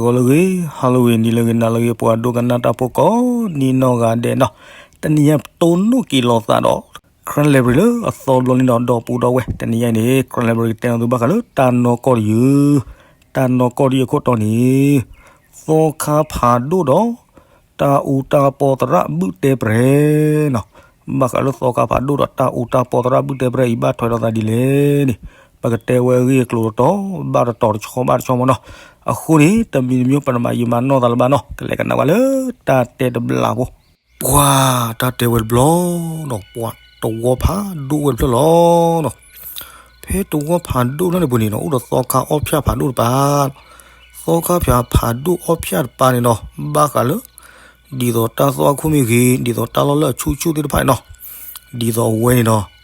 ဂီၤလၢအဂ့ၤ, ဟါလၢအဂ့ၤ, နံၤလၢအဂ့ၤ, နၤလၢအဂ့ၤ, ပှၤဒိကနၣ်တၢ်ဖိကိးနံၤနီၢ်ဂၤဒဲးနီၤ, တနံၤညါပတိၢ်နီၣ်က့ၤလိာ်သးဒီး Karen Library လၢအသီဘျီလံနီၤ, ဒီပုၢ်ဒီဝဲၢ်, တနံၤညါအံၤန့ၣ် Karen Library ကတဲနီၢ်သုဘၣ်ဃးလၢတၢ်နီၢ်ကီၢ်တယုၢ်, တၢ်နီၢ်ကီၢ်တယုၢ်အခိၣ်တီန့ၣ် သီခါဖးဒိၣ်ဒီး တၢ်အူတၢ်ပီသရၣ်ဘုၣ်တဲပြဲၤနီၤ. ဘၣ်ဃးလၢသီခါဖးဒိၣ်ဒီးတၢ်အူတၢ်ပီသရၣ်ဘုၣ်တဲပြဲၤအံၤ ဘၣ်ထွဲဒီးသးဒ်လဲၣ်န့ၣ်, ပကတဲဝဲအဂ့ၢ်အကျိၤတတီၤ ဘၣ်တတီၤတဆီဘၣ်တဆီမ့ၢ်နီၤ. အဃိန့ၣ် တမံၤတမံၤ ပတမၤယံာ်မၤနီၢ်သးလၢၤဘၣ်နီၤ, ကလဲၤကနၣ်ဝဲလၢတၢ်တဲတဘျီဖိ. ပှၤတၢ်တဲဝဲတဘျီဒီး ပှၤတဝီဖးဒိၣ်ဝဲတဖျၢၣ်လီၤနီၤ. ဖဲတဝီဖးဒိၣ်လၢန့ၣ်ပူၤန့ၣ်နီၤ အိၣ်ဒီးသီခါအီၣ်ဖၠၣ်ဖးဒိၣ်တပၤ, သီခါဖၠၣ်ဖးဒိၣ်အီၣ်ဖၠၣ်တပၤန့ၣ်နီၤ ဘၣ်ဃးလၢ ဒ်သိးတၢ်သွၣ်ခိၣ်မ့ၢ်ဂ့ၤ, ဒ်သိးတၢ်လီၢ်လၢအဆူၣ်ဆူၣ်သ့ၣ်တဖၣ်န့ၣ်နီၤ, ဒ်သိးအဝဲန့ၣ်နီၤ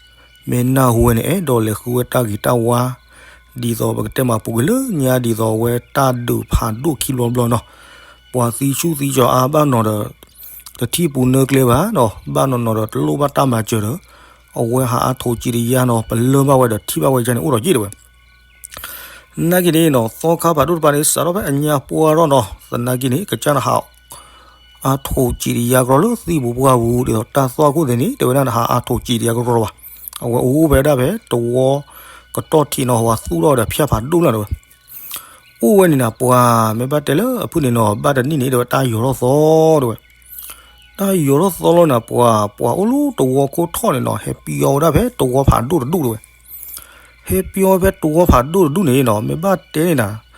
မ့ၢ်နၢ်ဟူဝဲန့ၣ် အဲၣ်ဒိးလဲၤဃုဝဲတၢ်ဂ့ၤတၢ်ဝါ, ဒ်သိးပကတဲမးပူၤကွံာ်လၢညါ ဒ်သိးအဝဲတၢ်ဒုးဖးဒိၣ်ခံဘျီဘျီနီၤ, ပှၤသံဆူၣ်သံကၠီၤအါဘၣ်နီၤဒီး တထံၣ်ပူၤနၢကျဲဘၣ်နီၤ, ဘၣ်နီၤနီၤဒီးတလိၣ်ဘၣ်တၢ်မၤစၢၤဒီး အဝဲဟးအါထိးကံးတယါနီၤ, ပလၢၢ်ဘၣ်ဝဲဒီးထံၣ်ဘၣ်ဝဲယါန့ၣ် အိၣ်ဒီးက့ၢ်တဲဝဲ နာ်က့န့ၣ်နီၤ သီခါဖးဒိၣ်တပၤန့ၣ် စးထီၣ်ဖဲအညါပှၢ်ထီၣ်နီၤ, သနာ်က့န့ၣ် ကစၢ်တဟး အါထိးကံးတယါကရီလၢသံၣ်ပူၤပှၢ်ပူၤ ဒ်သိးတၢ်သွၣ်ခိၣ်သ့ၣ်န့ၣ် တဲဝဲဒၣ်တဟးအါထိးကံးတယါကရီဘၣ်. အဝဲအိၣ်ဖဲဒၣ်ဖဲတဝီကတီၢ်ထံးနီၤ, ဟးသူၣ်ထီၣ်ဒီးဖၠၣ်ဖးဒိၣ်လၢတဲဝဲ အိၣ်ဝဲန့ၣ်နၤ ပှၤမ့ၢ်ဘၣ်တဲလၢအဖုၣ်န့ၣ်နီၤ, ဘၣ်တနံၣ်န့ၣ် တဲဝဲတၢ်ယီၤထီၣ်သီတဲဝဲ, တၢ်ယီၤထီၣ်သီလီၤနၤ ပှၤ ပှၤအိၣ်လၢတဝီခိၣ်ထီၣ်န့ၣ်နီၤ, ဟဲပယီၤဝဲဒၣ်ဖဲတဝီဖးဒိၣ်တဒူၣ်တဲဝဲ, ဟဲပယီၤဝဲဖဲတဝီဖးဒိၣ်တဒူၣ်န့ၣ်နီၤ, မ့ၢ်ဘၣ်တဲန့ၣ်နၤ,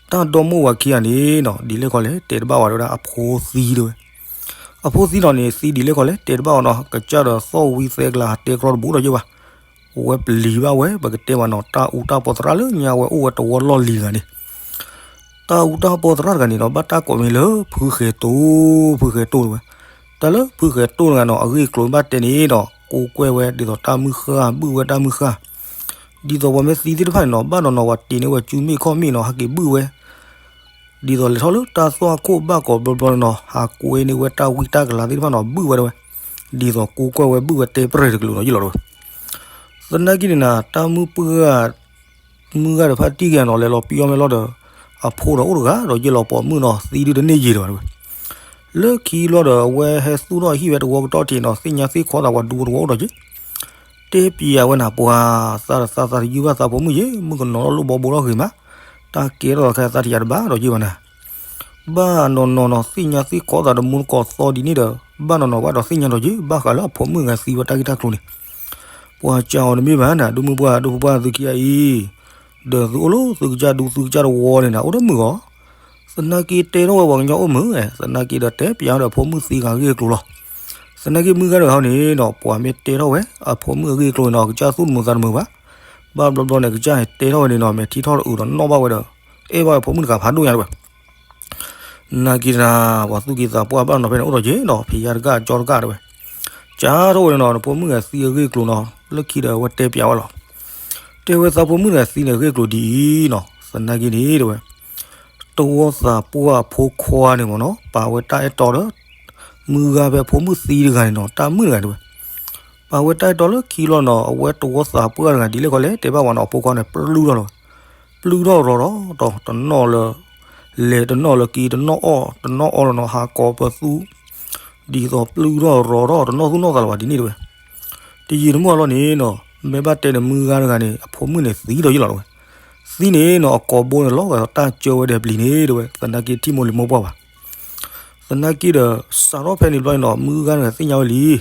တၢ်ဒီမိၢ်ဝၤခံဂၤန့ၣ်နီၤ ဒ်လဲၣ်ခီလဲၣ် တဲတဘၣ်ဝဲဒၣ်အဖိသံတဲဝဲ, အဖိသံလီၤန့ၣ် သံဒ်လဲၣ်ခီလဲၣ် တဲတဘၣ်အီၤနီၤ, ကစၢ်ဒီးသီၣ်ဝံသဲကလၤတဲကြီတဘူးဒီးယဲၢ်ဘၣ် အဝဲပျံၤဘၣ်ဝဲ ပကတဲမးနီၤ, တၢ်အူတၢ်ပီသရၣ်လၢညါဝဲအိၣ်ဝဲတဝီလီၢ်လံၤတဂၤန့ၣ်, တၢ်အူတၢ်ပီသရၣ်တဂၤန့ၣ်နီၤ ဘၣ်တၢ်ကိးမံၤလၢ ဖုဃဲၤတိၢ်, ဖုဃဲၤတိၢ်တဲဝဲ, တၢ်လၢဖုဃဲၤတိၢ်တဂၤနီၤ အဂ့ၢ်အကျိၤဘၣ်တဲန့ၣ်ဒီး ကိးကွဲၢ်ဝဲဒ်သိးတၢ်မုၢ်ဃၢ် ဘုၣ်ဝဲတၢ်မုၢ်ဃၢ်, ဒ်သိးပှၤမ့ၢ်သံသ့ၣ်တဖၣ်န့ၣ်နီၤ ဘၣ်နီၤနီၤ ပှၤတ့ၢ်န့ၢ်ဝဲစုမ့ၣ်ခီၣ်မ့ၣ်နီၤ ဟးက့ၤဘုၣ်ဝဲ ဒ်သိးလဲၤထီၣ်လၢတၢ်သွၣ်ခိၣ်ဘၣ်ကိးဘျီဘျီန့ၣ်နီၤ ဟးကွဲန့ၢ်ဝဲတၢ်ဝံတၢ်ကလၤသ့ၣ်တဖၣ်နီၤ ဘုၣ်ဝဲတဲဝဲ, ဒ်သိးကိးကွဲၢ်ဝဲဘုၣ်ဝဲတဲပြဲၢ်တကလုာ်နီၤ ယ့ၢ်လီၤတဲဝဲ, သနာ်က့န့ၣ်နၤ တၢ်မုၢ်ပှၢ် မုၢ်ဂၤတဖၣ်တံၢ်က့ၤနီၤ လဲၤလီၤပယီၤမ့ၢ်လီၤဒီး အဖိဒီးအိၣ်တဂၤဒီးယ့ၢ်လီၤပိာ်မုၣ်နီၤ သံဒုတန့ၢ်ယံာ်တဲဝဲ, လၢခံလီၤဒီး အဝဲဟဲသူၣ်ထီၣ်ဟံၣ်ဝဲတဝီကတီၢ်ထံးနီၤ သ့ၣ်ညါသ့ၣ်ခီသးပှၤဒူတဝီအိၣ်ဒီးက့ၤ တဲပျးဝဲနၤ ပှၤသးတသးသးတယုၢ်ဘၣ်သးဖိမုၣ်ယ့ၣ် မုၣ်ကနီၤလီၤလိၣ်ဘီဘိထီၣ်ဂ့ၤမး, တၢ်ကဲထီၣ်သးခဲသးတယၤတဘၣ်ဒီးယ့ၢ်ဘၣ်နၤ, ဘၣ်နီၤနီၤနီၤ သ့ၣ်ညါသ့ၣ်ခီသးတမူတကိးသီဒ်န့ၣ်ဒီး ဘၣ်နီၤနီၤဘၣ်ဒီးသ့ၣ်ညါဒီးက့ၤ ဘၣ်ဃးလၢအဖိမုၣ်ဂၤသံဝဲတၢ်ဂ့ၢ်တၢ်ကျိၤန့ၣ်, ပှၤစံးအီၤတမ့ၢ်ဘၣ်နၤ ဒိၣ်မုၢ်ပှၢ်ဒိၣ်ဖိပှၢ်သုခံဂၤအံၤ, ဒီးသုအိၣ်လၢသုကစၢ်ဒူသုကစၢ်တဝီန့ၣ်နၤ အိၣ်တမုာ်ဂီၢ် သနာ်က့တဲထီၣ်ဝဲပှၤကညီအိၣ်မုာ်, သနာ်က့ဒီးတဲပျးဒီးအဖိမုၣ်သံဂၤအဂ့ၢ်အကျိၤလီၤ. သနာ်က့မုၢ်ဂၤတဂၤန့ၣ်နီၤ ပှၤမ့ၢ်တဲထီၣ်ဝဲ အဖိမုၣ်အဂ့ၢ်အကျိၤန့ၣ်နီၤ ကစၢ်သူၣ်တမုာ်သးတမုာ်ဘၣ်. ဘၣ်ဘျီဘျီန့ၣ် ကစၢ်ဟဲတဲထီၣ်ဝဲန့ၣ်နီၤ မဲာ်ထံထီၣ်တအုးဒီးနီၣ်ဘၣ်ဝဲဒီး အဲၣ်ဘၣ်ဝဲဖိမုၣ်တဂၤဖးဒိၣ်ညါတဲဝဲ နာ်က့တၢ် ပှၤသူၣ်က့သးပှၢ်ဘၣ်နီၤဖဲန့ၣ်အိၣ်ဒီးက့ၤနီၤ ဖံးယါတကၢ်ကၠီတကၢ်တဲဝဲ, ကၢ်ထီၣ်ဝဲန့ၣ်နီၤ နဖိမုၣ်ဂၤသံအဂ့ၢ်အကျိၤနီၤ လၢခံဒီးအဝဲတဲပျးဝဲလီၤ. တဲဝဲသးဖိမုၣ်တဂၤသံန့ၣ်အဂ့ၢ်အကျိၤဒ်အံၤနီၤ သနာ်က့န့ၣ်တဲဝဲ တဝီသးပှၢ်အဖိခွါန့ၣ်မ့ၢ်နီၤ ပာ်ဝဲတၢ်အဲၣ်တီဒီး မုၢ်ဂၤဖဲဖိမုၣ်သံတဂၤန့ၣ်နီၤ တၢ်မုၣ်တဂၤတဲဝဲ ပာ်ဝဲတၢ်အဲၣ်တီလၢခံလီၤနီၤ အဝဲတဝီသးပှၢ်တဂၤဒ်လဲၣ်ခီလဲၣ် တဲဘၣ်ဝဲနီၤ အဖိခွါန့ၣ် ပျုၢ်ထီၣ်လီၤဝဲ, ပျုၢ်ထီၣ်ရီၤထီၣ်ဒီး တနီၣ်လၢ လဲၤတနီၣ်လၢက့ၤ တနီၣ်အီၣ် တနီၣ်အီလီၤနီၤ ဟးကိးပသူ ဒ်သိးပျုၢ်ထီၣ်ရီၤထီၣ် တနီၣ်သူၣ်နီၣ်သးလၢၤဘၣ်ဒ်န့ၣ်တဲဝဲ. တယံာ်တမီၢ်လီၤန့ၣ်နီၤ မ့ၢ်ဘၣ်တဲန့ၣ် မုၢ်ဂၤတဂၤန့ၣ် အဖိမုၣ်န့ၣ်သံဒီးယ့ၢ်လီၤတဲဝဲ. သံန့ၣ်နီၤ အကိာ်ဘိန့ၣ်လီၤဂာ်ဒီးတၢ်ကၢဝဲဒီးပျံၤန့ၣ်တဲဝဲ သနာ်က့ထံၣ်မိၢ်လံၤမိၢ်ပှၢ်ဘၣ် သနာ်က့ဒီး စးထီၣ်ဖဲန့ၣ်ဘျီန့ၣ်နီၤ မုၢ်ဂၤတဂၤသ့ၣ်ညါဝဲလံ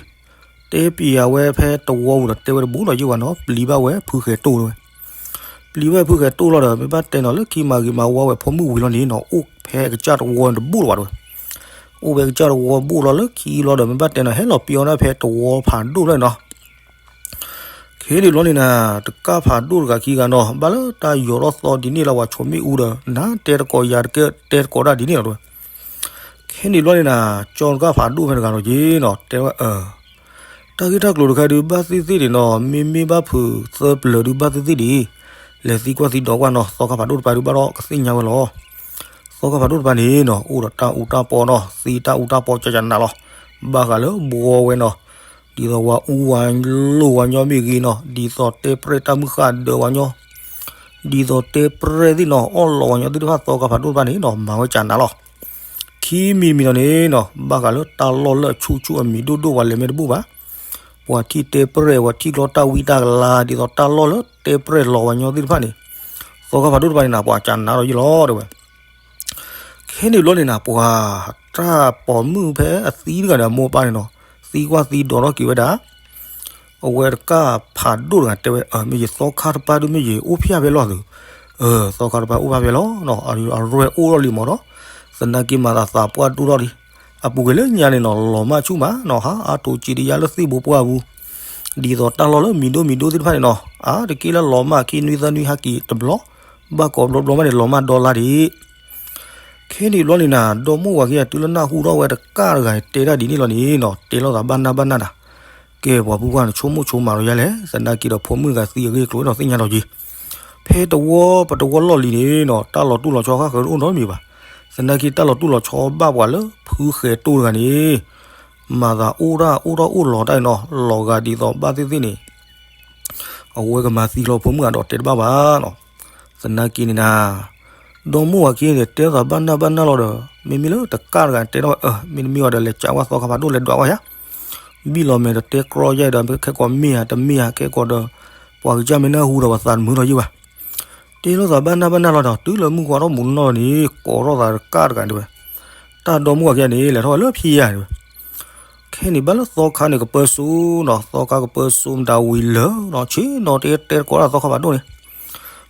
တဲပျးဝဲဖဲတဝီပူၤဒီးတဲဝဲတဘူးဒီးယ့ၢ်ဘၣ်နီၤ ပျံၤဘၣ်ဝဲဖုဃဲၤတိၢ်တဲဝဲ. ပျံၤဘၣ်ဖုဃဲၤတိၢ်လီၤဒီး မ့ၢ်ဘၣ်တဲနီၤ လၢခံမၤဂ့ၤမၤဝါဝဲဖိမုၣ်ဝံၤလီၤန့ၣ်နီၤ အိၣ်ဖဲကစၢ်တဝီတဘူးလၢၤဘၣ်တဲဝဲ. အိၣ်ဖဲကစၢ်တဝီဘူးလီၤလၢခံလီၤဒီး မ့ၢ်ဘၣ်တဲနီၤ ဟဲလီၤပျံၤအီၤဒၣ်ဖဲတဝီဖးဒိၣ်ဖျၢၣ်န့ၣ်နီၤ ခဲန့ၣ်ဘျီန့ၣ်နၤ တကၢ်ဖးဒိၣ်တဂၤခံဂၤနီၤ ဘၣ်လၢတၢ်ယီၤထီၣ်သီဒ်န့ၣ်လီၤ ပှၤဆိးမ့ၣ်အူဒီး နၤတဲတကိးယၤတကဲ တဲတကိးဒၣ်ဒ်န့ၣ်လီၤတဲဝဲ. ခဲန့ၣ်ဘျီန့ၣ်နၤ ကၠီတကၢ်ဖးဒိၣ်ဖဲတဂၤနီၤက့ၤနီၤ တဲဝဲအၢ တၢ်ဂ့ၢ်တၢ်ကျိၤတခါဒုး ဘၣ်သ့ၣ်သ့ၣ်န့ၣ်နီၤ မ့မ့ၢ်ဘၣ်ဖုးသၢပျၢၤဒုး ဘၣ်သ့ၣ်သ့ၣ်ဒံး လဲၤသံကွၢ်သံဒိးကွၢ်နီၤ သီခါဖးဒိၣ်တပၤဒုး ဘၣ်ဒီးကသ့ၣ်ညါဝဲလီၤ. သီခါဖးဒိၣ်တပၤန့ၣ်နီၤ အိၣ်ဒီးတၢ်အူတၢ်ပီနီၤ သံတၢ်အူတၢ်ပီကကနးလီၤ. ဘၣ်ဃးလၢဘှီဝဲနီၤ ဒ်သိးဝၤအူဝၤလိၢ်ဝၤညီမ့ၢ်ဂ့ၤနီၤ ဒ်သိးတဲပြဲၢ်တၢ်မုၢ်ဃၢ်ဒၢးဝၤညီ ဒ်သိးတဲပြဲၢ်သ့ၣ်နီၤ အီၣ်လီၤဝဲညီသ့ၣ်တဖၣ် သီခါဖးဒိၣ်တဖၣ်န့ၣ်နီၤ မၤဝဲကနၤလီၤ. ခံမံၤတမံၤဒီးန့ၣ်နီၤ ဘၣ်ဃးလၢတၢ်လီၢ်လၢအဆူၣ်ဆူၣ်အမံၤဒိၣ်ဒိၣ် ပှၤလဲၤမ့ၢ်တဘူၣ်ဘၣ်. ပှၤထံၣ်တဲပြဲၢ် ပှၤထံၣ်ကျီတၢ်ဝံတၢ်ကလၤ ဒ်သိးတၢ်လီၢ်လၢတဲပြဲၢ်လီၤဝဲညီသ့ၣ်တဖၣ်န့ၣ် သီခါဖးဒိၣ်တဖၣ်န့ၣ်နီၤ ပှၤကနၤဒီးယ့ၢ်လီၤတဲဝဲ. ခဲန့ၣ်ဘျီန့ၣ်နီၤ ပှၤတၢ်ပိာ်မုၣ်ဖဲအသံတဂၤဒီးအမိၢ်အပၢ်န့ၣ်နီၤ သံကွၢ်သံဒိးထီၣ်က့ၤဝဲဒၣ် အဝဲတကၢ်ဖးဒိၣ်တဂၤတဲဝဲ မ့ၢ်ယသီခါတပၢ်ဒုး မ့ၢ်ယအိၣ်ဖျဲၣ်ဖဲလဲၣ်သု. သီခါတပၢ်အိၣ်ဖျဲၣ်ဖဲလဲၣ်နီၤ အရဲၣ်အိၣ်ထီၣ်လံမ့ၢ်နီၤ. သနာ်က့မၤသးသးပှၢ်ဒိၣ်ထီၣ်လံ. အပူၤကွံာ်လၢညါန့ၣ်နီၤ လီၤမၢ်ဆူၣ်မးနီၤ ဟးအါတိၤစ့တယါလၢသ့ၣ်ဘိပှၢ်အပူၤ ဒ်သိးတၢ်လီၢ်လၢမံၤဒိၣ်မံၤဒိၣ်သ့ၣ်တဖၣ်န့ၣ်နီၤ အါတက့ၢ်လၢလီၤမၢ်ခံနွံသၢနွံဟဲက့ၤတဘျီ ဘၣ်ကိးဘျီဘျီမးန့ၣ် လီၤမၢ်ဒီလါဒံး ခဲန့ၣ်ဘျီန့ၣ်နီၤ ဒီမိၢ်ဝၤခံဂၤတုၤလၢနၢ်ဟူထီၣ်ဝဲတကၢ်တဂၤတဲဒၣ်ဒ်န့ၣ်လီၤန့ၣ်နီၤ တဲလိာ်သးဘၣ်နၢ်ဘၣ်နၢ်တၢ် ကဲပှၤပုၢ်ဝဲၢ်န့ၣ် ဆိကမိၣ်ဆိကမးဒီးယၤလဲၣ် သနာ်က့ဒီးဖိမုၣ်တဂၤသံအဂ့ၢ်အကျိၤဒီးသ့ၣ်ညါလီၤက့ၤ ဖဲတဝီပတဝီလီၢ်လံၤန့ၣ်နီၤ တၢ်လီၤတူၢ်လီၤဆီဃၣ်ဃၢၤတအိၣ်နီတမံၤဘၣ်. သနာ်က့တၢ်လီၤတူၢ်လီၤဆီဘၣ်ပှၤလၢဖုဃဲၤတိၢ်တဂၤန့ၣ် မၤသးအိၣ်တၢ်အိၣ်ထီၣ်အိၣ်လီၤတၢ်နီၤ လီၤဂာ်ဒ်သိးဘၣ်သ့ၣ်သ့ၣ်န့ၣ် အဝဲကမၤသံလီၤဖိမုၣ်အဒီးတဲတဘၣ်ဘၣ်နီၤ. သနာ်က့န့ၣ်နီၤ ဒီမိၢ်ဝၤခံဂၤန့ၣ် တဲသးဘၣ်နၢ်ဘၣ်နၢ်လီၤဒီး မ့မ့ၢ်လၢတကၢ်တဂၤတဲထီၣ်ဝဲ မ့တမ့ၢ်ဝဲဒီးလဲၤကးဝဲသီခါဖးဒိၣ်လဲၤဒွးဝဲယါ ဘံၣ်လီၤမဲာ်ဒီးတဲကြီယါဒီး ခဲကိာ်မ့ၢ်ဧါတမ့ၢ်ဧါ ခဲကိာ်ဒီး ပှၤကစၢ်မ့ၢ်နၢ်ဟူဒီးပှၤသးတမုာ်ထီၣ်ယံၢ်ဘၣ်. တဲလိာ်သးဘၣ်နၢ်ဘၣ်နၢ်လီၤဒီး တုၤလၢမုၢ်ဃီထီၣ်မူးနီၢ်န့ၣ် ကိးထီၣ်သးတကၢ်တဂၤန့ၣ်ဝဲ တၢ်ဒီမိၢ်ဝၤခံဂၤန့ၣ် လဲၤထီၣ်ဝဲလၢဖံးယါန့ၣ်ဝဲ ခဲန့ၣ်ဘၣ်လၢသီခါန့ၣ်ကပၢၤစိနီၤ သီခါကပၢၤစိမတၤဝံၤလၢာ်နီၤ ဆ့ၣ်နီၤတဲတဲတကိးဒၣ်သီခါဖးဒိၣ်န့ၣ်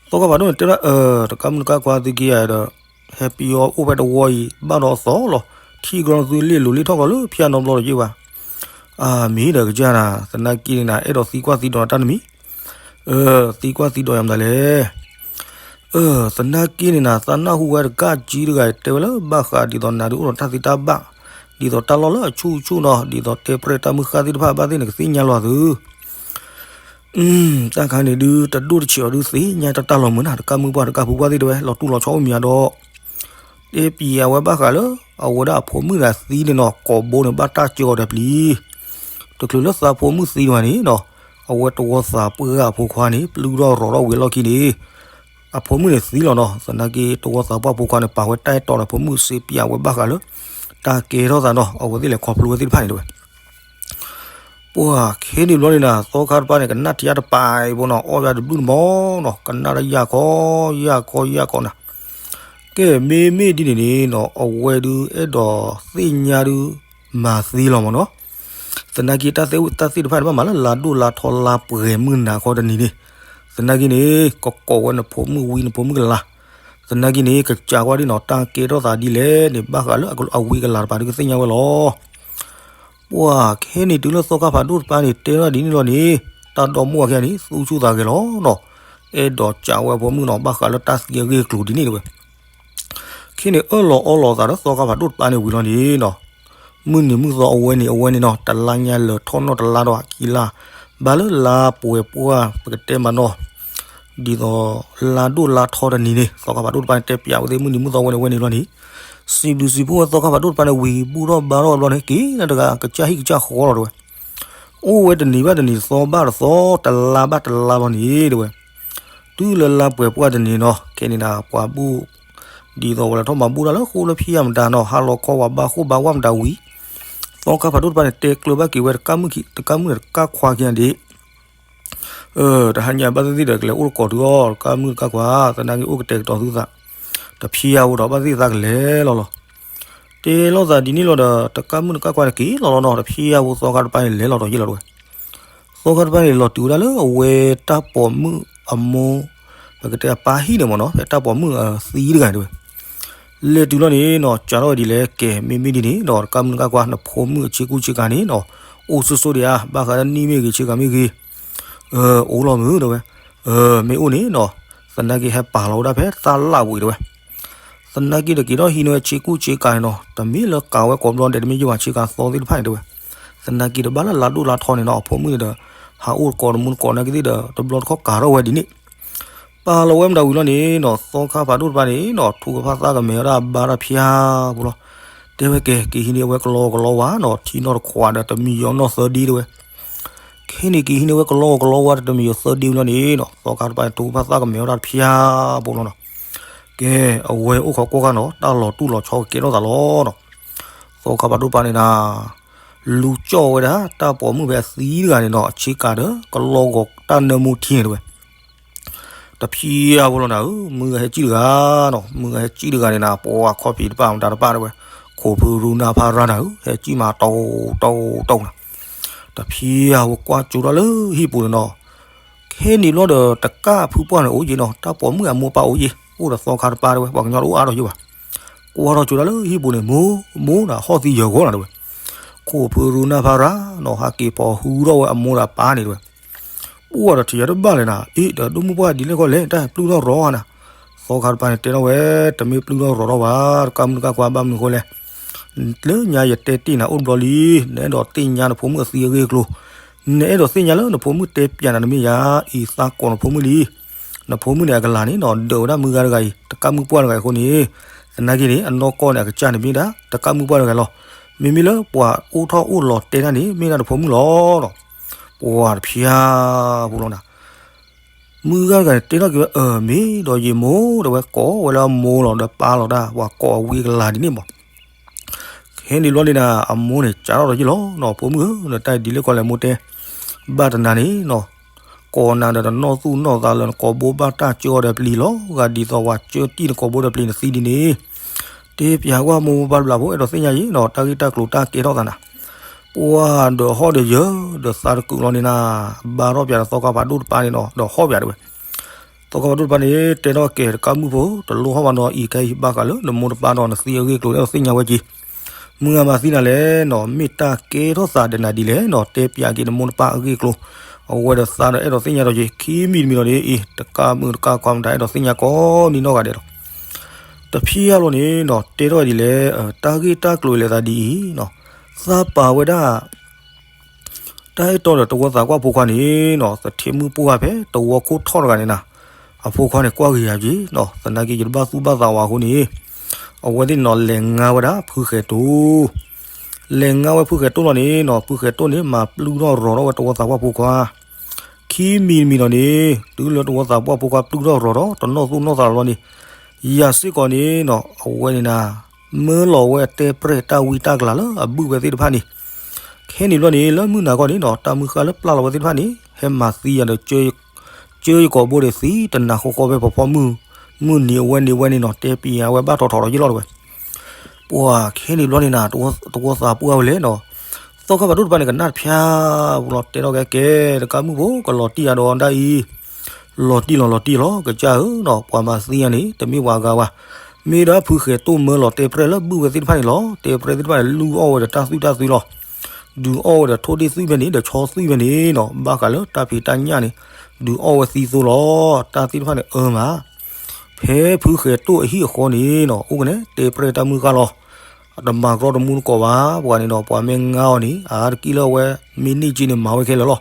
သီခါဖးဒိၣ်န့ၣ် တဲဒၣ် တကးမုၣ်တကးခွါသုက့ယါဒီး ဟဲပယီၤအိၣ်ဖဲတဝီအံၤ ဘၣ်ဒီးအသီလီၤ ထံၣ်ကရီသုလ့ၣ်လိၤလ့ၣ်ထီၣ်ကီးလၢဖၠၣ်နီတဘျီဒီးယ့ၢ်ဘၣ်. အမ့ၢ်ဒီးကစၢ်နၤ သနာ်က့န့ၣ်နၤ အဲၣ်ဒိးသံကွၢ်သံဒိးနၤတၢ်တမံၤ သံကွၢ်သံဒိးယၤမတၤလဲၣ်. သနာ်က့န့ၣ်နၤ သးနၢ်ဟူဝဲတကၢ်ကၠံတဂၤတဲဝဲလၢဘၣ်ဃးဒ်သိးနၤဒုးအိၣ်ဒီးတၢ်သ့တၢ်ဘၣ် ဒ်သိးတၢ်လီၢ်လၢအဆူၣ်ဆူၣ်နီၤ ဒ်သိးတဲပြဲၢ်တၢ်မုၢ်ဃၢ်သ့ၣ်တဖၣ်ဘၣ်သ့ၣ်န့ၣ် ကသ့ၣ်ညါလီၤသု တၢ်ခါန့ၣ်ဒုး တဒိၣ်တဆံးအီၤဒုးသ့ၣ်ညါတၢ်တၢ်လီၤမုာ်နၤ တကၢ်မုၢ်ပှၢ်တကၢ်ဖုပှၢ်သ့ၣ်တဲဝဲ လီၤတူၢ်လီၤဆီအိၣ်မံၤအဒီး တဲပံၤအဝဲဘၣ်ဃးလၢ အဝဲဒၣ်အဖိမုၣ်တဂၤသံန့ၣ်နီၤ ကိာ်ဘိန့ၣ်ဘၣ်တၢ်စၢအီၤဒီးပျံၤ တချုးလၢသးဖိမုၣ်သံတဂၤန့ၣ်နီၤ အဝဲတဝီသးပှၢ်အဖိခွါန့ၣ် ပျုၢ်ထီၣ်ရီၤထီၣ်ဝံၤအလီၢ်ခံန့ၣ် အဖိမုၣ်န့ၣ်သံလီၤနီၤ သနာ်က့တဝီသးပှၢ်ဖိခွါန့ၣ် ပာ်ဝဲတၢ်အဲၣ်တီဒီးဖိမုၣ်စ့ပံၤအဝဲဘၣ်ဃးလၢ တၢ်ကဲထီၣ်သးနီၤ အဝဲသ့ၣ်လဲၤခီဖျိဝဲသ့ၣ်တဖၣ်န့ၣ်တဲဝဲ ပှၤခဲန့ၣ်ဘျီန့ၣ်နၤ သီခါတပၤန့ၣ် ကနၣ်ထံအါတပၤအံၤဘိနီၤ အီၣ်ယၤတဘျုးတမီၤနီၤ ကနၣ်တၢ်ယၢ်ခီယၢ်ခီယၢ်ခီနၤ ကဲမ့မ့ၢ်ဒ်န့ၣ်န့ၣ်နီၤ အဝဲဒုးအဲၣ်ဒိးသ့ၣ်ညါဒုး မၤသ့လီၤမ့ၢ်နီၤ သနာ်က့တၢ်သ့ၣ်တဖၣ်န့ၣ် ဘၣ်မၤလၢလါဒိၣ်လါထီလါပှဲၤမုၢ်နၤခီတနံၤန့ၣ် သနာ်က့န့ၣ် ကကိးဝဲနဖိမုၣ်ဝံနဖိမုၣ်ကလၤ သနာ်က့န့ၣ် ကစးကွၢ်ဒ်နီၤ တၢ်ကဲထီၣ်သးဒ်လဲၣ်န့ၣ် ဘၣ်ဃးလၢအဝံကလၤတပၤဒုးကသ့ၣ်ညါဝဲလီၤ ပှၤခဲန့ၣ်တုၤလၢသီခါဖးဒိၣ်တပၤန့ၣ် တဲထီၣ်ဒ်န့ၣ်လီၤန့ၣ် တၢ်ဒီမိၢ်ဝၤခံဂၤန့ၣ် သူၣ်ဆူၣ်သးဂဲၤလီၤနီၤ အဲၣ်ဒိးစးဝဲအဖိမုၣ်နီၤ ဘၣ်ဃးလၢတၢ်သံအဂ့ၢ်အကျိၤဒ်န့ၣ်တဲဝဲ ခဲန့ၣ်အၢၣ်လီၤအီလီၤသးဒီးသီခါဖးဒိၣ်တပၤန့ၣ်ဝံၤလီၤန့ၣ်နီၤ မုၢ်နံၤမုၢ်သီအဝဲန့ၣ် အဝဲန့ၣ်နီၤ တလါညါလၢာ်ထီၣ်နီၢ်တလါဒီးခံလါ ဘၣ်လၢလါပှဲၤပှၢ်ပကတဲမးနီၤ ဒ်သိးလါဒိၣ်လါထီတနံၤန့ၣ် သီခါဖးဒိၣ်တပၤန့ၣ် တဲပျးဝဲသ့ၣ်မုၢ်နံၤမုၢ်သီဝဲန့ၣ်ဝဲန့ၣ်လီၤန့ၣ် စံးဘျုးစံးဖှိၣ်ဝဲသီခါဖးဒိၣ်တပၤန့ၣ် ဝံၤဘူၣ်ထီၣ်ဘါထီၣ်ဘျီန့ၣ် က့ၤလၢတဂၤကစၢ်ဟံၣ်ကစၢ်ဃီလီၤတဲဝဲ အိၣ်ဝဲတနံၤဘၣ်တနံၤ သီဘၣ်တသီ တလါဘၣ်တလါဘျီန့ၣ်တဲဝဲ တုၤလၢလါပှဲၤပှၢ်တနံၤနီၤ ခဲန့ၣ်နၤ ပှၤဘူၣ် ဒ်သိးဝဲလၢထီၣ်မၤဘူၣ်တၢ်လၢဃိလၢဖံးယါမတၤနီၤ ဟါလီၤခီဝဲဘါဃိၣ်ဘါဝါမတၤဝံၤ သီခါဖးဒိၣ်တပၤန့ၣ် တဲကျၢၤဘၣ်က့ၤဝဲတကၢ်မုၣ်ခံ တကၢ်မုၣ်န့ၣ်တကၢ်ခွါခံဂၤဒံး တဟါညါဘၣ်သ့ၣ်သ့ၣ်ဒီး ကလဲၤအိၣ်တကိးတုၤအီၤ တကၢ်မုၣ်တကၢ်ခွါ သနာ်က့အိၣ်ကတဲာ်ကတီၤသုသး တဖံးယါဧိၤဒီး ဘၣ်သ့ၣ်သးကလဲၤလီၤလီၤ တဲလိာ်သးဒ်န့ၣ်လီၤဒီး တကၢ်မုၣ်တကၢ်ခွါန့ၣ်က့ၤလီၤလီၤနီၤ တဖံးယါဧိၤသီခါတပၤန့ၣ် လဲၤလီၤဒီးယ့ၢ်လီၤတဲဝဲ သီခါတပၤန့ၣ် လီၤတုၤဝဲဒၣ်လၢအဝဲတၢ်ပိာ်မုၣ်အမိၢ် ပကတဲအပၢ်ဟံၣ်န့ၣ်မ့ၢ်နီၤ ဖဲတၢ်ပိာ်မုၣ်အသံတဂၤန့ၣ်တဲဝဲ လဲၤတုၤလီၤန့ၣ်နီၤ စးထီၣ်ဝဲဒ်လဲၣ် ကဲ မ့မ့ၢ်ဒ်န့ၣ်ဒီး တကၢ်မုၣ်တကၢ်ခွါ နဖိမုၣ်အဆ့ကူဆ့ကၤန့ၣ်နီၤ အိၣ်ဆိၣ်ဆိၣ်ဒံးဧါ ဘၣ်ဃးလၢနံၣ်မ့ၢ်ဂ့ၤ ဆ့ကၤမ့ၢ်ဂ့ၤ အိၣ်လီၤမုၢ်တဲဝဲ မ့ၢ်အိၣ်န့ၣ်နီၤ သနာ်က့ဟဲပာ်လီၤဝဲဒၣ်ဖဲတၢ်လၣ်ဝံၤတဲဝဲ သနာ်က့ဒီးက့ၤထီၣ်ဟံးန့ၢ်ဝဲဆ့ကူဆ့ကၤန့ၣ်နီၤ တမ့ၢ်လၢကၤဝဲကိးဘျီဒဲး တမ့ၢ်ယိၣ်ဘၣ်ဆ့ကၤသီသ့ၣ်တဖၣ်န့ၣ်တဲဝဲ သနာ်က့ဒီးဘၣ်လၢလါဒိၣ်လါထီန့ၣ်နီၤ အဖိမုၣ်န့ၣ်ဒီး ဟးအိၣ်တကိးတမူတကိးနာ်က့သ့ၣ်ဒီး တဘျီတခီၣ်ကၤထီၣ်ဝဲဒ်န့ၣ် ပာ်လီၤဝဲမတၤဝံၤလီၤန့ၣ်နီၤ သီခါဖးဒိၣ်တပၤန့ၣ်နီၤ ထူကဖၣ်သၣ်ကမဲာ်ဝဲဒၣ်ဘါတၢ်ဖၠါဖိလီၤ တဲဝဲကဲ က့ၤဟံးန့ၢ်အဝဲကလီကလီဝါနီၤ ထံနီၢ်တခွးဒီးတမံၤယီၤနီၢ်သၢဒ့တဲဝဲ ခဲန့ၣ်က့ၤဟံးန့ၢ်ဝဲကလီကလီဝါတမံၤယသၢဒ့ဝံၤလီၤန့ၣ်နီၤ, သီခါတပၤန့ၣ် တိဖၣ်သၣ်ကမဲာ်ဝဲဒၣ်တဖျၢၣ်ဖိလီၤနီၤ. ကဲ, အဝဲအိၣ်ခိးကွၢ်ဃာ်နီၤ, တၢ်လီၤတူၢ်လီၤဆီကကဲထီၣ်သးလီၤနီၤ. သီခါပၤဒိၣ်တပၤန့ၣ်နၤ, လူၤကၠီၣ်ဝဲဒၣ် တၢ်ပိာ်မုၣ်ဖဲအသံတဂၤန့ၣ်နီၤ, အဆ့ကၤဒီး ကလီဂီၤတၢ်နၢမူထံန့ၣ်တဲဝဲ တဖျၢၣ်ဖိလီၤနၤဧၢ, မုၢ်ဂၤဟဲစံၣ်တဂၤနီၤ, မုၢ်ဂၤဟဲစံၣ်တဂၤန့ၣ်နၤ, ပှၤခီၣ်ဖံးတပၤမတၤတပၤတဲဝဲ, ခိၣ်ဖုရူနၢ်ဖါရၤနၤဧၢ, ဟဲစံၣ်မးတီတီတီနီၤ. တဖျၢၣ်ဖိကွၢ်ကၠိဒၣ်လၢဟံၣ်ပူၤန့ၣ်နီၤ. ခဲန့ၣ်ဘျီဒီးတကၣ်ဖုပှၢ်န့ၣ်အိၣ်ယ့ၣ်နီၤ, တၢ်ပိာ်မုၣ်အမိၢ်ပၢ်အိၣ်ယ့ၣ်, အိၣ်ဒီးသီခါတပၤတဲဝဲ, ပှၤကညီတအိၣ်အါထီၣ်ယ့ၣ်ဘၣ်. ကွၢ်ထီၣ်ကၠိဒၣ်လၢဟံၣ်ပူၤန့ၣ်, မိၢ်, မိၢ်ဒီးဟီၣ်သံယၢၤဂီၤနၤတဲဝဲ. ခိၣ်ဖုရူနၢ်ဖါရၤနီၤ, ဟးက့ၤပိာ်ဟုထီၣ်ဝဲအမိၢ်ဒီးအပၢ်န့ၣ်တဲဝဲ. ပှၢ်ဒီးထံၣ်ယၤတဘၣ်လဲၣ်နၤ, အ့ ဒီးဒိၣ်မုၢ်ပှၢ်ဒ်လဲၣ်ခီလဲၣ်, တၢ်ပျုၢ်ထီၣ်ရီၤဧါနၤ. သီခါတပၤန့ၣ်တဲထီၣ်ဝဲ, တမ့ၢ်ပျုၢ်ထီၣ်ရီၤထီၣ်ဘၣ်, တကၣ်မုၣ်တကၣ်ခွါဘၣ်မနုၤဃိလဲၣ်. လၢညါယတဲတ့ၢ်နၤအိၣ်တဘျီလံ, နအဲၣ်ဒိးသ့ၣ်ညါနဖိမုၣ်အသံအဂ့ၢ်အကျိၤ, နအဲၣ်ဒိးသ့ၣ်ညါလၢနဖိမုၣ်တဲပၠးနၤတမ့ၢ်ဧါ, အံၤသးကိးနဖိမုၣ်လံ. နဖိမုၣ်န့ၣ်အကလၤန့ၣ်နီၤ, ဒၢးဝဲဒၣ်မုၢ်ဂၤတဂၤအံၤ, တကၣ်မုၣ်ပှၢ်တဂၤအံၤအဃိန့ၣ်, သနာ်က့န့ၣ် အနီၢ်ကီၢ်န့ၣ် အကစၢ်န့ၣ်မ့ၢ်ဒၣ် တကၣ်မုၣ်ပှၢ်တဂၤလီၤ. မ့မ့ၢ်လၢပှၤအိၣ်ထီၣ်အိၣ်လီၤတဲတၢ်န့ၣ် မ့ၢ်ဒၣ်နဖိမုၣ်လီၤနီၤ. ပှၤတဖျၢၣ်ဖိလီၤနၤ. မုၢ်ဂၤတဂၤန့ၣ်တဲထီၣ်က့ၤဝဲ, အၢ မ့ၢ်ဒီးယမိၢ်တဲဝဲ, ကိးဝဲလၢအမိၢ်လီၤဒီးပၢ်လီၤတၢ်, ပှၤကိးအဝံအကလၤဒ်န့ၣ်မး. ခဲန့ၣ်ဘျီန့ၣ်နၤ, အမိၢ်န့ၣ် ကးထီၣ်ဒီးယ့ၣ်လီၤနီၤ, ဖိမုၣ်ဧၢ, နတၢ်ဒ်လဲၣ်ကီလဲၣ်မိၢ်တဲ, ဘၣ်တနၤန့ၣ်နီၤ, ကိးနၤဒီးတနီၣ်သူၣ်နီၣ်သးလၢနကိာ်ဘိဘၣ်တၢ်ကၢအီၤဒီးပျံၤလီၤ, ဂၤဒ်သိးပှၤကၢတံၢ်နကိာ်ဘိဒီးပျံၤနသံဒ်န့ၣ်, တဲပၠးကွၢ်မိၢ်ပၢ်တဘျီဖိ, အဲၣ်ဒိးသ့ၣ်ညါယ့ၣ်နီၤ, တၢ်ဂ့ၢ်တၢ်ကျိၤတၢ်ကဲထီၣ်သးနၤ. ပှၢ်ဒီးဟီၣ်ဒီးယၢၤ, ဒီးသးတကုာ်လီၤန့ၣ်နၤ, ဘါထီၣ်ပၠးဒီးသီခါဖးဒိၣ်တပၤန့ၣ်နီၤ, ဒီးဟီၣ်ပၠးတဲဝဲ. သီခါဖးဒိၣ်တပၤန့ၣ် တဲထီၣ်က့ၤတကၣ်မုၣ်ဖိ, တလိၣ်ဟီၣ်ဘၣ်နီၤ, အံၤခဲအံၤဘၣ်ဃးလၢနမိၢ်နပၢ်ဒီးနသံအဂ့ၢ်အကျိၤ အဲၣ်ဒိးသ့ၣ်ညါဝဲက့ၤ. မုၢ်ဂၤမၤသံနၤလဲၣ်နီၤ, မ့ၢ်တၢ်ကဲထီၣ်သးဒီးနၤဒ်လဲၣ်နီၤ, တဲပၠးက့ၤနမိၢ်နပၢ်အဂ့ၢ်အကျိၤ. အဝဲဒီးသးဒီးအဲၣ်ဒိးသ့ၣ်ညါဒီးက့ၤ, ခံမံၤတမံၤလီၤန့ၣ်, အံၤ တကၣ်မုၣ်တကၣ်ခွါမတၤ အဲၣ်ဒိးသ့ၣ်ညါကိးနံၤနီၢ်ဂၤဒဲးဒီး တဖျၢၣ်လီၤန့ၣ်နီၤ, တဲထီၣ်ဒ်လဲၣ်, တၢ်ဂ့ၢ်တၢ်ကျိၤလဲၤသးဒ်အံၤနီၤ, သးပာ်ဝဲဒၣ် တၢ်အဲၣ်တီဒီးတဝီသးပှၢ်ဖိခွါန့ၣ်နီၤ, သထ့မုၣ်ပှၢ်ဖဲတဝီခိၣ်ထီၣ်တဂၤန့ၣ်နၤ, အဖိခွါန့ၣ်ကွၢ်ဂ့ၤယၤက့ၤနီၤ, သနာ်က့ယတဘၣ်သူၣ်ဘၣ်သးဝဲအဃိန့ၣ်, အဝဲသ့ၣ်န့ၣ်နီၤ လဲၤငါဝဲဒၣ်ဖုဃဲၤတိၢ် လဲၤငါဝဲဖုဃဲၤတိၢ်လီၤန့ၣ်နီၤ, ဖုဃဲၤတိၢ်န့ၣ် မၤပျုၢ်ထီၣ်ရီၤထီၣ်ဝဲတဝီသးပှၢ်ဖိခွါ. ခံမံၤတမံၤလီၤန့ၣ်, တုၤလၢတဝီသးပှၢ်ဖိခွါပျုၢ်ထီၣ်ရီၤထီၣ် တနီၣ်သူၣ်နီၣ်သးလီၤန့ၣ်, ယၤစ့ၢ်ကီးန့ၣ်နီၤ, အဝဲန့ၣ်နၤ, မၢလီၤဝဲအတဲပြဲၢ်တၢ်ဝံတၢ်ကလၤလၢအဘုၣ်ဝဲသ့ၣ်တဖၣ်န့ၣ်. ခဲန့ၣ်ဘျီန့ၣ် လၢမုၢ်နၤခီန့ၣ်နီၤ, တၢ်မုၢ်ဃၢ်လၢပျၢ်လီၤဝဲသ့ၣ်တဖၣ်န့ၣ် ဟဲမၤသံယၤဒီး ကၢယကိာ်ဘိဒီးသံ တနၤဃီဃီဖဲဖီဖီမုၢ်, မုၢ်နံၤအဝဲန့ၣ်ဝဲန့ၣ်နီၤ, တဲပံၤအဝဲဘၣ်ထီၣ်ထီၣ်ဒီးယ့ၣ်လီၤတဲဝဲ. ပှၢ်ခဲန့ၣ်ဘျီန့ၣ်နၤ, တဝီသးပှၢ်ဝဲလဲၣ်နီၤ, သီခါဖးဒိၣ်တပၤန့ၣ် ကနၣ်တဖျၢၣ်ပူၤလီၤ တဲထီၣ်ကဲကဲ, တကၣ်မုၣ်ဖိ ကလီၤတံၢ်အဒိဒၣ်အံၤ, လီၤတံၢ်လီၤလီၤတံၢ်လီၤ ကစၢ်ဧၢနီၤ, ပှၤမၤသံယၤန့ၣ် တမ့ၢ်ပှၤဂၤဘၣ်, မ့ၢ်ဒၣ်ဖုဃဲၤတိၢ်မၢလီၤတဲပြဲၢ်လၢဘုၣ်ဝဲသ့ၣ်တဖၣ်န့ၣ်လီၤ. တဲပြဲၢ်သ့ၣ်တဖၣ်န့ၣ် လုၢ်အီၣ်ဝဲဒီးတၢ်သွံၣ်တၢ်သွံလီၤ. ဒုးအီၣ်ဝဲဒီးထိၣ်ဒ့ၣ်သွံၣ်ဖဲန့ၣ် ဒီးဆီသွံၣ်ဖဲန့ၣ်နီၤ, ဘၣ်ဃးလၢတၢ်ဖံးတၢ်ညၣ်န့ၣ်, ဒုးအီၣ်ဝဲသံသိလီၤ. တၢ်သ့ၣ်တဖၣ်န့ၣ်အၢမး, ဖဲဖုဃဲၤတိၢ်အဟံၣ်အဃီန့ၣ်နီၤ, အိၣ်ကနဲတဲပြဲၢ်တၢ်မုၢ်ဃၢ်လီၤ. တမၤကရီတမူတကိးဘၣ်, ပှၤန့ၣ်နီၤ, ပှၤမ့ၢ်ငါအီၤန့ၣ် အါတက့ၢ်လၢအဝဲ မ့ၢ်န့ၢ်က့န့ၣ်မၤဝဲခဲလၢာ်လီၤ.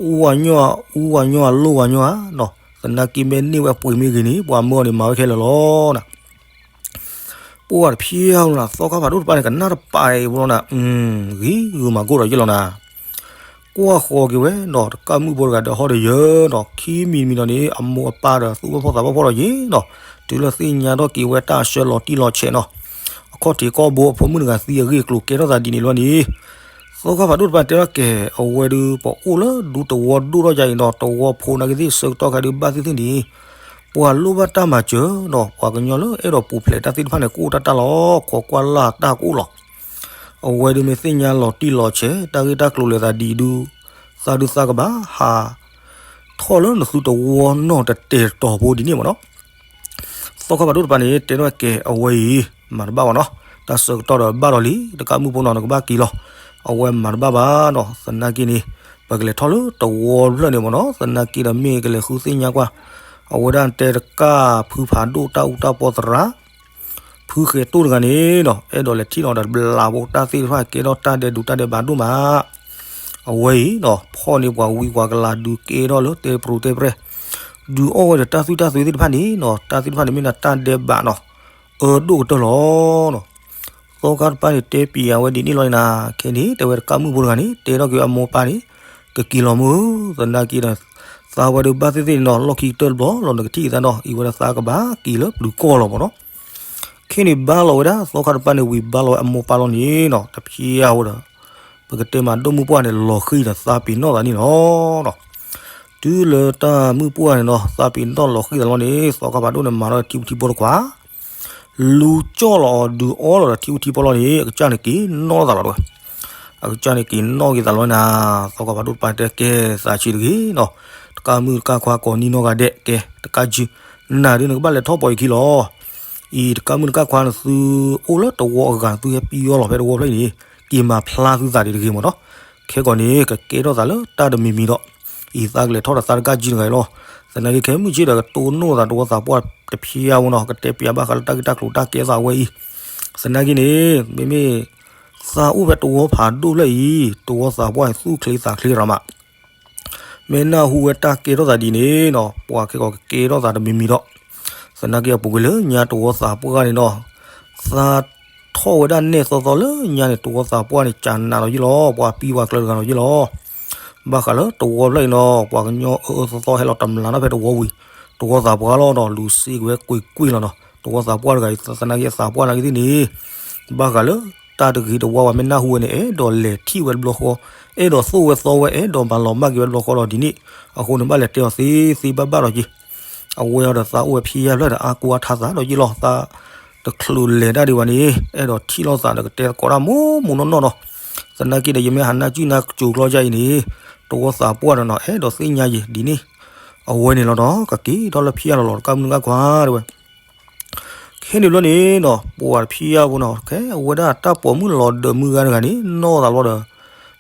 အူဝဲညီ, အူဝဲညီ, အလိၣ်ဝဲညီဧါနီၤ, သနာ်က့မ့ၢ်န့ၢ်ဝဲပှ့ၤမ့ၢ်ဂ့ၤန့ၣ် ပှၤမၢအီၤန့ၣ်မၤဝဲခဲလၢာ်လီၤနၤ. ပှၢ်တဖျၢၣ်လီၤနၤ, သီခါဖးဒိၣ်တပၤန့ၣ် ကနၣ်တပာ်အံၤဖိလီၤနၤ, ဂ့ၤဂုာ်မၤကိၢ်ဒီးယ့ၣ်လီၤနၤ. ကွၢ်ဃီၤက့ၤဝဲနီၤ, တကၣ်မုၣ်ဖိတဂၤဒီးဟီၣ်ဒီးယၢၤနီၤ, ခံမံၤတမံၤလီၤန့ၣ် အမိၢ်အပၢ်ဒီးသူၣ်ဘၣ်ဖှီၣ်သးဘၣ်ဖှီၣ်ဒီးယ့ၣ်နီၤ, တုၤလၢသ့ၣ်ညါထီၣ်က့ၤဝဲတၢ်ဆှၢလီၤတံၢ်လီၤဆဲးနီၤ, အခီၣ်ထံးကီၢ်ဘိအဖိမုၣ်တဂၤသံအဂ့ၢ်အကျိၤကဲထီၣ်သးဒ်န့ၣ်လီၤန့ၣ်, သီခါဖးဒိၣ်တပၤတဲထီၣ်ကဲ, အဝဲဒုး ပအိၣ်လၢဒူသဝီဒိၣ်ထီၣ်ယါအံၤနီၤ, သဝီဖိနာ်က့သ့ၣ်ဆၢကတီၢ်ခဲဒုးဘၣ်သ့ၣ်သ့ၣ်န့ၣ်, ပှၤလိၣ်ဘၣ်တၢ်မၤစၢၤနီၤ, ပှၤကညီလၢအဲၣ်ဒိးပူၤဖျဲးတၢ်သ့ၣ်တဖၣ်န့ၣ် ကအိၣ်တၢ်တၢ်လီၤ, ခိးကွၢ်လၢ်တၢ်ကအိၣ်လီၤ. အဝဲဒုးမ့ၢ်သ့ၣ်ညါလီၤတံၢ်လီၤဆဲး တၢ်ဂ့ၢ်တၢ်ကျိၤလဲၤသးဒ်အံၤဒုး, သးဒုးသးကဘၣ်ဟး ထီၣ်လၢနသုတဝီနီၢ်တတဲာ်တတီၤဖိဒ်န့ၣ်မ့ၢ်နီၤ. သီခါဖးဒိၣ်တပၤန့ၣ် တဲထီၣ်ကဲအဝဲအံၤ, မၤတဘၣ်ဘၣ်နီၤ, တၢ်ဆၢကတီၢ်ဒီးဘၣ်ဒီးလံ, တကၣ်မုၣ်ဖိနီၤ နကဘၣ်က့ၤလီၤ. အဝဲမၤတဘၣ်ဘၣ်နီၤ, သနာ်က့န့ၣ်, ပကလဲၤထီၣ်လၢတဝီတဖျၢၣ်န့ၣ်မ့ၢ်နီၤ, သနာ်က့ဒီးမ့ၢ်ကလဲၤဃုသ့ၣ်ညါကွၢ်, အဝဲဒၣ်တဲတကၣ်ဖုဖးဒိၣ်တၢ်အူတၢ်ပီသရၣ် ဖုဃဲၤတိၢ်တဂၤန့ၣ်နီၤ, အဲၣ်ဒိးလဲၤထံၣ်နီၤဒီးတဘျးဖိတၢ်သ့ၣ်တဖၣ်ကဲထီၣ်တၢ်ဒဲးဒုးတၢ်ဒဲးဘးဒိၣ်မး. အဝဲအံၤနီၤ, ဖီၣ်န့ၢ်ပှၤဝံပှၤကလၤဒုးကဲထီၣ်လၢတဲပြိတဲပြဲၢ်, ဒုးအီၣ်ဝဲဒီးတၢ်သွံၣ်တၢ်သွံသ့ၣ်တဖၣ်န့ၣ်နီၤ, တၢ်သ့ၣ်တဖၣ်န့ၣ်မ့ၢ်ဒၣ်တၢ်ဒဲးဘးနီၤ, အၢဒိၣ်ကတၢၢ်လီၤ. သီခါတပၤန့ၣ် တဲပံၤအဝဲဒ်န့ၣ်လီၤန့ၣ်နၤ, ခဲန့ၣ် တဲဝဲတကၣ်မုၣ်ဖိတဂၤန့ၣ် တဲထီၣ်က့ၤအမိၢ်ပၢ်န့ၣ်, တ တက့ၤလီၤမုၢ်, သနာ်က့ဒီး သးဝဲဒၣ်ဘၣ်သ့ၣ်သ့ၣ်န့ၣ်နီၤ လီၢ်ခံကတၢၢ်တဘျီလီၤ နကထံၣ်အသးနီၤ အံၤဝဲဒၣ်သးကဘၣ်က့ၤလၢပျုၤကီၢ်လီၤမ့ၢ်နီၤ. ခဲန့ၣ်ဘါလီၤဝဲဒၣ် သီခါတပၤန့ၣ်ဝံၤဘါလီၤဝဲအမိၢ်ပၢ်လီၤန့ၣ်နီၤ တဖျါဝဲဒီး ပကတဲမးဒိၣ်မုၢ်ပှၢ်န့ၣ် လီၤဃံၤဒီးသးပ့ၤနီၣ်သးန့ၣ်လီၤ. တုၤလၢတၢ်မုၢ်ပှၢ်န့ၣ်နီၤ သးပ့ၤနီၣ်လီၤဃံၤသးလီၤန့ၣ် သီခါဖးဒိၣ်န့ၣ်မၤထီၣ်ထံဖိထံဖိတခွါ လူၤကၠီၣ်လီၤအီၤဒုးအီလီၤဒီးထံဖိထံဖိလီၤန့ၣ် အကစၢ်န့ၣ်က့ၤနီၣ်သးလီၤတဝဲ. အကစၢ်န့ၣ်က့ၤနီၣ်က့ၤသးလီၤနၤ, သီခါဖးဒိၣ်တပၤတဲကဲသးဆံးတဂ့ၤနီၤ, တကးမုၢ်တကးခွါကိးနံနီၢ်ဂၤဒဲးကဲ တကးကံ နၤဒုးနကဘၣ်လဲၤထီၣ်ပီၤအံၤခံလီၤ. အံၤတကးမုၢ်တကးခွါန့ၣ် သုအိၣ်လၢတဝီအဂၤ သုဟဲပံၤအီၤလီၤဖဲတဝီဖျၢၣ်အံၤန့ၣ် က့ၤမၤဖျါသုသးဒံးတဂ့ၤမ့ၢ်နီၤ. ခဲကီးန့ၣ် ကကဲထီၣ်သးလၢတၢ်တမံၤမံၤဒီး အံၤသးကလဲၤထီၣ်ဒီးသးတကးကံတဂၤအံၤလီၤ. သနာ်က့ခဲမုၢ်ဆ့ၣ်ဒီးကတိၢ်နီၣ်သးတဝီသးပှၢ်တဖျါဝဲနီၤ ကတဲပျးဘၣ်ဃးလၢတၢ်ဂ့ၢ်တၢ်ကျိၤတၢ်ကဲသးဝဲအံၤ. သနာ်က့န့ၣ် မ့မ့ၢ် သးအိၣ်ဖဲတဝီဖးဒိၣ်ဖျၢၣ်အံၤ တဝီသးပှၢ်သူၣ်ချ့သးချ့ရၤမး မ့ၢ်နၢ်ဟူဝဲတၢ်ကဲထီၣ်သးဒ်န့ၣ်နီၤ ပှၤခဲကီးကကဲထီၣ်သးတမံၤမံၤဒီး သနာ်က့အပူၤကွံာ်လၢညါတဝီသးပှၢ်န့ၣ်နီၤ သးထီၣ်ဝဲဒၣ်နဲၣ်သီသီလၢညါန့ၣ် တဝီသးပှၢ်န့ၣ် ကနးလီၤယ့ၢ်လီၤ ပှၤပံၤပှၤကျၢၤတဂၤလီၤယ့ၢ်လီၤ. ဘၣ်ဃးလၢတဝီဖျၢၣ်အံၤနီၤ ပှၤကညီအၢအၢသီသီဟဲလီၤတမျးနီၤဖဲတဝီဝံၤ တဝီသးပှၢ်လီၤနီၤ လူၤစ့က့ၤဝဲကွ့ၢ်ကွ့ၢ်လီၤနီၤ တဝီသးပှၢ်တဂၤအံၤ သနာ်က့သးပှၢ်နာ်က့သ့ၣ်န့ၣ် ဘၣ်ဃးလၢ တၢ်တဂ့ၤတဝါဝဲမ့ၢ်နၢ်ဟူဝဲန့ၣ် အဲၣ်ဒိးလဲၤထံၣ်ဝဲတဘျီဃီ, အဲၣ်ဒိးသိၣ်ဝဲသီဝဲ အဲၣ်ဒိးမၤလီၤမၢ်က့ၤဝဲတဘျီဃီလီၤဒ်န့ၣ်, အဃိန့ၣ်ဘၣ်လဲၤတဲအီၤသ့သ့ဘၣ်ဘၣ်ဒီးက့ၤ, အဝဲအီၤဒီးသးအိၣ်ဝဲဖျါဖျၢၣ်ဒီးအါကူအါထါသးဒီးယ့ၢ်လီၤ, သးတချုးလဲၤဒၣ်ဒံးဘၣ်န့ၣ် အဲၣ်ဒိးထံၣ်လိာ်သးဒီးကတဲသကိးတၢ်မိၢ်မိၢ်နီၢ်နီၢ်နီၤ, သနာ်က့ဒီးယမ့ၢ်ဟးနၢ်စုနၢ်ကၠိၤကျီယါအံၤန့ၣ်, တဝီသးပှၢ်ဒီးနီၤ အဲၣ်ဒိးသ့ၣ်ညါယံၤဒ်န့ၣ်, အဝဲန့ၣ်လီၤဒီးကက့ၤထီၣ်လၢဖျါလီၤလီၤ တကးမုၢ်တကးခွါတဲဝဲ ခဲန့ၣ်ဘျီန့ၣ်နီၤ ပှၤတဖျါဝဲနီၤ ခဲအဝဲဒၣ်တၢ်ပိာ်မုၣ်လီၤဒီးမုၢ်ဂၤတဂၤန့ၣ် နီၢ်သးလီၤဒီး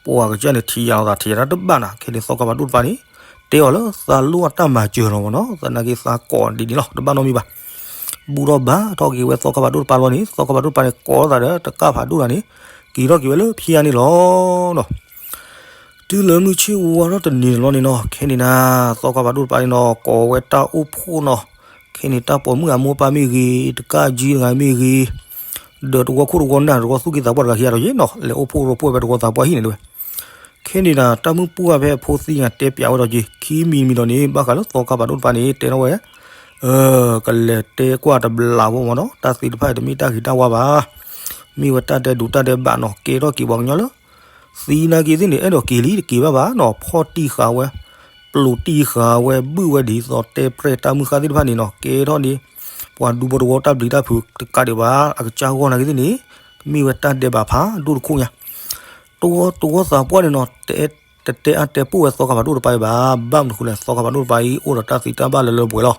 ပှၤကစၢ်န့ၣ်ထံၣ်ယါလီၤသး ထံၣ်ယါတၢ်တဘၣ်နၤ ခဲန့ၣ်သီခါဖးဒိၣ်တပၤန့ၣ် တဲအီၤလၢသးလိၣ်အတၢ်မၤစၢၤလီၤမ့ၢ်နီၤ သနာ်က့သးကိးဒ်န့ၣ်လီၤ တဘၣ်နီတမံၤဘၣ်. ဘူးထီၣ်ဘါထီၣ်က့ၤဝဲသီခါဖးဒိၣ်တပၤလီၤန့ၣ် သီခါဖးဒိၣ်တပၤန့ၣ် ကိးသးဒီးတကးဖးဒိၣ်တဂၤန့ၣ် က့ၤထီၣ်က့ၤဝဲလၢဖျါန့ၣ်လီၤနီၤ တုၤလၢမုၢ်ဆ့ၣ်ဝါထီၣ်တနံၤန့ၣ်လီၤန့ၣ်နီၤ ခဲန့ၣ်နၤ သီခါဖးဒိၣ်တပၤန့ၣ်နီၤ ကိးဝဲတၢ်အိၣ်ဖှိၣ်နီၤ, ခဲန့ၣ်တၢ်ပိာ်မုၣ်အမိၢ်ပၢ်မ့ၢ်ဂ့ၤ, တကးကၠံတဂၤမ့ၢ်ဂ့ၤ, ဒီးတဝီခိၣ်တဝီနၢ် တဝီသူၣ်က့သးပှၢ်တဂၤခံဂၤဒီးယ့ၢ်နီၤ လဲၤအိၣ်ဖှိၣ်ရိဖှိၣ်ဝဲတဝီသးပှၢ်ဟံၣ်န့ၣ်တဲဝဲ. ခဲန့ၣ်နၤ တၢ်မုၢ်ပှၢ်ဖဲအဖိသံန့ၣ် တဲပျးဝဲဒီးက့ၤ ခံမံၤတမံၤဒီးန့ၣ် ဘၣ်ဃးလၢသီခါဖးဒိၣ်တပၤန့ၣ် တဲထီၣ်ဝဲ ကလဲၤတဲကွၢ်တဘျီဖိမ့ၢ်နီၤ တၢ်သ့ၣ်တဖၣ်အံၤတမ့ၢ်တၢ်ဂ့ၤတၢ်ဝါဘၣ်. မ့ၢ်ဝဲတၢ်ဒဲးဒိးတၢ်ဒဲးဘးနီၤ ကဲထီၣ်က့ၤပှၤကညီလၢ သံနာ်က့သ့ၣ်န့ၣ် အဲၣ်ဒိးက့ၤလံတက့ၤဘၣ်ဘၣ်နီၤ ဖီၣ်တံၢ်ဃာ်ဝဲ, ပျိးတံၢ်ဃာ်ဝဲ ဘုၣ်ဝဲဒ်သိးတဲပြဲၢ်တၢ်မုၢ်ဃၢ်သ့ၣ်တဖၣ်န့ၣ်နီၤ ကဲထီၣ်န့ၣ် ပှၤဒူဖိတဝီတၢ်ဘျုးတၢ်ဖုးတကးဒံးဘၣ် အကစၢ်ဂီၢ်နာ်က့သ့ၣ်န့ၣ် မ့ၢ်ဝဲတၢ်ဒဲးဘးဖးဒိၣ်တခိၣ်ညါ တဝီသးပှၢ်န့ၣ်နီၤ တတဲအါတဲပူၣ်ဝဲသီခါဖးဒိၣ်တပၤအံၤဘၣ် ဘၣ်မနုၤဃိလဲၣ် သီခါဖးဒိၣ်တပၤအံၤ အိၣ်ဒီးတၢ်သံတၢ်ဘၣ်လၢလၢပှဲၤပှဲၤလီၤ.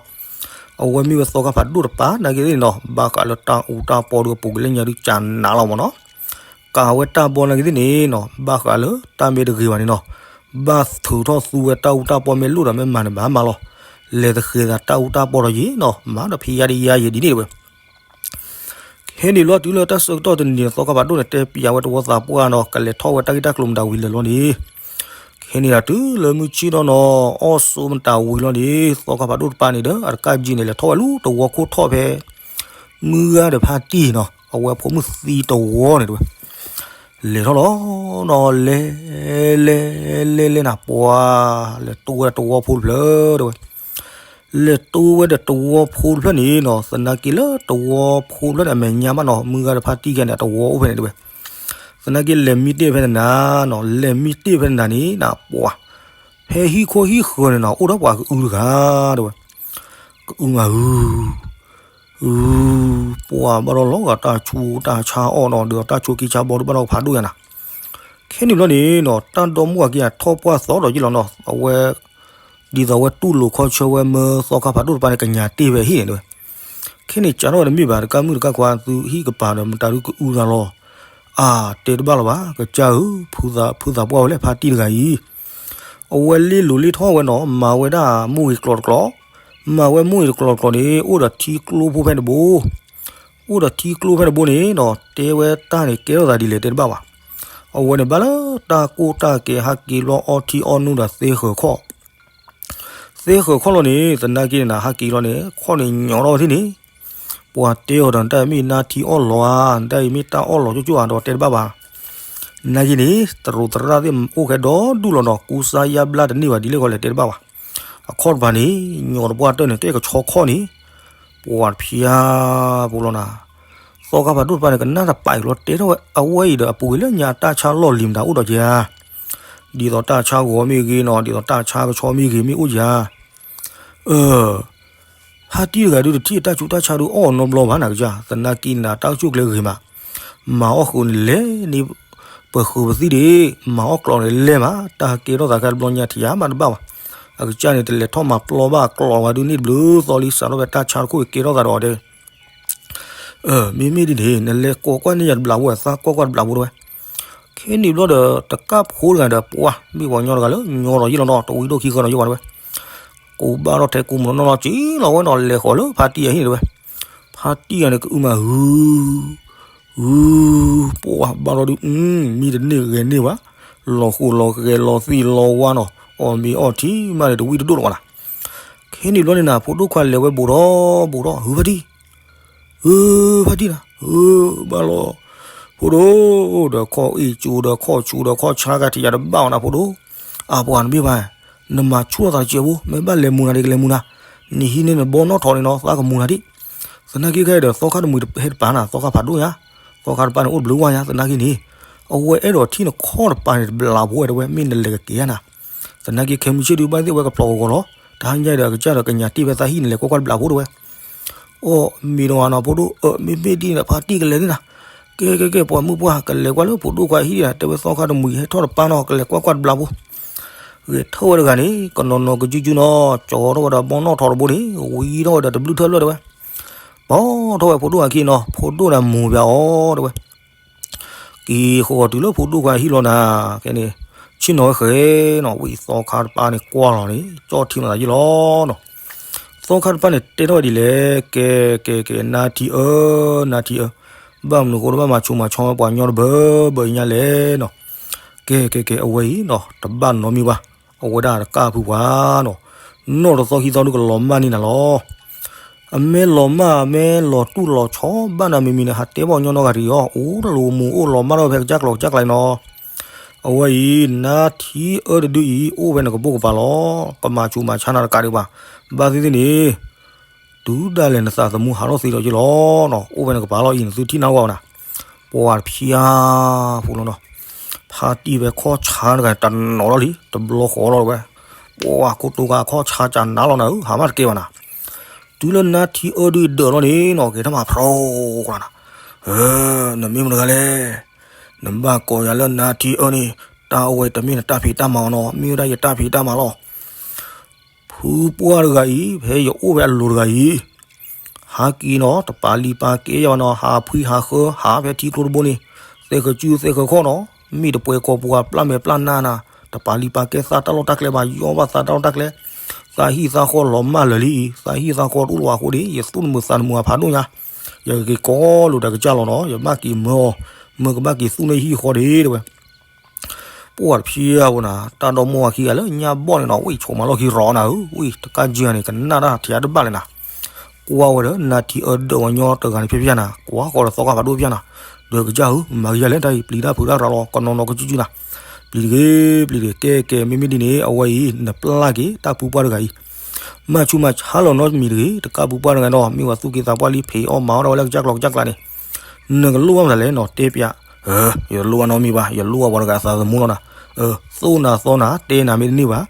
အဝဲမ့ၢ်ဝဲသီခါဖးဒိၣ်တပၤနာ်က့သ့ၣ်န့ၣ်နီၤ ဘၣ်ဃးလၢတၢ်အူတၢ်ပီဒီးပူၤကွံာ်လၢညါဒုးကနးလီၤမ့ၢ်နီၤ ကးဝဲတၢ်ဘီနာ်က့သ့ၣ်န့ၣ်နီၤ ဘၣ်ဃးလၢတၢ်မ့ၢ်တဂ့ၤဘၣ်န့ၣ်နီၤ ဘၣ်ထုးထီၣ်သူဝဲတၢ်အူတၢ်ပီမ့ၢ်လိၣ်ဒီးမ့ၢ်မၤန့ၣ်ဘၣ်မၤလီၤ. လဲၤသဃဲၤသးတၢ်အူတၢ်ပီဒီးယ့ၢ်နီၤ မၤဒီးဖံးယါဒံးယါယဲဒ်န့ၣ်ဝဲ ခဲန့ၣ်လီၤတုၤလၢတၢ်ဆၢကတီၢ်တနံၤန့ၣ် သီခါဖးဒိၣ်န့ၣ် တဲပျးဝဲတဝီသးပှၢ်နီၤ ကလဲၤထီၣ်ဝဲတၢ်ဂ့ၢ်တၢ်ကျိၤမတၤဝံၤလဲၣ်လီၤန့ၣ် ခဲန့ၣ်ဒီးတုၤလၢမုၢ်ဆ့ၣ်ထီၣ်နီၤ အီၣ်ဆိးမတၤဝံၤလီၤန့ၣ် သီခါဖးဒိၣ်တပၤန့ၣ်ဒီး အတကးကၠံန့ၣ် လဲၤထီၣ်ဝဲလၢတဝီခိၣ်ထီၣ်ဖဲ မုၢ်ဂၤဒီးဖါတံၢ်နီၤ အဝဲဖိမုၣ်သံတဝီန့ၣ်တဲဝဲ လဲၤထီၣ်လီၤနီၤ လဲၤ လဲၤ လဲၤ လဲၤနၤပှၤ လဲၤတိဝဲဒၣ်တဝီဖိတဖျၢၣ်တဲဝဲ လဲၤတိဝဲဒၣ်တဝီဖိတဖျၢၣ်န့ၣ်နီၤ သနာ်က့လၢတဝီဖိတဖျၢၣ်န့ၣ် အမဲာ်ညါမးနီၤ မုၢ်ဂၤဒီးဖါတံၢ်ခဲန့ၣ် အတဝီအိၣ်ဖဲန့ၣ်တဲဝဲ သနာ်က့လဲၤမံတ့ၢ်ဖဲန့ၣ်နၤနီၤ လဲၤမံတ့ၢ်ဖဲန့ၣ်နၤန့ၣ် နပှၤ ဖဲဟံၣ်ခိၣ်ဟံၣ်ဃၢၤန့ၣ်နီၤ အိၣ်ဒီးပှၤကအုတဂၤတဲဝဲ ကအုမးအု အု ပှၤဘၣ်ဒီးလီၤဂာ်တၢ်ဆူးတၢ်ဆါအီၣ်နီၤ ဒီးတၢ်ဆိးက့ဆါဘီဒုးဘၣ်ဒီးဖးဒိၣ်ညါနၤ ခဲန့ၣ်ဘျီန့ၣ်နီၤ တၢ်ဒီမါဝၤက့ၤအထီၣ်ပှၢ်သီဒီးယ့ၢ်လီၤနီၤ အဝဲ ဒ်သိးအဝဲတူၢ်လိာ်ခီဆၢဝဲမၢသီခါဖးဒိၣ်တပၤန့ၣ် ကညးတ့ၢ်ဝဲဟံၣ်န့ၣ်တဲဝဲ ခဲန့ၣ်စးထီၣ်ဝဲတမ့ၢ်ဘၣ် တကးမုၢ်တကးခွါသုဟံၣ်ကပၤဒီးမတၤဒုးကအုတၢ်လီၤ အါ တဲတဘၣ်လီၤဘၣ် ကစၢ်ဧၢ ဖုသးပှၢ်ဝဲလဲၣ် ဖါတံၢ်တဂၤအံၤ အဝဲလ့လိၤလ့ထီၣ်ဝဲနီၤ မၤဝဲဒၣ်မိၢ်ဂ့ၤကျိာ်တကျိာ် မၤဝဲမိၢ်ဂ့ၤတကျိာ်တကျိာ်န့ၣ် အိၣ်ဒီးထံကျိဖိဖဲန့ၣ်တဘိ အိၣ်ဒီးထံကျိဖဲန့ၣ်တဘိန့ၣ်နီၤ တဲဝဲတၢ်န့ၣ်ကဲထီၣ်သးဒ်လဲၣ်တဲတဘၣ်ဘၣ် အဝဲန့ၣ်ဘၣ်လၢတၢ်ကိၢ်တၢ်ကဲဟးက့ၤလီၤအီထံအီနိဒီးသ့ဃၢၤခီၣ် သ့ဃၢၤခီၣ်လီၤန့ၣ် သနာ်က့န့ၣ်နၤ ဟးက့ၤလီၤန့ၣ် ခီၣ်န့ၣ်ညီထီၣ်ဝဲထံၣ်န့ၣ် ပှၤတဲအီၤဒီး နတၢ်အံၤမ့ၢ်နါထံအီၣ်လီၤဧါ နတၢ်အံၤမ့ၢ်တၢ်အီၣ်လီၤကၠိကၠိဧါ ဒီးတဲတဘၣ်ဘၣ်. နာ်က့န့ၣ် တရူးသရၣ်သ့ၣ်အိၣ်ခဲဒီဒူၣ်လီၤနီၤ, ကူစါယါဘျါတန့ၢ်ဘၣ်ဒ်လဲၣ်ဃီလဲၣ်တဲတဘၣ်ဘၣ်. အခီၣ်တပၤန့ၣ် ညီတပှၢ်တၢၢ်န့ၣ် ကဲကဆီခီၣ်န့ၣ် ပှၤတဖျါဖိလီၤနၤ. သီခါဖးဒိၣ်တပၤန့ၣ် ကနၣ်တပာ်အံၤလီၤ တဲထီၣ်ဝဲ အဝဲအံၤဒီးအပူၤကွံာ်လၢညါတၢ်ဆါလီၢ်လံၤမတၤအိၣ်ဒီးက့ဧါ. ဒ်သိးတၢ်ဆါဂီၤမ့ၢ်ဂ့ၤနီၤ, ဒ်သိးတၢ်ဆါကဆီမ့ၢ်ဂ့ၤမ့ၢ်အိၣ်က့ဧါ. အၢ ဖါတံၢ်တဂၤဒုးတထံၣ်တၢ်ဆူးတၢ်ဆါဒုးအီၣ်နီတဘျီဘၣ်နၤကစၢ်, သနာ်က့နၤတၢ်ကစူၢ်ကျဲဂ့ၤမး, မၤအီၣ်ဃုာ်န့ၣ်လဲၤန့ၣ် ပဃုာ်ပသံၣ်ဒံး, မၤအီၣ်ကျီးန့ၣ်လဲၤမး, တၢ်ကဲထီၣ်သးခဲတဘျီညါထံၣ်ယါမးတဘၣ်ဘၣ်. အကစၢ်န့ၣ် တလဲၤထီၣ်မၤပျီဘၣ်ကျီးဝဲဒုးန့ၣ်တဘျုးသီလံ စးထီၣ်ဖဲတၢ်ဆါတခိၣ်ကဲထီၣ်သးဒီးအီၤဒဲး မ့မ့ၢ်ဒ်န့ၣ် နလဲၤကိးကွၢ်န့ၢ်ယၤတဘျီဖိဝဲ သးကွၢ်ကွၢ်တဘျီဖိတဝဲ. ခဲန့ၣ်ဘျီဒီး တကၣ်ဖိတဂၤဒီး ပှၤမ့ၢ်ပှၤညီတဂၤလၢညီဒီးယ့ၢ်လီၤနီၤ, တဝံၤဒိၣ်ခံဃၢနီၤယ့ၢ်ဝဲတဝဲ. ကိးဘၣ်ထီၣ်ထဲကိးမုၢ်နီၢ်နီၢ်က့လီၤဝဲနီၤ, လဲၤဃီၤလၢဖါတံၢ်အဟံၣ်န့ၣ်တဝဲ. ဖါတံၢ်ဂၤန့ၣ် ကအုမၤဟု ဟု ပှၤဘၣ်ထီၣ်ဒုး မံတန့ၢ်ဂဲၤန့ၢ်ဘၣ်, လီၤဃိးလီၤဂဲၤလီၤသံလီၤဝါနီၤ, အီၣ်မ့ၤအီထံမးန့ၣ် တဝံၣ်တဒိၣ်လီၤဘၣ်နၤ. ခဲန့ၣ်ဘျီန့ၣ်နၤ ဖိဒိၣ်ခွါလဲၤဝဲဘူးထီၣ်ဘူးထီၣ် ဟုဖါတံၢ် ဟု ဖါတံၢ်နၤ ဟု ဘၣ်လီၤ. ဖိဒိၣ် ဒီးခီၣ်အ့ၣ်ကၠိဒီးခီၣ်ဆူးဒီးခီၣ်ဆါကထံၣ်ယၤတဘၣ်အီၤနၤဖိဒိၣ်, အပှၤနမ့ၢ်ဘၣ်, နမၤဆူၣ်ထီၣ်သးတစဲးဖိ မ့ၢ်ဘၣ်လဲၤမူနၤဒံးကလဲၤမူနၤ, နဟံးန့ၢ်နဘီနီၣ်ထီၣ်န့ၣ်နီၤ သးကမူနၤဒံး. သနာ်က့ခဲဒီး သီခါတမှံၤတဟဲတပၤနၤ သီခါဖးဒိၣ်ညါ, သီခါတပၤန့ၣ်အိၣ်တဘျုးဝါညါ သနာ်က့န့ၣ်, အဝဲအဲၣ်ဒိးထံၣ်နခီၣ်တပၤန့ၣ်တဘျီဖိဝဲတဝဲ မ့ၢ်နလဲၤကက့ၤယါနၤ. သနာ်က့ခဲမုၢ်ဆ့ၣ်ဒုးဘၣ်သ့ၣ်ဝဲကဖျိးဂီၤဂီၤလီၤ, တဟါညါဒီးအကစၢ်ဒီးကညးတ့ၢ်ဖဲသးဟံၣ်န့ၣ် လဲၤကွၢ်ကွၢ်တဘျီဖိတဝဲ. အီၣ်မ့ၤဒီးဝဲနီၤဖိဒိၣ် အၢ မ့မ့ၢ်ဒ်န့ၣ် ဖါတံၢ်ကလဲၤန့ၣ်နၤ, ကဲကဲကဲ ပှၤမုၣ်ပှၢ် ကလဲၤကွၢ်လၢဖိဒိၣ်ခွါဟံၣ်ဒံးနၤ တဲဝဲသီခါတမှံၤဟဲထီၣ်တပၤနီၤ ကလဲၤကွၢ်ကွၢ်တဘျီဖိ. ဂဲၤထၢၣ်ဝဲတဂၤန့ၣ် ကနီၤနီၤကစုကစုနီၤ ကၠီထီၣ်ဝဲဒီးဘီနီၣ်ထီၣ်တဘိန့ၣ် ဝံထီၣ်ဝဲဒီးတဘျုးထၢၣ်ဘျၢၣ်တဲဝဲ. ပိာ်ထီၣ်ဝဲဖိဒိၣ်အခံနီၤ ဖိဒိၣ်န့ၣ်မူၤပၠးအီၤတဲဝဲ. က့ၤဃီၤတုၤလၢဖိဒိၣ်ခွါဟံၣ်လီၤနၤ, ကဲန့ၣ် ဆ့ၣ်နီၤဝဲဃဲနီၤ ဝံသီခါတပၤန့ၣ်ကွၢ်လီၤန့ၣ် ကၠီထံမၤသးယ့ၢ်လီၤနီၤ. သီခါတပၤန့ၣ်တဲထီၣ်ဝဲဒ်လဲၣ်, ကဲကဲကဲ နါထံအၢ နါထံအၢ, ဘၣ်မနုၤဃိတဘၣ်မၤဆူးမၤဆါဝဲပှၤညီတဘၢဘၢအံၤညါလဲၣ်နီၤ. ကဲကဲကဲ အဝဲအံၤနီၤ တဘၣ်နီတမံၤဘၣ်, အဝဲဒၣ်တကၣ်ဖုပှၤနီၤ, နီၢ်တသီခံသီဒုးကလီၤမၢ်န့ၢ်နၤလီၤ. အမ့ၢ်လီၤမၢ် အမ့ၢ်လီၤတူၢ်လီၤဆီဘၣ်နၤမံၤမံၤန့ၣ် ဟးတဲဘၣ်ညီနီတဂၤတဂ့ၤအီၤ, အိၣ်တလူၤမူအိၣ်လီၤမၢ်ထီၣ်ဖဲကစၢ်ကျိာ်ကစၢ်ကျါအံၤနီၤ. အဝဲအံၤ နါထံအၢတဒုအံၤ အိၣ်ဖဲနကပိာ်ကပၤလီၤ, ကမၤဆူးမၤဆါနၤတကးဒံးဘၣ်. ဘၣ်သ့ၣ်သ့ၣ်န့ၣ် တုၤဒၣ်လဲာ်နသးသမူဟးထီၣ်သ့လီၤက့လီၤနီၤ, အိၣ်ဖဲနကပၤလီၤအံၤ နသုထံၣ်နၢ်ဝဲဘၣ်နၤ. ပှၤတဖျါဖိလီၤနီၤ, ဖါတံၢ်ဖဲခီၣ်ဆါတဂၤတနီၤလီၤလံ တဘျီဃီလီၤတဝဲ, ပှၤခိၣ်တိၤဂၤခီၣ်ဆါကနါလီၤနၤဧၢ ဟးမးတကဲဘၣ်နၤ. တုၤလၢနါထံအၢဒုးဒၢးလီၤန့ၣ်နီၤ ကဲထီၣ်မၤဖျိကွၢ်နၤ, နမ့ၢ်မတဂၤလဲၣ်, နဘၣ်ကိးယၤလၢနါထံအၢန့ၣ်, တၢ်အဝဲတမ့ၢ်နတၢ်ဖံးတၢ်မၤအီၤနီၤ, မ့ၢ်ဝဲဒၣ်ယတၢ်ဖံးတၢ်မၤလီၤ. ဖုပှၢ်တဂၤအံၤ ဖဲယအိၣ်ဖဲအလိၤတဂၤအံၤ, ဟးက့ၤနီၤ တပာ်လံၤပာ်ကဲယၤဘၣ်နီၤ, ဟးဖှံဟးဃၢ ဟးဖဲထံကျိတဘိန့ၣ်, သဲဃၢၤကုသဲဃၢၤခီၣ်နီၤ, မ့ၢ်တပှဲၤကီၢ်ပှၤပျၢ်မဲာ်ပျၢ်နါနၤ, တပာ်လံၤပာ်ကဲသးတၢ်လီၢ်တၢ်ကျဲဘၣ်, ယီၢ်ဘၣ်သးတၢ်လီၢ်တၢ်ကျဲ, သးဟံၣ်သးဃီလီၤမၢ်လၢာ်လံအံၤ, သးဟံၣ်သးဃီတအိၣ်လၢၤဘၣ်အဃိန့ၣ် ယသူၣ်နမုာ်သးနမုာ်အဖးဒိၣ်ညါ, ယကက့ၤကိးလိာ်ဒီးကစၢ်လီၤနီၤ, ယဘၣ်က့ၤမၢအီၤ, မၢကဘၣ်က့ၤသူၣ်န့ၢ်ဟံၣ်ဃီဒ့တဲဝဲ. ပှၤတဖျါဖိနၤ, တၢ်ဒီမိၢ်ဝၤခံဂၤလၢညါဘီၣ်န့ၣ်နီၤ, ဝံၣ်ဆိးမၤလီၢ်ခံရီနၤဧၢ, ဝံၣ်တကးကၢန့ၣ် ကနၣ်တၢ်ထံးအါတဘၣ်လၢနၤ, ကွၢ်ဝဲဒီးနါထံအၢဒၢးဝဲညီတဂၤန့ၣ်ဖျါဖျါနၤ, ကွၢ်ဃီဒီးသီခါဖးဒိၣ်ဖျါနၤ, ဒီးကစၢ်ဧၢ မၤကယၤလဲၣ်တၢ်အံၤ ပျံၤတၢ်ဖုးတၢ်ရၤလီၤ ကနီၤနီၤကစုကစုနၤ, ပျံၤတဂ့ၤ ပျံၤတဂ့ၤ ကဲကဲ မ့မ့ၢ်ဒ်န့ၣ် အဝဲအံၤ နပျၢ်က့ၤတၢ်ဖုပှၢ်တဂၤအံၤ မၤဆူးမၤဆါလီၤနီတမံၤတဂ့ၤ, တကၣ်ဖုပှၢ်တဂၤဒီး မ့ၢ်ဝဲသူၣ်က့သးပှၢ်လံ ဖံးအီၣ်မၤအီၣ်ဒၣ်ဝဲလၢကစၢ်ကျိာ်ကစၢ်ကျါန့ၣ်, နကလိၣ်ဘၣ်မတၤလဲၣ်နီၤ တဲပျး, ယတလိၣ်ဘၣ်နီတမံၤဘၣ်, ယလိၣ်ဘၣ်ပှၤတဂၤအသးသမူလီၤနၤ, သိၣ်နၤသီနၤ တဲနၤမ့ၢ်တန့ၢ်ဘၣ်,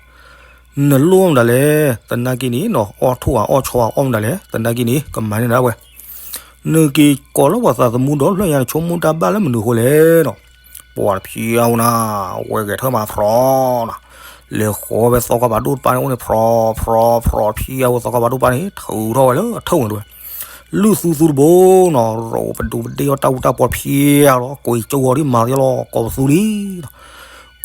နလိၣ်ဘၣ်မတၤလဲၣ်, သနာ်က့န့ၣ်နီၤ အီၣ်ထိၣ်ဧါအီၣ်ဆီဧါအီၣ်မတၤလဲၣ်, သနာ်က့န့ၣ် ကမၤန့ၢ်နၤဝဲ နက့ၤကိးလၢပှၤသးသမူဒီဖျၢၣ်ညါ နဆိကမိၣ်တၢ်ဘၣ်လၢမနုၤအဃိလဲၣ်နီၤ, ပှၤတဖျါဖိနၤ, ဝဲဂဲၤထၢၣ်မၤဖျိနၤ, လဲၤဃီၤဖဲသီခါဖးဒိၣ်တပၤန့ၣ်အိၣ်န့ၣ် ဖျိဖျိဖျိတဖျါဖိသီခါဖးဒိၣ်တပၤန့ၣ် ထုးထီၣ်ဝဲလၢအထၢၣ်ဝဲန့ၣ်တဝဲ, လုၢ်သူသူတဘိနီၤ, ရိးပဒိးပဒ့အီၣ်တၢ်အူတၢ်ပီတဖျါလီၤ, ကိးအံၤကၠိဂီၤဒ်မၤသ့လီၤ, ကိးပသူလံနီၤ,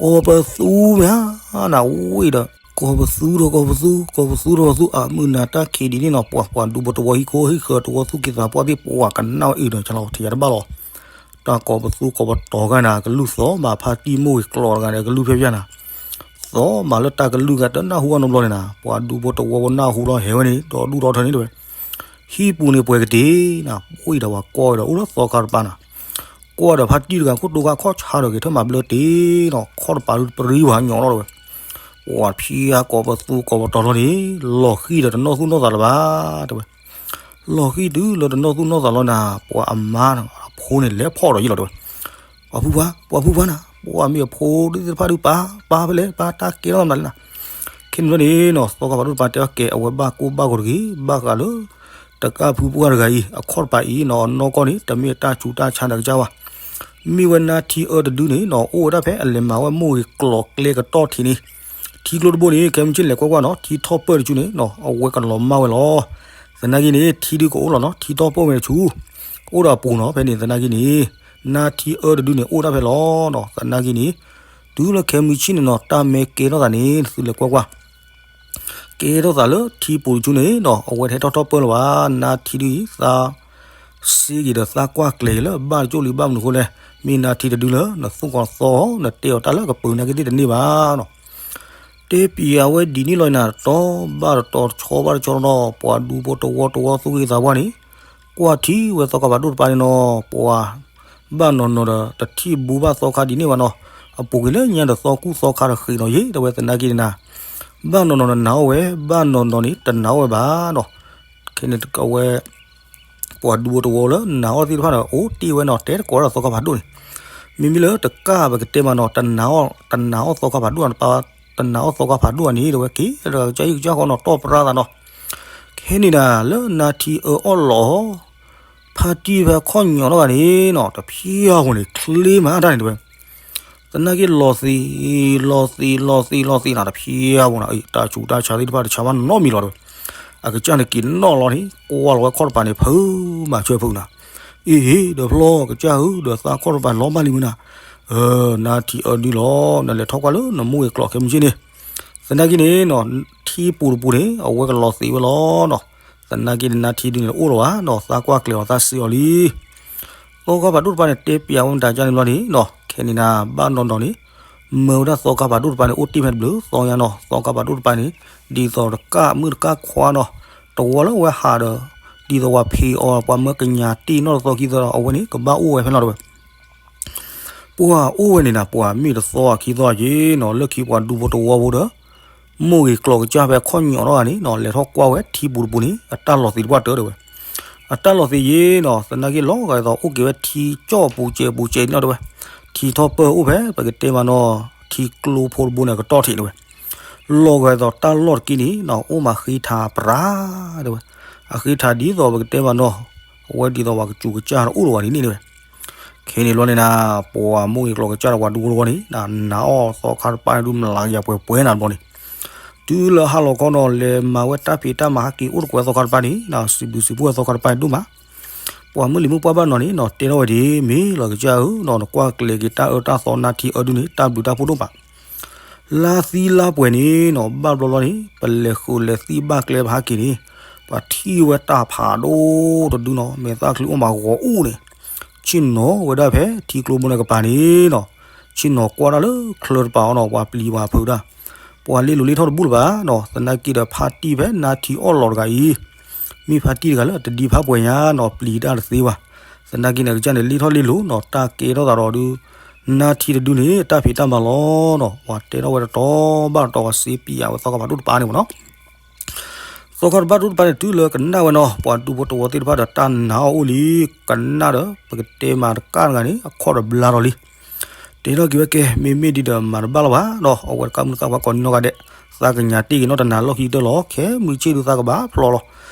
ကိးပသူမ့ၢ်ဧါ, နဝံၣ်ဒီး ကိးပသူဒီးကိးပသူ, ကိးပသူဒီးပသူ အမုၢ်နၤတၢ်ခံးဒ်န့ၣ်နီၤ, ပှၤပှၤဒူဖိတဝီဟံၣ်ခိၣ်ဟံၣ်ဃၢၤတဝီ သူၣ်က့သးပှၢ်သ့ၣ် ပှၤကနၣ်ဝဲအံၤဒီး ကလီၤထံးယါတဘၣ်လီၤ, တၢ်ကိးပသူကိးပတီၤဂၤနၤ ကလုၢ်သီမး ဖါတံၢ်မိၢ်ဂ့ၤကျိာ်တဂၤန့ၣ် ကလုၢ်ဖျါဖျါနၤ, သီမးလၢတၢ်ကလုၢ်ဂၤတနၢ်ဟူအနီတဘျီန့ၣ်နၤ, ပှၤဒူဖိတဝီဖိနၢ်ဟူလီၤဟဲဝဲန့ၣ် ဒီးဒူၣ်ဒီထၢန့ၣ်တဝဲ, ဟံၣ်ပူၤန့ၣ်ပှဲၤကတ့ၢ်နၤ, ဝံၣ်ဒီးပှၤကိးဝဲဒီးအိၣ်လၢသီခါတပၤနၤ, ကွၢ်ဒီးဖါတံၢ်တဂၤခိၣ်တိခါခီၣ်ဆါဒီး က့ၤထၢၣ်မၤဘျၢတ့ၢ်နီၤ, ခီၣ်တပၤဒုးပရံဝဲညီလီၤတဲဝဲ. ပှၤဖံးအါကိးပသူကိးပတီၤလီၤန့ၣ်, လီၤဃံၤဒီးတနီၣ်သူၣ်နီၣ်သးလၢၤဘၣ်တဲဝဲ. လီၤဃံၤတုၤလၢတနီၣ်သူၣ်နီၣ်သးလီၤနၤ, ပှၤအမါအဖိန့ၣ်လဲၤဖီၣ်ဒီးယံၤလီၤတဲဝဲ. ပှၤဖုဖါ, ပှၤဖုဖါနၤ, ပှၤမ့ၢ်အဖိဒုသ့ၣ်တဖၣ်ဒုးပာ်, ပာ်ဖဲလဲၣ်, ပာ်တၢ်ကဲထီၣ်သးမနုၤလဲၣ်နၤ. ခဲန့ၣ်ဘျီန့ၣ်နီၤ, သီခါဖးဒိၣ်တပၤတဲအီၤကဲ အဝဲဘၣ်ကိၢ်ဘၣ်ဂီၤတဂ့ၤ, ဘၣ်ဃးလၢ တကၣ်ဖုပှၢ်တဂၤအံၤ အခီၣ်တပၤအံၤနီၤ, အနီၢ်ကီၢ်န့ၣ် တမ့ၢ်တၢ်ဆူးတၢ်ဆါဒီးကစၢ်ဘၣ်. မ့ၢ်ဝဲနါထံအၢတဒုန့ၣ်နီၤ, အိၣ်ဝဲဒၣ်ဖဲအလဲၤမၤဝဲမိၢ်ဂ့ၤကျိးကျဲကတီၢ်ထံးန့ၣ်, ထံကျိတဘိန့ၣ် ခဲမုၢ်ဆ့ၣ်လဲၤကွၢ်ကွၢ်နီၤ, ထံထီၣ်ပၢၢ်တဆူန့ၣ်နီၤ, အဝဲကလီၤမၢ်ဝဲလီၤ. သနာ်က့န့ၣ် ထံဒုကအိၣ်လီၤနီၤ, ထံထီၣ်ပၢၢ်ဝဲတဆူ အိၣ်ဒီးအပူၤနီၤ, ဖဲန့ၣ်သနာ်က့န့ၣ် နါထံအၢတဒုန့ၣ် အိၣ်ဒၣ်ဖဲလီၤနီၤ. သနာ်က့န့ၣ် တုၤလၢခဲမုၢ်ဆ့ၣ်န့ၣ်နီၤ, တၢ်မ့ၢ်ကဲထီၣ်သးန့ၣ် သုလဲၤကွၢ်ကွၢ် ကဲထီၣ်သးလၢထံပူၤတဆူန့ၣ်နီၤ, အဝဲတဟဲထီၣ်ထီၣ်ပၢၢ်လၢၤဘၣ်. နါထံဒုအံၤ သးစ့က့ၤဒီးသးကွၢ်ကျဲၤက့ၤလၢ ဘၣ်တကၠိၣ်လံဘၣ်မနုၤအဃိလဲၣ်, မ့ၢ်နါထံတဒုလၢ နသူၣ်ကီၤသီ နတဲအီၤတၢ်လၢကပၢၤနာ်က့သ့ၣ်တန့ၢ်ဘၣ်နီၤ. တဲပံၤအဝဲဒ်န့ၣ်လီၤနၤ, တတီဘၣ်တတီ တဆီဘၣ်တဆီနီၤ, ပှၤဒူဖိတဝီတဝီသူၣ်ဂ့ၤသးပှၢ်န့ၣ် ကွၢ်ထံဝဲသီခါဖးဒိၣ်တပၤန့ၣ်နီၤ, ပှၤဘၣ်နီၢ်နီၢ်ဒီး တထံၣ်ဘူးဘၣ်သီခါဒ်န့ၣ်ဘၣ်နီၤ. အပူၤကွံာ်လၢညါဒီး သီကူၣ်သီခါတဃ့ၢ်နီၤယ့ၣ် တဲဝဲ. သနာ်က့န့ၣ်နၤ, ဘၣ်နီၢ်နီၢ်ဒီးနာ်အီၣ်ဝဲ, ဘၣ်နီၢ်နီၢ်န့ၣ် တနာ်အီၣ်ဝဲဘၣ်နီၤ. ခဲန့ၣ်အဝဲ ပှၤဒူဖိတဝီလၢနာ်အီၣ်သ့ၣ်တဖၣ်န့ၣ် အိၣ်တ့ၢ်ဝဲနီၤ, တဲတကိးဝဲဒၣ်သီခါဖးဒိၣ်န့ၣ်, မ့မ့ၢ်လၢတကၣ်ပကတဲမးနီၤ, တနာ်အီၣ်သီခါဖးဒိၣ်, တနာ်အီၣ်သီခါဖးဒိၣ်အန့ၣ် တဲဝဲ, က့ၤဒီးကစၢ်ဟံၣ်ကစၢ်ဃီနီၤ, တီၢ်ပြါသးနီၤ. ခဲန့ၣ်နၤ လၢနါထံအၢအီၣ်လီၤ ဖါတံၢ်ဖဲခီၣ်ညီၣ်ထီၣ်ဂၤန့ၣ်နီၤ, တဖျၢၣ်အပူၤန့ၣ် ချ့မးတၢ်န့ၣ်တဲဝဲ. သနာ်က့လီၤသံး, လီၤသံး, လီၤသံး, လီၤသံးနၤ, တဖျၢၣ်အပူၤန့ၣ် တၢ်ဆူးတၢ်ဆါသ့ၣ်တဖၣ်တဆါဘၣ်နီတမံၤလီၤတဲဝဲ. အကစၢ်န့ၣ်က့ၤနီၣ်လီၤန့ၣ် ကွၢ်လီၤဝဲခီၣ်တပၤန့ၣ် ဖုးမးဆၢဖုးနၤ. အ့ဟ့ၣ် ဒီးဖျီကစၢ်ဧၢ, ဒီးသးခီၣ်တပၤလီၤဘၣ်လံမုၢ်နၤ. နါထံအၢဒုလီၤ, နလဲၤထီၣ်ကွၢ်လၢနမိၢ်ဂ့ၤကျိးခဲမုၢ်ဆ့ၣ်န့ၣ်. သနာ်က့န့ၣ်နီၤ, ထံပူၤတပူၤန့ၣ် အဝဲကလီၤသံးဝဲလီၤနီၤ. သနာ်က့န့ၣ် နါထံဒုန့ၣ် အိၣ်လီၤဘၣ်နီၤ, သးကွၢ်ကျဲၤအီၤသးစ့အီၤလံ. သီခါဖးဒိၣ်တပၤန့ၣ် တဲပျးဝဲမတၤဒ်န့ၣ်ဘျီန့ၣ်နီၤ, ခဲန့ၣ်နၤ ဘၣ်နီၢ်နီၢ်န့ၣ် မၢဝဲဒၣ်သီခါဖးဒိၣ်တပၤန့ၣ် အိၣ်တ့ၢ်ဖဲတဘျုးသီညါနီၤ. သီခါဖးဒိၣ်တပၤန့ၣ် ဒ်သိးတကၣ်မုၣ်တကၣ်ခွါနီၤ, တဝီလၢအဝဲဟးဒီး ဒ်သိးပှၤဖံးအီၤ ပှၤမၢကညးတ့ၢ်နီၣ်တသီခံသီဒီး အဝဲန့ၣ်ကဘၣ်အိၣ်ဝဲဖဲလီၤတဲဝဲ. ပှၤအိၣ်ဝဲန့ၣ်နၤ ပှၤမ့ၢ်တသီခံသီက့နီၤ, လၢခံပှၤဒူဖိတဝီဖိဒီး မိၢ်ဂ့ၤကျိးကစၢ်ဖဲခီၣ်ညီၣ်ထီၣ်ဂၤန့ၣ်နီၤ, လဲၤထီၣ်ကွၢ်ဝဲထံပူၤတပူၤန့ၣ် အတၢ်လီၤသံးတပှၢ်တၢၢ်တဲဝဲ. အတၢ်လီၤသံးယ့နီၤ, သနာ်က့လီၤဂာ်ဒ်သိး အိၣ်က့ၤဝဲထံကၠီၣ်ပူၤစဲးပူၤစဲးနီၤတဲဝဲ. ထံထီၣ်ပၢၢ်အိၣ်ဖဲ ပကတဲမးနီၤ, ထံကျိဖိတဘိန့ၣ် အကတီၢ်ထံးတဲဝဲ. လီၤဂာ်ဒ်သိးတၢ်လီၢ်တက့ၢ်န့ၣ်နီၤ, အိၣ်မးဃ့ထးပြးတဲဝဲ. အဃ့ထးဒ်သိးပကတဲမးနီၤ, အဝဲဒ်သိးပှၤကစူးကစၢ်တအိၣ်လၢၤဘၣ်ဒ်န့ၣ်တဲဝဲ. ခဲန့ၣ်ဘျီန့ၣ်နၤ, ပှၤမိၢ်ဂ့ၤကျိးကစၢ်ဒီးပှၤဒူဖိတဝီန့ၣ် နာ်အီၣ်သီခါတပၤန့ၣ်ဒုး မလၤကယၤပှဲၤပှဲၤနၤဘျီန့ၣ်. တုၤလၢဟါလီၤခီနီၤ, လဲၤမၤဝဲတၢ်ဖံးတၢ်မၤ ဟဲက့ၤအိၣ်တကိးသီခါတပၤန့ၣ်, စံးဘျုးစံးဖှိၣ်သီခါတပၤန့ၣ်ဒိၣ်မး. ပှၤမုၢ်လံၤမုၢ်ပှၢ်ဘၣ်နီၤန့ၣ်နီၤ, တဲထီၣ်ဝဲဒ်အံၤ, မ့ၢ်လီၤကစၢ်ဧၢနီၤ, နကွၢ်ကျဲၤက့ၤတၢ်အၢတၢ်သီနါထံအၢဒုန့ၣ် တၢ်ဘျုးတၢ်ဖှိၣ်ဒိၣ်မး. လါသံလါပှဲၤန့ၣ်နီၤ, ဘၣ်ဘျီဘျီန့ၣ် ပလဲၤဃုာ်လဲၤသံဘၣ်ကျဲပဟဲက့ၤန့ၣ်, ပှၤထံၣ်ဝဲတၢ်ဖးဒိၣ်တဒုနီၤ, မဲာ်သၣ်ချံအိၣ်မးဂီၤအူၣ်န့ၣ်, ဆ့ၣ်နီၤဝဲဒၣ်ဖဲထံကျိဘိန့ၣ်ကပၤန့ၣ်နီၤ, ဆ့ၣ်နီၤကွၢ်ဒၣ်လၢချၢတပၤအီၤနီၤ, ပှၤပျံၤပှၤဖုးဒၣ်, ပှၤလ့လိာ်လ့ထီၣ်တဘူၣ်လၢၤဘၣ်နီၤ. သနာ်က့ဒီးဖါတံၢ်ဖဲနါထံအီၣ်လီၤတဂၤအံၤ, မ့ၢ်ဖါတံၢ်တဂၤလၢအတဒံဖးပှဲၤညါနီၤ, ပျံၤတၢ်တသ့ဘၣ်. သနာ်က့န့ၣ် အကစၢ်န့ၣ် လ့ထီၣ်လ့လိာ်နီၤ, တၢ်ကဲထီၣ်သးဒီးဒုး နါထံတဒုန့ၣ် တၢ်ဖံးတၢ်မၤလီၤနီၤ, ပှၤတဲထီၣ်ဝဲတတီၤဘၣ်တတီၤ ပှၤစ့ပံးယၤဝဲသီခါဖးဒိၣ်တပၤန့ၣ်မ့ၢ်နီၤ. သီခါတပၤဒိၣ်တပၤန့ၣ် တုၤလၢကနၣ်ဝဲနီၤ, ပှၤဒူဖိတဝီသ့ၣ်တဖၣ်ဒီးတၢ်နာ်အီၣ်အိၣ်လံ, ကနၣ်ဒီး ပကတဲမးတကၣ်တဂၤန့ၣ် အခီၣ်ဒီးဘျါထီၣ်လံ. တဲထီၣ်က့ၤဝဲကဲ မ့မ့ၢ်ဒ်ဒီးမၤတဘၣ်လီၤဘၣ်နီၤ, အဝဲတကၣ်မုၣ်တကၣ်ခွါကိးနီၢ်ဂၤဒဲး, သးကညးတ့ၢ်က့ၤနီၢ်တနၤလီၢ်ခံကတၢၢ်လီၤ, ခဲမုၢ်ဆ့ၣ်ဒုးသးကဘၣ်ဖျီလီၤ.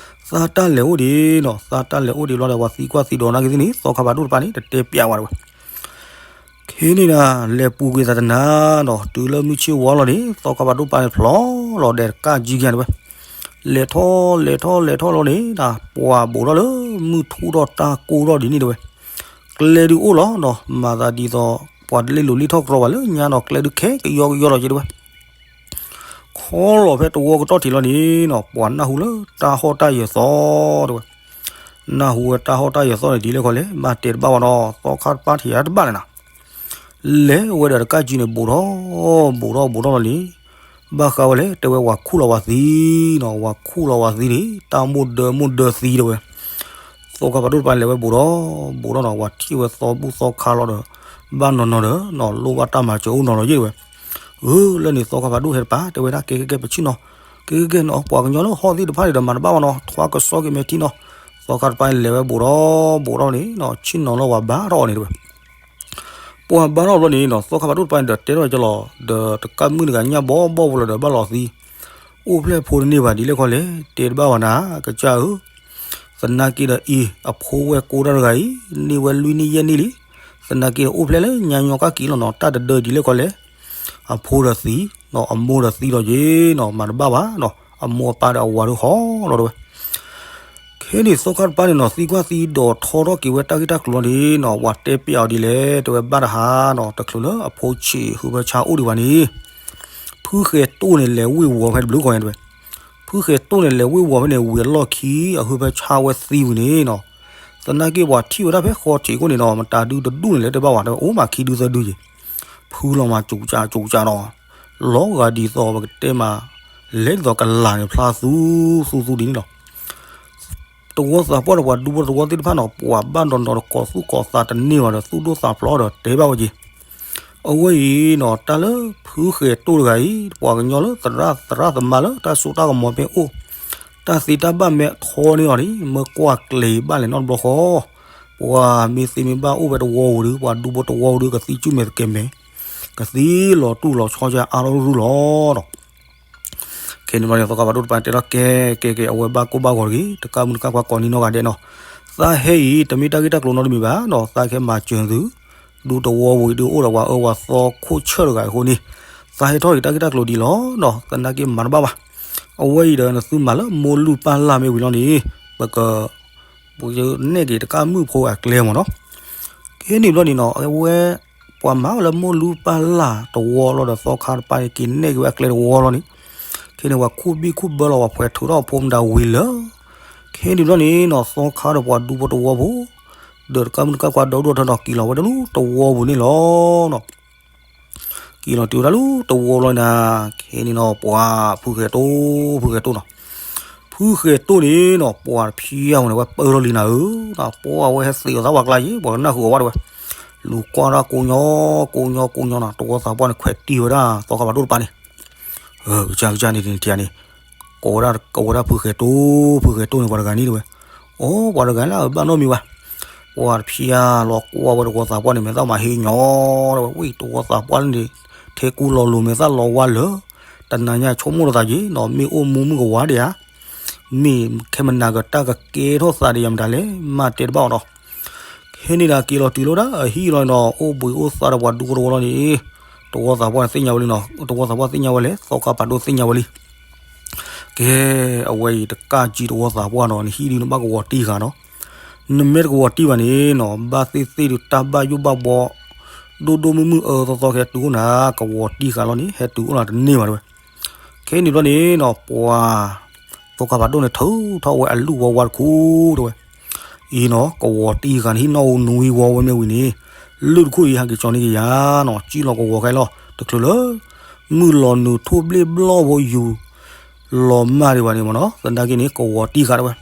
သးတၢ်လဲၤအိၣ်ဒံးနီၤ, သးတၢ်လဲၤအိၣ်ဒံးဘျီဒီး ပှၤသံကွၢ်သံဒိးနာ်က့သ့ၣ်န့ၣ် သီခါဖးဒိၣ်တပၤန့ၣ် တတဲပျးဝဲဒၣ်ဝဲ. ခဲန့ၣ်နၤ လဲၤပူၤကွံာ်သးတနၤနီၤ, တုၤလၢမုၢ်ဆ့ၣ်ဝါလီၤန့ၣ် သီခါဖးဒိၣ်တပၤန့ၣ် ဖျီလီၤဒဲးတကၣ်ကံကဲတဲဝဲ. လဲၤထီၣ်လဲၤထီၣ်လဲၤထီၣ်လီၤန့ၣ် ပှၤဘူးထီၣ်လၢမုၢ်ထူၣ်ထီၣ်တၢ်ကိၢ်ထီၣ်ဒ်န့ၣ်တဲဝဲ. ကျဲဒုးအိၣ်လီၤနီၤ, မၤသးဒ်သိး ပှၤတလ့လိာ်လ့ထီၣ်ကြီဘၣ်လၢညါနီၤ, ကျဲဒုးခဲကယီကယီလီၤက့တဲဝဲ. ခီလီၤဖဲတဝီကတီၢ်ထံးလီၤန့ၣ်နီၤ, ပှၤနၢ်ဟူလၢတၢ်ဟီၣ်တၢ်ယၢၤသီတဲဝဲ. နၢ်ဟူဝဲတၢ်ဟီၣ်တၢ်ယၢၤသီန့ၣ် ဒ်လဲၣ်ခီလဲၣ်, ဘၣ်တဲတဘၣ်ဝဲနီၤ, သီခါတပၤထံးတဘၣ်န့ၣ်နၤ. လဲၤဝဲဒီးတကၣ်ကံန့ၣ် ဘူးထီၣ် ဘူးထီၣ် ဘူးထီၣ်လီၤန့ၣ်, ဘၣ်ဃးဝဲလဲၣ် တဲဝဲ ဝၤခူၣ်လီၤဝၤသံနီၤ, ဝၤခူၣ်လီၤဝၤသံန့ၣ် တၢ်မိၢ်ဒၢမိၢ်ဒၢသံတဲဝဲ. သ သီခါဖးဒိၣ်တပၤလဲၤဝဲဘူးဒီး ဘူးဒီးနီၤ ပှၤထံၣ်ဝဲသီဘူၣ်သီခါလီၤဒီး ဘၣ်နီၤနီၤဒီးနီၤ လိၣ်ဘၣ်တၢ်မၤစၢၤအိၣ်နီၤလီၤယ့ၣ်ဝဲ. အၢ လၢန့ၣ်သီခါဖးဒိၣ်ဟဲတပၤ တဲဝဲဒၣ် ကဲကဲကဲ ပဆ့ၣ်နီၤ ကဲကဲကဲနီၤ ပှၤကညီလၢဟီၣ်သ့ၣ်တဖၣ်န့ၣ်ဒီး မၤတဘၣ်ဘၣ်နီၤ ထွါကစီၣ်က့ၤမဲာ်ထံနီၤ. သီခါတပၤလဲၤဝဲဘူးဒီး ဘူးဒီးန့ၣ်နီၤ ဆ့ၣ်နီၤလီၤ ပှၤဘါထီၣ်အီၤန့ၣ်တဲဝဲ. ပှၤဘါထီၣ်ဘျီန့ၣ်နီၤ သီခါဖးဒိၣ်တပၤန့ၣ်ဒီး တဲထီၣ်ကလီၤ ဒီးတကးမုၣ်တဂၤညၣ်ဘီဘီဖိလီၤဒီး ဘၣ်လီၤသံ အိၣ်ဖျဲၣ်ဖိတန့ၢ်ဘၣ်ဒ်လဲၣ်ခီလဲၣ် တဲတဘၣ်ဝဲနၤ ကစၢ်ဧၢ သနာ်က့ဒီးအံၤ အဖိဝဲၢ်ကိတၢ်တဂၤအံၤ န့ၢ်ဝဲလွံၢ်နံၣ်ယဲၢ်နံၣ်လံ. သနာ်က့ဒီးအိၣ်ဖျဲၣ်လၢညါညီကၣ်ကံလီၤနီၤ တၢ်တဒၢဒ်လဲၣ်ခီလဲၣ်. အဖိဒီးသံနီၤ အမိၢ်ဒီးသံလီၤက့ၤနီၤ မၤတဘၣ်ဘၣ်နီၤ အမိၢ်အပၢ်ဒီးအဝၤဒုးဟီလီၤတဲဝဲ. ခဲန့ၣ်သီခါတပၤန့ၣ်နီၤ သံကွၢ်သံဒီးထီထီၣ်က့ၤဝဲတၢ်ဂ့ၢ်တၢ်ကျိၤလီၤန့ၣ်နီၤ ပှၤတဲပျးအီၤဒ်လဲၣ် တဲဝဲဘၣ်တဟါနီၤ တချုးလၢအဖိဆံးဟုဖၢဆါအိၣ်ဒံးဘၣ်န့ၣ် ဖုဃဲၤတိၢ်န့ၣ်လဲၤဝ့ၢ်ဝီၤဖဲတဘျုးဃီန့ၣ်တဲဝဲ. ဖုဃဲၤတိၢ်န့ၣ်လဲၤဝ့ၢ်ဝီၤဖဲန့ၣ် ဝံၤအလီၢ်ခံ အဟုဖၢဆါဝဲသံဝံၤန့ၣ်နီၤ သနာ်က့ပှၤထံၣ်ဝဲဒၣ်ဖဲဃီထံးခိၣ်န့ၣ်နီၤ မတၤဒုတဒူၣ်န့ၣ်လဲၣ်တဲဘၣ်ဝဲ တအိၣ်မးခံဒုသၢဒုယ့ၤ ဖုလီၤမးကၠူကၠးကၠူကၠးနီၤ လီၤဂာ်ဒ်သိးပကတဲမး လဲၤဒ်သိးကလၤန့ၣ်ဖျါသူသူသူဒ်န့ၣ်လီၤ. တဝီသးပှၢ်ဒီးပှၤဒူဖိတဝီသ့ၣ်တဖၣ်နီၤ ပှၤဘၣ်နီၤနီၤဒီးကိးသူၣ်ကိးသးတန့ၢ်ဘၣ်ဒီး သူၣ်ဒိၣ်သးဖျိးဒီးတဲဘၣ်ဝဲက့ၤ အဝဲအံၤနီၤ တၢ်လၢဖုဃဲၤတိၢ်တဂၤအံၤ ပှၤကညီလၢသရၣ်သရၣ်သမါလၢတၢ်စိတၢ်ကမီၤမ့ၢ်အိၣ် တၢ်သ့တၢ်ဘၣ်မ့ၢ်ထီန့ၢ်အီၤန့ၣ် မ့ၢ်ကွၢ်ကျဲၤဘၣ်လဲၤနီတဘျီဃီ ပှၤမ့ၢ်သ့မ့ၢ်ဘၣ်အိၣ်ဖဲတဝီပူၤဒီး ပှၤဒူဖိတဝီပူၤဒီး ကသံစုၣ်မဲာ်သကဲမဲာ် ကသံလီၤတူၢ်လီၤဆီကၢအါထီၣ်ရူၢ်ရူၢ်လီၤနီၤ. ခဲန့ၣ်ဘျီန့ၣ် သီခါဖးဒိၣ်တပၤတဲထီၣ်ကဲ ကဲကဲ အဝဲဘၣ်ကိၢ်ဘၣ်ဂီၤတဂ့ၤ တကးမုၢ်တကးခွါကိးနံၤနီၢ်ဂၤဒဲးနီၤ. သးဟဲအံၤ တမ့ၢ်တၢ်ဂ့ၢ်တၢ်ကျိၤနီတမံၤဘၣ်နီၤ သးကဟဲမၤစၢၤသု ဒူတဝီပူၤအံၤဒုးအိၣ်ဒီးပှၤအၢပှၤသီခိၣ်ဆၢၣ်တဂၤအဃိန့ၣ် သးဟဲထီၣ်အံၤတၢ်ဂ့ၢ်တၢ်ကျိၤဒ်လီၤနီၤ သနာ်က့မၤတဘၣ်ဘၣ်. အဝဲအံၤဒီးနသုမၤလၢမိၢ်လုၢ်ပၢ်လၢ်မ့ၢ်ဝံၤလီၤန့ၣ် ပက ပကနဲၣ်က့ၤတကးမုၣ်ဖိအကျဲမ့ၢ်နီၤ. ခဲန့ၣ်ဘျီန့ၣ်နီၤ အဝဲ ပှၤမၤဝဲလၢမိၢ်လုၢ်ပၢ်လၢ်တဝီလီၤဒီး သီခါတပၤန့ၣ် က့ၤနဲၣ်က့ၤဝဲအကျဲတဝီလီၤန့ၣ် ခဲန့ၣ် ပှၤခူၣ်ဘံၣ်ခူၣ်ဘၢလီၤ ပှၤဖှဲးထုးထီၣ်အဖိမတၤဝံၤလၢ ခဲန့ၣ်ဘျီန့ၣ်နီၤ သီခါဒီးပှၤဒူဖိတဝီဖိ ဒီးတကးမုၢ်တကးခွါဒီဒူၣ်ထၢဒီးက့ၤလီၤဝဲတလူတဝီပူၤန့ၣ်လီၤ. က့ၤလီၤတုၤဝဲဒၣ်လၢတဝီလီၤနၤ ခဲန့ၣ်နီၤ ပှၤဖုဃဲၤတိၢ် ဖုဃဲၤတိၢ်နီၤ ဖုဃဲၤတိၢ်န့ၣ်နီၤ ပှၤတဖျါဝဲန့ၣ် ဝဲပၢလီၤလံနၤဧၢ, ပှၤဝဲဟဲသ့ၣ်အီၤသးပှၢ်ကျါယ့ၣ် ပှၤကနၢ်ဃုာ်အီၤဝဲတဲဝဲ, လူၤကွၢ်ဒၣ်ကိညီ ကိညီ ကိညီနီၤ တဝီသးပှၢ်န့ၣ် ခွဲးတံၢ်ဝဲဒၣ် သီခါဖးဒိၣ်တပၤန့ၣ်, ကစၢ်ကစၢ်န့ၣ်န့ၣ်ထံၣ်န့ၣ်, ကိးဝဲဒၣ် ကိးဝဲဒၣ်ဖုဃဲၤတိၢ် ဖုဃဲၤတိၢ်န့ၣ် ပှၤတဂၤန့ၣ်တဲဝဲ, အိ ပှၤတဂၤလၢအဘၣ်နီတမံၤဘၣ် ပှၤတဖျါလီၤကွၢ်ဝဲတဝီသးပှၢ်န့ၣ် မဲာ်သၣ်မၤဟ့ၣ်ညီဒီးဝဲ ဝံၣ်တဝီသးပှၢ်န့ၣ် ထဲကူလီၤလိၤမဲာ်သၣ်လီၤဝါလၢာ်, တနၤညါဆိကမိၣ်လီၤသးက့ၤနီၤ မ့ၢ်အိၣ်မူမုၣ်ကဝါဒံးဧါ, မ့ၢ်ခဲမနၤကတၢၢ်ကကဲထီၣ်သးဒံးယၤမတၤလဲၣ် မ့ၢ်တဲတဘၣ်အီၤနီၤ. ခဲန့ၣ်ဒၣ်က့ၤလီၤတုၤလၢဝဲဒၣ်အဟံၣ်လီၤနီၤ အိၣ်ဘှံးအိၣ်သါဒီးပှၤဒူဖိတဝီလီၤန့ၣ်, တဝီသးပှၢ်န့ၣ်သ့ၣ်ညါဝဲလံနီၤ တဝီသးပှၢ်သ့ၣ်ညါဝဲလဲၣ် သီခါဖးဒိၣ်သ့ၣ်ညါဝဲလံ ကဲ, အဝဲအံၤတကးကံတဝီသးပှၢ်နီၤ နဟံၣ်ဒုးနဘၣ်ကဝီၤတံၢ်ဃာ်နီၤ, နမ့ၢ်တကဝီၤတံၢ်ဘၣ်န့ၣ်နီၤ ဘၣ်သ့ၣ်သ့ၣ်ဒုးတၢ်ဘၣ်ယိၣ်ဘၣ်ဘှီ ဒိၣ်ဒိၣ်မုၢ်မုၢ်အၢသီသီကဟဲတုၤအိၣ်နၤ ကဝီၤတံၢ်ဃာ်လီၤန့ၣ် ဟဲတုၤအိၣ်နၤတန့ၢ်ဘၣ်တဲဝဲ. ခဲန့ၣ်ဘျီန့ၣ်နီၤ ပှၤ သီခါဖးဒိၣ်န့ၣ်ထုးထီၣ်ဝဲအလုၢ်ဝီဝါတခူတဲဝဲ အံၤနီၤ ကဝီၤတံၢ်ဃာ်န့ၣ် ဟံၣ်နီၣ်ဧိၤနွံဝီဝဲမ့ၢ်ဝံၤန့ၣ်, လုၢ်တခူအံၤဟဲက့ၤကၠီန့ၢ်က့ၤယၤနီၤ ကံၣ်လီၤကဝီၤခဲလီၤ တချုးလၢ မုၢ်လီၤနုာ်ထိၣ်ဘျ့ၣ်ဘျီၣ်ဖိယူၤ လီၤမၢ်ဒံးဘၣ်န့ၣ်မ့ၢ်နီၤ သနာ်က့န့ၣ် ကဝီၤတံၢ်ဃာ်တဲဝဲ.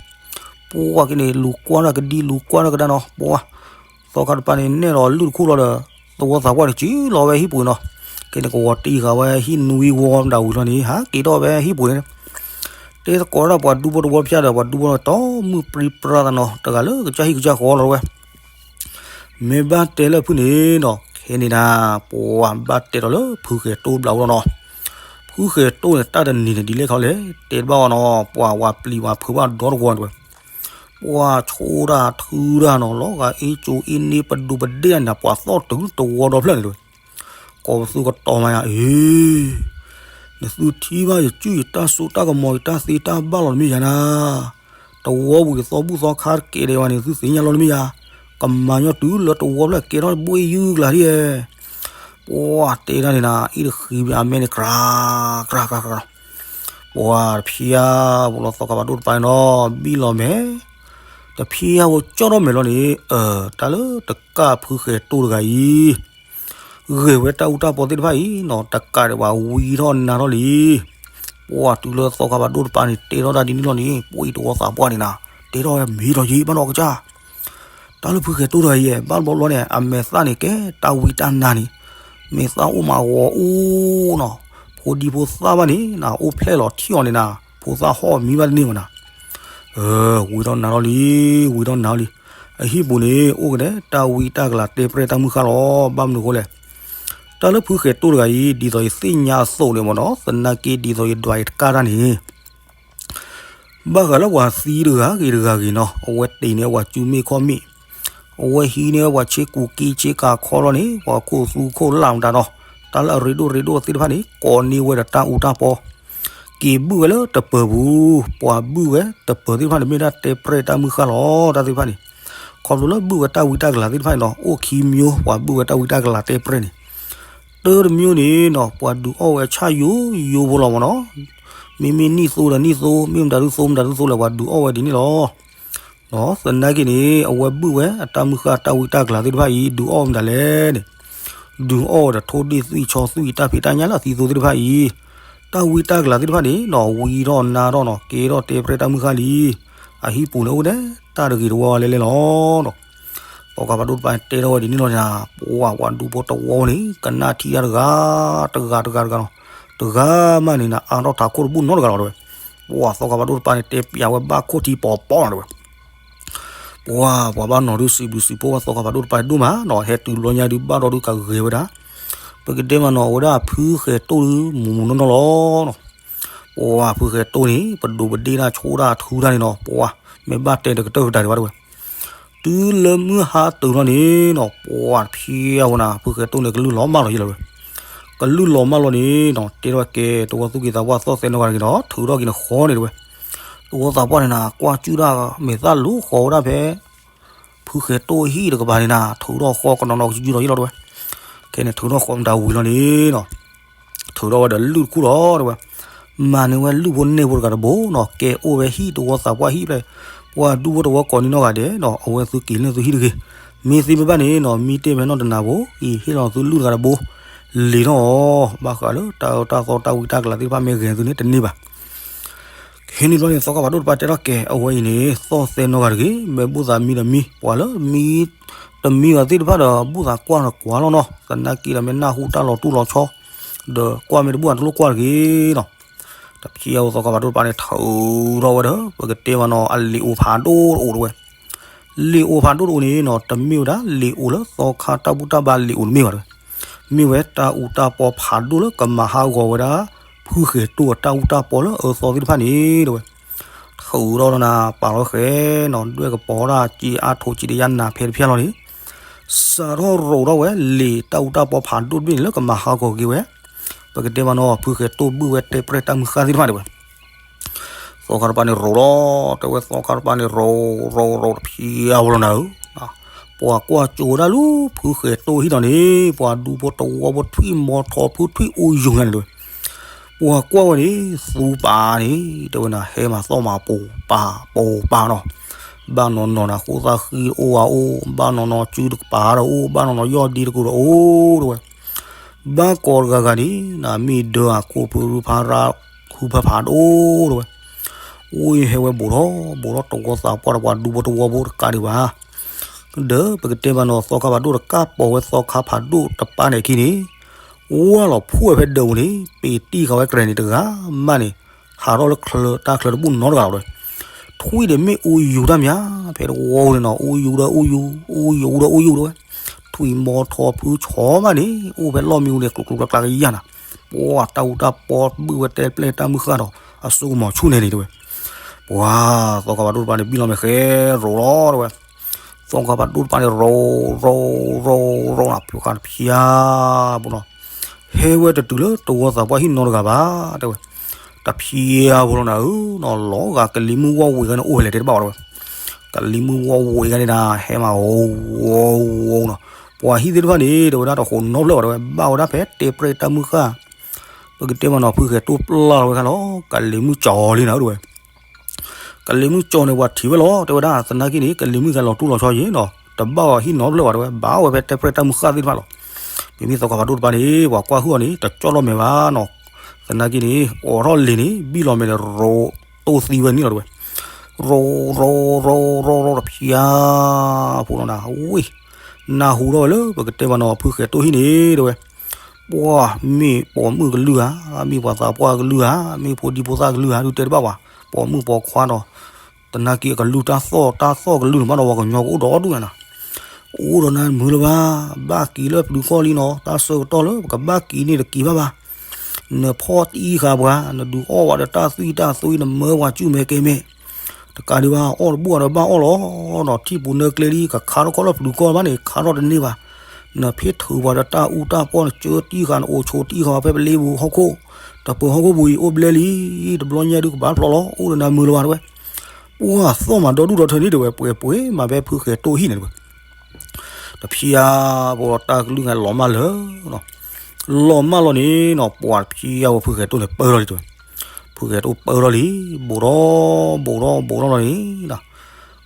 ပှၤက့န့ၣ် လူၤကွၢ်တၢ်ကဒံ လူၤကွၢ်တၢ်ကဒါနီၤ ပှၤ သီခါတပၤန့ၣ် နဲၣ်လီၤလုၢ်တခူလီၤဒီး သဝီသးပှၢ်န့ၣ် ကံၣ်လီၤဝဲဟံၣ်ပူၤနီၤ, က့န့ၣ် ကဝီၤတံၢ်ဃာ်ဝဲဟံၣ်နွံဝီမတၤဝံၤလီၤန့ၣ် ဟးက့ၤထီၣ်ဝဲဟံၣ်ပူၤန့ၣ် တဲသကိးဒၣ်ပှၤဒူဖိတဝီဖၠၣ်ဒီး ပှၤဒူဖိန့ၣ် တီမုၣ်ပြံပြါသးနီၤ တဂၤလၢကစၢ်ဟံၣ်ကစၢ်ဃီလီၤတဲဝဲ. မ့ၢ်ဘၣ်တဲလၢဖုန့ၣ်နီၤ ခဲန့ၣ်ဒၣ် ပှၤဘၣ်တဲဒီးလၢဖုဃဲၤတိၢ်ဘျးအိၣ်လီၤနီၤ. ဖုဃဲၤတိၢ်န့ၣ် တၢ်တနံၤန့ၣ်ဒ်လဲၣ်ခီလဲၣ် တဲတဘၣ်အီၤနီၤ ပှၤဝၤပျံၤဝၤဖုးဘၣ်ဒီတဝီတဲဝဲ. ပှၤဆိဒၣ်ထုဒၣ်နီၤ လီၤဂာ်အ့ၣ်ကၠိအ့ၣ်န့ၣ် ပဒူပဒ့ၣ်န့ၣ် ပှၤသီၣ်တုၤတဝီဒီဖျၢၣ်န့ၣ်တဲဝဲ. ကိးပသူကတီၤမးယၤ အ့ နသုထံၣ်ဘၣ်ယစုၣ်ယတၢ်စိတၢ်ကမီၤ ယတၢ်သ့တၢ်ဘၣ်လီၤတမ့ၢ်ယၤနၤ, တဝီပူၤယသီဘူၣ်သီခါတကဲဒံးဝဲန့ၣ် သုသ့ၣ်ညါလီၤတမ့ၢ်ယၤ, ကမၤညီတုၤလၢတဝီဖျၢၣ်ကဲထီၣ်ဘှ့ၣ်ယုၢ်ကျါဒ်ဧဲ. ပှၤတဲဒၣ်န့ၣ်နၤ အံၤတဃံဘၣ်အမဲန့ၣ် ကြၢး ကြၢး ကြၢး ကြၢး ပှၤတဖျါဖိလီၤသီခါဖးဒိၣ်တပၤန့ၣ်နီၤ ဘံၣ်လီၤမဲာ်, တဖျါဖိကၠီၣ်ထီၣ်မဲာ်လီၤန့ၣ် အၢ တၢ်လၢတကးဖုဃဲၤတိၢ်တဂၤအံၤ ဂဲၤဝဲတၢ်အူတၢ်ပီသ့ၣ်တဖၣ်အံၤနီၤ တကးဒံးဘၣ်ဝံထီၣ်နါထီၣ်လံ. ပှၤတုၤလၢသီခါဖးဒိၣ်တပၤန့ၣ် တဲထီၣ်တၢ်ဒ်န့ၣ်လီၤန့ၣ် ပှၤအံၤတဝီသးပှၢ်န့ၣ်နၤ တဲထီၣ်ဝဲမ့ၢ်ထီၣ်ယံၤဘၣ်နီၢ်ကစၢ် တၢ်လၢဖုဃဲၤတိၢ်တဂၤအံၤ ဘၣ်ဘျီဘျီန့ၣ် အမဲာ်သၣ်န့ၣ်ကဲတၢ်ဝံတၢ်နါန့ၣ် မ့ၢ်သၣ်အိၣ်မးဂီၤအိၣ်နီၤ ဖိဒံဖိသၣ်ဘၣ်န့ၣ် နအိၣ်ဖျဲၣ်လီၤထံၣ်အီၤန့ၣ်နၤ ဖိသၣ်ဟီၣ်မံဘၣ်တန့ၢ်မးနၤ ဝံၤထီၣ်နါထီၣ်လံ ဝံၤထီၣ်နါထီၣ်လံ အဟံၣ်ပူၤန့ၣ် အိၣ်ကဒီးတၢ်ဝံတၢ်ကလၤတဲပြဲၣ်တၢ်မုၢ်ဃၢ်လီၤ ဘၣ်မနုၤအဃိလဲၣ် တၢ်လၢဖုဃဲၤတိၢ်တဂၤအံၤ ဒ်သိးယသ့ၣ်ညါအသိးန့ၣ်မ့ၢ်နီၤ သနာ်က့ဒ်သိးယဒွးယတကၢ်တၢ်န့ၣ် ဘၣ်ဃးလၢပှၤသံတဂၤဂ့ၤတဂၤဂ့ၤနီၤ အဝဲတ့ၢ်န့ၢ်ပှၤစုမ့ၣ်ခီၣ်မ့ၣ် အဝဲဟံးန့ၢ်ပှၤဆ့ကူက့ဆ့ကၤခီလီၤန့ၣ် ပှၤခိၣ်သူခိၣ်လၢ်မတၤနီၤ တၢ်လၢအရ့ဒိၣ်ရ့ဒိၣ်သ့ၣ်တဖၣ်န့ၣ် ကိးန့ၢ်ဝဲဒီးတၢ်အူတၢ်ပီ က့ၤဘုၣ်ဝဲလၢတပၢၤပူၤ ပှၤဘုၣ်ဝဲတပၢၤသ့ၣ်တဖၣ်န့ၣ် မ့ၢ်ဒၣ်တဲပြဲၣ်တၢ်မုၢ်ဃၢ်လီၤ တၢ်သ့ၣ်တဖၣ်န့ၣ် ခီဖျိလၢဘုၣ်ဝဲတၢ်ဝံတၢ်ကလၤသ့ၣ်တဖၣ်န့ၣ်နီၤ အိၣ်ခံမျိုး ပှၤဘုၣ်ဝဲတၢ်ဝံတၢ်ကလၤတဲပြဲၣ်န့ၣ် တၢ်တမျိုးန့ၣ်နီၤ ပှၤဒုးအီၣ်ဝဲဆၣ်ယိယိဖိလီၤမ့ၢ်နီၤ မ့မ့ၢ်နံၣ်သိဒီးနံၣ်သိ မ့ၢ်မတၤဒုသိမတၤဒုသိလဲၣ် ပှၤဒုးအီၣ်ဝဲဒ်န့ၣ်လီၤ. သနာ်က့န့ၣ် အဝဲဘုၣ်ဝဲအတၢ်မုၢ်ဃၢ်တၢ်ဝံတၢ်ကလၤသ့ၣ်တဖၣ်အံၤ ဒုးအီၣ်မတၤလဲၣ်န့ၣ် ဒုးအီၣ်ဝဲဒီးထိၣ်ဒ့ၣ်သွံၣ်ဆီသွံၣ်တၢ်ဖံးတၢ်ညၣ်လၢအသံသိသ့ၣ်တဖၣ်အံၤ တၢ်ဝံတၢ်ကလၤသ့ၣ်တဖၣ်န့ၣ်နီၤ ဝံထီၣ်နါထီၣ်နီၤ ကဲထီၣ်တဲပြဲၣ်တၢ်မုၢ်ဃၢ်လံ အဟံၣ်ပူၤန့ၣ်အိၣ်ဒဲး တၢ်တဂ့ၤတဝီဝဲလဲၣ်လဲၣ်လီၤ. သီခါဖးဒိၣ်တပၤန့ၣ်တဲထီၣ်ဝဲဒ်န့ၣ်လီၤနီၤ ပှၤပှၤဒူဖိတဝီန့ၣ် ကနၣ်ထံတၢ်တဂၤ တဂၤတဂၤတဂၤနီၤ တဂၤမးန့ၣ်နၤ အါထီၣ်ထးခိၣ်တဘူၣ်နီတဂၤလီၤတဲဝဲ ပှၤသီခါဖးဒိၣ်တပၤန့ၣ် တဲပျးဝဲဘၣ်ခိၣ်ထံပီၤပီၤနီၤတဲဝဲ ပှၤပှၤဘၣ်နီၤဒုးစံးဘျုးစံးဖှိၣ်ဝဲသီခါဖးဒိၣ်တပၤဒိၣ်မးနီၤ ဟဲတုၤလီၤညါဒုးဘၣ်ဒီးဒုးကဂဲၤဝဲဒၣ် ပကတဲမးနီၤ အဝဲဒၣ်ဖုဃဲၤတိၢ်ဒုးမူးမူးနီၢ်နီၢ်လီၤနီၤ ပှၤဖုဃဲၤတိၢ်န့ၣ် ပဒိးပဒ့ၣ်တၢ်ဆိၣ်တၢ်ထုတၢ်န့ၣ်နီၤ ပှၤမ့ၢ်ဘၣ်တဲတကတၢၢ်ကတၢၢ်ဒံးဘၣ်တဲဝဲ တုၤလၢမုၢ်ဟါတုၤလီၤန့ၣ်နီၤ ပှၤတဖျဲအဝဲနၤ ဖုဃဲၤတိၢ်န့ၣ် ကလုၢ်လီၤမၢ်လီၤယံလီၤတဲဝဲ ကလုၢ်လီၤမၢ်လီၤန့ၣ်နီၤ တဲထီၣ်ကဲ တဝီသူၣ်က့သးပှၢ်သီၣ်သဲနီတဂၤတဂ့ၤနီၤ ထုးထီၣ်က့ၤနဃီန့ၣ်တဲဝဲ တဝီသးပှၢ်န့ၣ်နၤ ကွၢ်စုၣ်တၢ်မဲာ်သၣ်လိၤဃီဝဲဒၣ်ဖဲ ဖုဃဲၤတိၢ်ဟံၣ်တကပၤန့ၣ်နၤ ထုးထီၣ်ဃီကနီၤနီၤကစုၢ်လီၤယံလီၤတဲဝဲ ခဲန့ၣ်ထုးထီၣ်ဃီမတၤဝံၤလီၤန့ၣ်နီၤ ထုးထီၣ်ဝဲဒီးလုၢ်တခူၣ်လီၤတဲဝဲ မၤန့ၢ်ဝဲလုၢ်ဖိန့ၢ်ဖိတဂၤတဘိနီၤ ကဲအိၣ်ဝဲဟံၣ်တဝီသးပှၢ်ဟံၣ်ဖျဲၣ် ပှၤဒူဖိတဝီကိးန့ၢ်နီတဂၤဒဲးနီၤ အဝဲသုက့ၤလၢသုဟံၣ်တဂ့ၤ မ့ၢ်သ့မ့ၢ်ဘၣ်န့ၣ်နီၤ မံတ့ၢ်ဖဲနီၣ်တနၤဖိအံၤ ဟ့ၣ်လီၤသုလုၢ်တဂၤတဘိ လံာ်ထီၣ်အီၤ ဘၣ်ဃးလၢတၢ်အၢတၢ်သီတၢ်ဝံတၢ်ကလၤသ့ၣ်တဖၣ်မ့ၢ်ဂဲၤသုန့ၣ်တန့ၢ်ဘၣ် ခဲန့ၣ်ဘျီန့ၣ် သီခါဖးဒိၣ်တပၤတဲထီၣ်ကဲ အဝဲအံၤန့ၣ် သီၣ်သဲနီတဂၤတဂ့ၤ မ့ၢ်ဘူၣ်သးမံဒီးမံ ပှၤလၢမံတမံဘၣ်သ့ၣ်တဖၣ်ဒီး ဘူၣ်သးကွၢ်ဒီးကွၢ်လီၤနီၤ သနာ်က့ဒီးမ့ၢ်နၢ်ဟူတၢ်လီၤတူၢ်လီၤဆီ ဒီးကွၢ်မ့ၢ်တဘူၣ်အတလိၣ်ကွၢ်တဂ့ၤနီၤ တဖျဲအဝဲသီခါဖးဒိၣ်တပၤန့ၣ် ထုးထီၣ်ဝဲဒီး ပကတဲမးနီၤ အလံာ်အိၣ်ဖးဒိၣ်တအိၣ်တဲဝဲ လံာ်အိၣ်ဖးဒိၣ်တအိၣ်န့ၣ်နီၤ တမ့ၢ်ဝဲဒၣ်လံာ်အိၣ်လၢသီခါတၢ်ဘူၣ်တၢ်ဘါလံာ်အိၣ်တမ့ၢ်ဘၣ်တဲဝဲ မ့ၢ်ဝဲတၢ်အူတၢ်ပီဖးဒိၣ်လၢကမၤဟးဂီၤဝဲဒၣ် ဖုဃဲၤတိၢ်အတၢ်အူတၢ်ပီလၢအၢသီသ့ၣ်တဖၣ်န့ၣ်တဲဝဲ ထုးထီၣ်ဒီးနၤ ပာ်လီၤဃဲနီၤ ဒွဲၣ်ကပီၤတၢ်က့အါထိးက့တယါနၤဖဲတဖျၢၣ်လီၤန့ၣ် စးထီၣ်ရိးထီၣ်ဝဲလံာ်တၢ်အူတၢ်ပီဖးဒိၣ်တဘ့ၣ်န့ၣ်လၢကမၤဟးဂီၤက့ၤဝဲ ပကတဲမးနီၤ ဖုဃဲၤတိၢ်ဘုၣ်ဝဲတဲပြဲၣ်တၢ်မုၢ်ဃၢ်သ့ၣ်တဖၣ်တဲဝဲ သီခါတပၤန့ၣ်ရိးလီၤ တဲဝဲသီခါတပၤန့ၣ်ရိး ရိး ရိးတဖျဲအဝဲလီၤနၤဧၢ ပှၤကွၢ်ကၠိဝဲဒၣ်လၢ ဖုဃဲၤတိၢ်ဟံၣ်လီၤန့ၣ် ပှၤဒူဖိတဝီဖိထွံၣ်မီၤထီၣ်ဖုထွံၣ်အိၣ်ယူၤညါန့ၣ်တဲဝဲ ပှၤကွၢ်ဝဲန့ၣ် သူပာ်န့ၣ် တဲဝဲနၤ ဟဲမၤသီၣ်မၤပူၤပာ်ပူၤပာ်နီၤ ဘၣ်နီၤနီၤနၤ ဃိသၣ်ဃံအိၣ်ဝဲအိၣ် ဘၣ်နီၤနီၤစုတကပၤဒီးအိၣ် ဘၣ်နီၤနီၤယီၢ်ဒံတကူဒီးအိၣ်တဲဝဲ ဘၣ်ကိးတဂၤဂၤန့ၣ် နၤမ့ၢ်ဒၢအခိၣ်ဖုဖါရၣ် ဃုဖၢဖးဒိၣ်တဲဝဲ အိၣ်ဟဲဝဲဘူးထီၣ် ဘူးထီၣ်တဝီသးပှၢ်ဒီးပှၤဒူဖိတဝီဖိတကးဒံးဘၣ် ဒီးပကတဲမးနီၤသီခါဖးဒိၣ်တကးပိာ်ဝဲသီခါဖးဒိၣ်တပၤန့ၣ်အခံန့ၣ် ဝၢ်လီၤဖှိၣ်ဝဲဖဲဒၢးပူၤန့ၣ် ပ့ၤတံၢ်ဃာ်ဝဲကရဲၤန့ၣ်တဂၤမးန့ၣ် ဟးထီၣ်လၢချၢတၢ်ချၢတဘူၣ်နီတဂၤလီၤတဲဝဲ ထွံၣ်ဒီးမ့ၢ်အိၣ်ယူၤတၢ်မး ဖဲတဝီန့ၣ်နီၤ အိၣ်ယူၤဒီးအိၣ်ယူၤ အိၣ်ယူၤဒီးအိၣ်ယူၤတဲဝဲ ထွံၣ်မီၤထီၣ်ဖုဆီမးန့ၣ် အိၣ်ဖဲလီၢ်မံဝူၤန့ၣ် ကျိၤကျိၤကျါကျါကယၢ်နၤ ပှၤတၢ်အူတၢ်ပီဘုၣ်ဝဲတဲပြဲၣ်တၢ်မုၢ်ဃၢ်ဒီး အစိကမီၤဆူၣ်န့ၣ်န့ၣ်တဲဝဲ ပှၤသီခါဖးဒိၣ်တပၤန့ၣ် ဘံၣ်လီၤမဲာ်ဃဲရိးလီၤတဲဝဲ သီခါဖးဒိၣ်တပၤန့ၣ် ရိး ရိး ရိး ရိးနၤ ဖုဃါတဖျါ ပူၤနီၤ ဟဲဝဲတတုၤလၢတဝီသးပှၢ်ဟံၣ်နီတဂၤဘၣ် တဲဝဲ တဖျါဖိလီၤနၤဧၢ နီၤလီၤဂာ်ကလံၤမုၢ်ဝီၢ်ဝံၤဂၤန့ၣ် အိၣ်ဖဲလဲၣ်တဲတဘၣ်ဘၣ်တဲဝဲ ကလံၤမုၢ်ဝီၢ်ဝံၤဂၤန့ၣ်နၤ ဟဲမၤဝီဝီနီၤ ပှၤဟံၣ်သ့ၣ်တဖၣ်န့ၣ် တဲဝဲဒၣ်တဃိးနီတဖျၢၣ်ဘၣ်တဲဝဲ ဘၣ်ဝဲဒၣ်ဖဲတဲပြဲၣ်တၢ်မုၢ်ဃၢ် ပကတဲမးနီၤ ဖုဃဲၤတိၢ်ပျၢ်လီၤဝဲခါလီၤ ကလံၤမုၢ်ကၠီလံနၤတဲဝဲ ကလံၤမုၢ်ကၠီန့ၣ် ပှၤထံၣ်ဝဲလီၤ တဲဝဲဒၣ် သနာ်က့န့ၣ် ကလံၤမုၢ်ဂၤလီၤတူၢ်လီၤဆီယံၤနီၤ တဘၣ်အီၤဟံၣ်နီတဖျၢၣ်ဘၣ်တဲဝဲ ဘၣ်ဝဲဖဲတဲပြဲၣ်တၢ်မုၢ်ဃၢ်သ့ၣ်တဖၣ်လီၤ မ့မ့ၢ်သီခါဖးဒိၣ်တပၤန့ၣ် ပှၤကွၢ်ဟုၣ်အီၤန့ၣ် တကၠီၣ်လီၤမဲာ်ဘၣ်နီၤ သနာ်က့န့ၣ် အိးထီၣ်လံာ်န့ၣ် ဘံၣ်လီၤမဲာ်န့ၣ် ရိးတိၢ်သံဝဲန့ၣ်လီၤတဲဝဲ ရီရီရီရီရီတဖျါဖိနီၤနၤ, ဝ့ၢ် နၢ်ဟူထီၣ်ဝဲလၢပကတဲဘၣ်နီၤ ဖုဃဲၤတိၢ်ဟံၣ်န့ၣ် တဲဝဲ, ပှၢ်မ့ၢ်ပိာ်မုၣ်ကလုၢ်ဧါ, မ့ၢ်ပှၤသးပှၢ်ကလုၢ်ဧါ, မ့ၢ်ဖိဒံဖိသၣ်ကလုၢ်ဧါ ဒုးတဲတဘၣ်ဘၣ်, ပိာ်မုၣ်ပိာ်ခွါဒီး သနာ်က့အကလုၢ်တၢ်သီၣ်တၢ်သီၣ်ကလုၢ်န့ၣ်မးဒီး ပှၤကညီကအိၣ်ဒီဒူၣ်ညါနၤ, အိၣ်ဒီးနၤမုာ်လၢၤဘၣ်, ဘၣ်က့ၤလၢပျုၤကီၢ်လံနီၤ, တၢ်ဆၢကတီၢ်လၢပကဘၣ်က့ၤန့ၣ်တက့ၤဘၣ်ဘၣ် နဖီၣ်တံၢ်ဃာ်ပှၤ, နဒုးအီၣ်ဝဲဒီးတၢ်သွံၣ်တၢ်သွံၣ် နမၢပှၤကုမဲာ်ကဲမဲာ်, တကးဒံးဘၣ် အီၣ်တဘူၣ်ဒီးဘၣ်အီၣ်လီၤ, ဒီးထံၣ်ပူၤနၢကျဲလံ ကခါထီၣ်ခီၣ်လၢပျုၤကီၢ်ဘၣ်န့ၣ် ခါထီၣ်တန့ၢ်ဘၣ်, နဖ့ၣ်ထုးပှၤဒီးတၢ်အူတၢ်ပီၢ် နကၢတံၢ်ဃာ် နအိၣ်ဆိးတံၢ်ဃာ်ဖဲပလ့ပူၤဟီၣ်ခိၣ်, တပၢၤဟီၣ်ခိၣ်ပူၤအံၤ အိၣ်ဘျဲလံ, တဘျီညါဒုးကဘၣ်ဖျိးလီၤ, အိၣ်ဒီးနၤမုာ်လၢၤဘၣ်တဲဝဲ, ပှၢ်သီၣ်မးဒီဒူၣ်ဒီထၢန့ၣ်တဲဝဲ ပှဲၤပှဲၤမးဖဲဖုဃဲၤတိၢ်ဟံၣ်န့ၣ်တဲဝဲ တဖျါဖိတၢ်ကလုၢ်ဂၤလီၤမၢ်လၢာ်, လီၤမၢ်လီၤန့ၣ်နီၤ ပှၤတဖျါဖိဖုဃဲၤတိၢ်န့ၣ်ပၢၢ်ထီၣ်လံတဲဝဲ, ဖုဃဲၤတိၢ်ပၢၢ်ထီၣ်လံ, ဘူးထီၣ်ဘူးထီၣ်ဘူးထီၣ်လီၤန့ၣ်,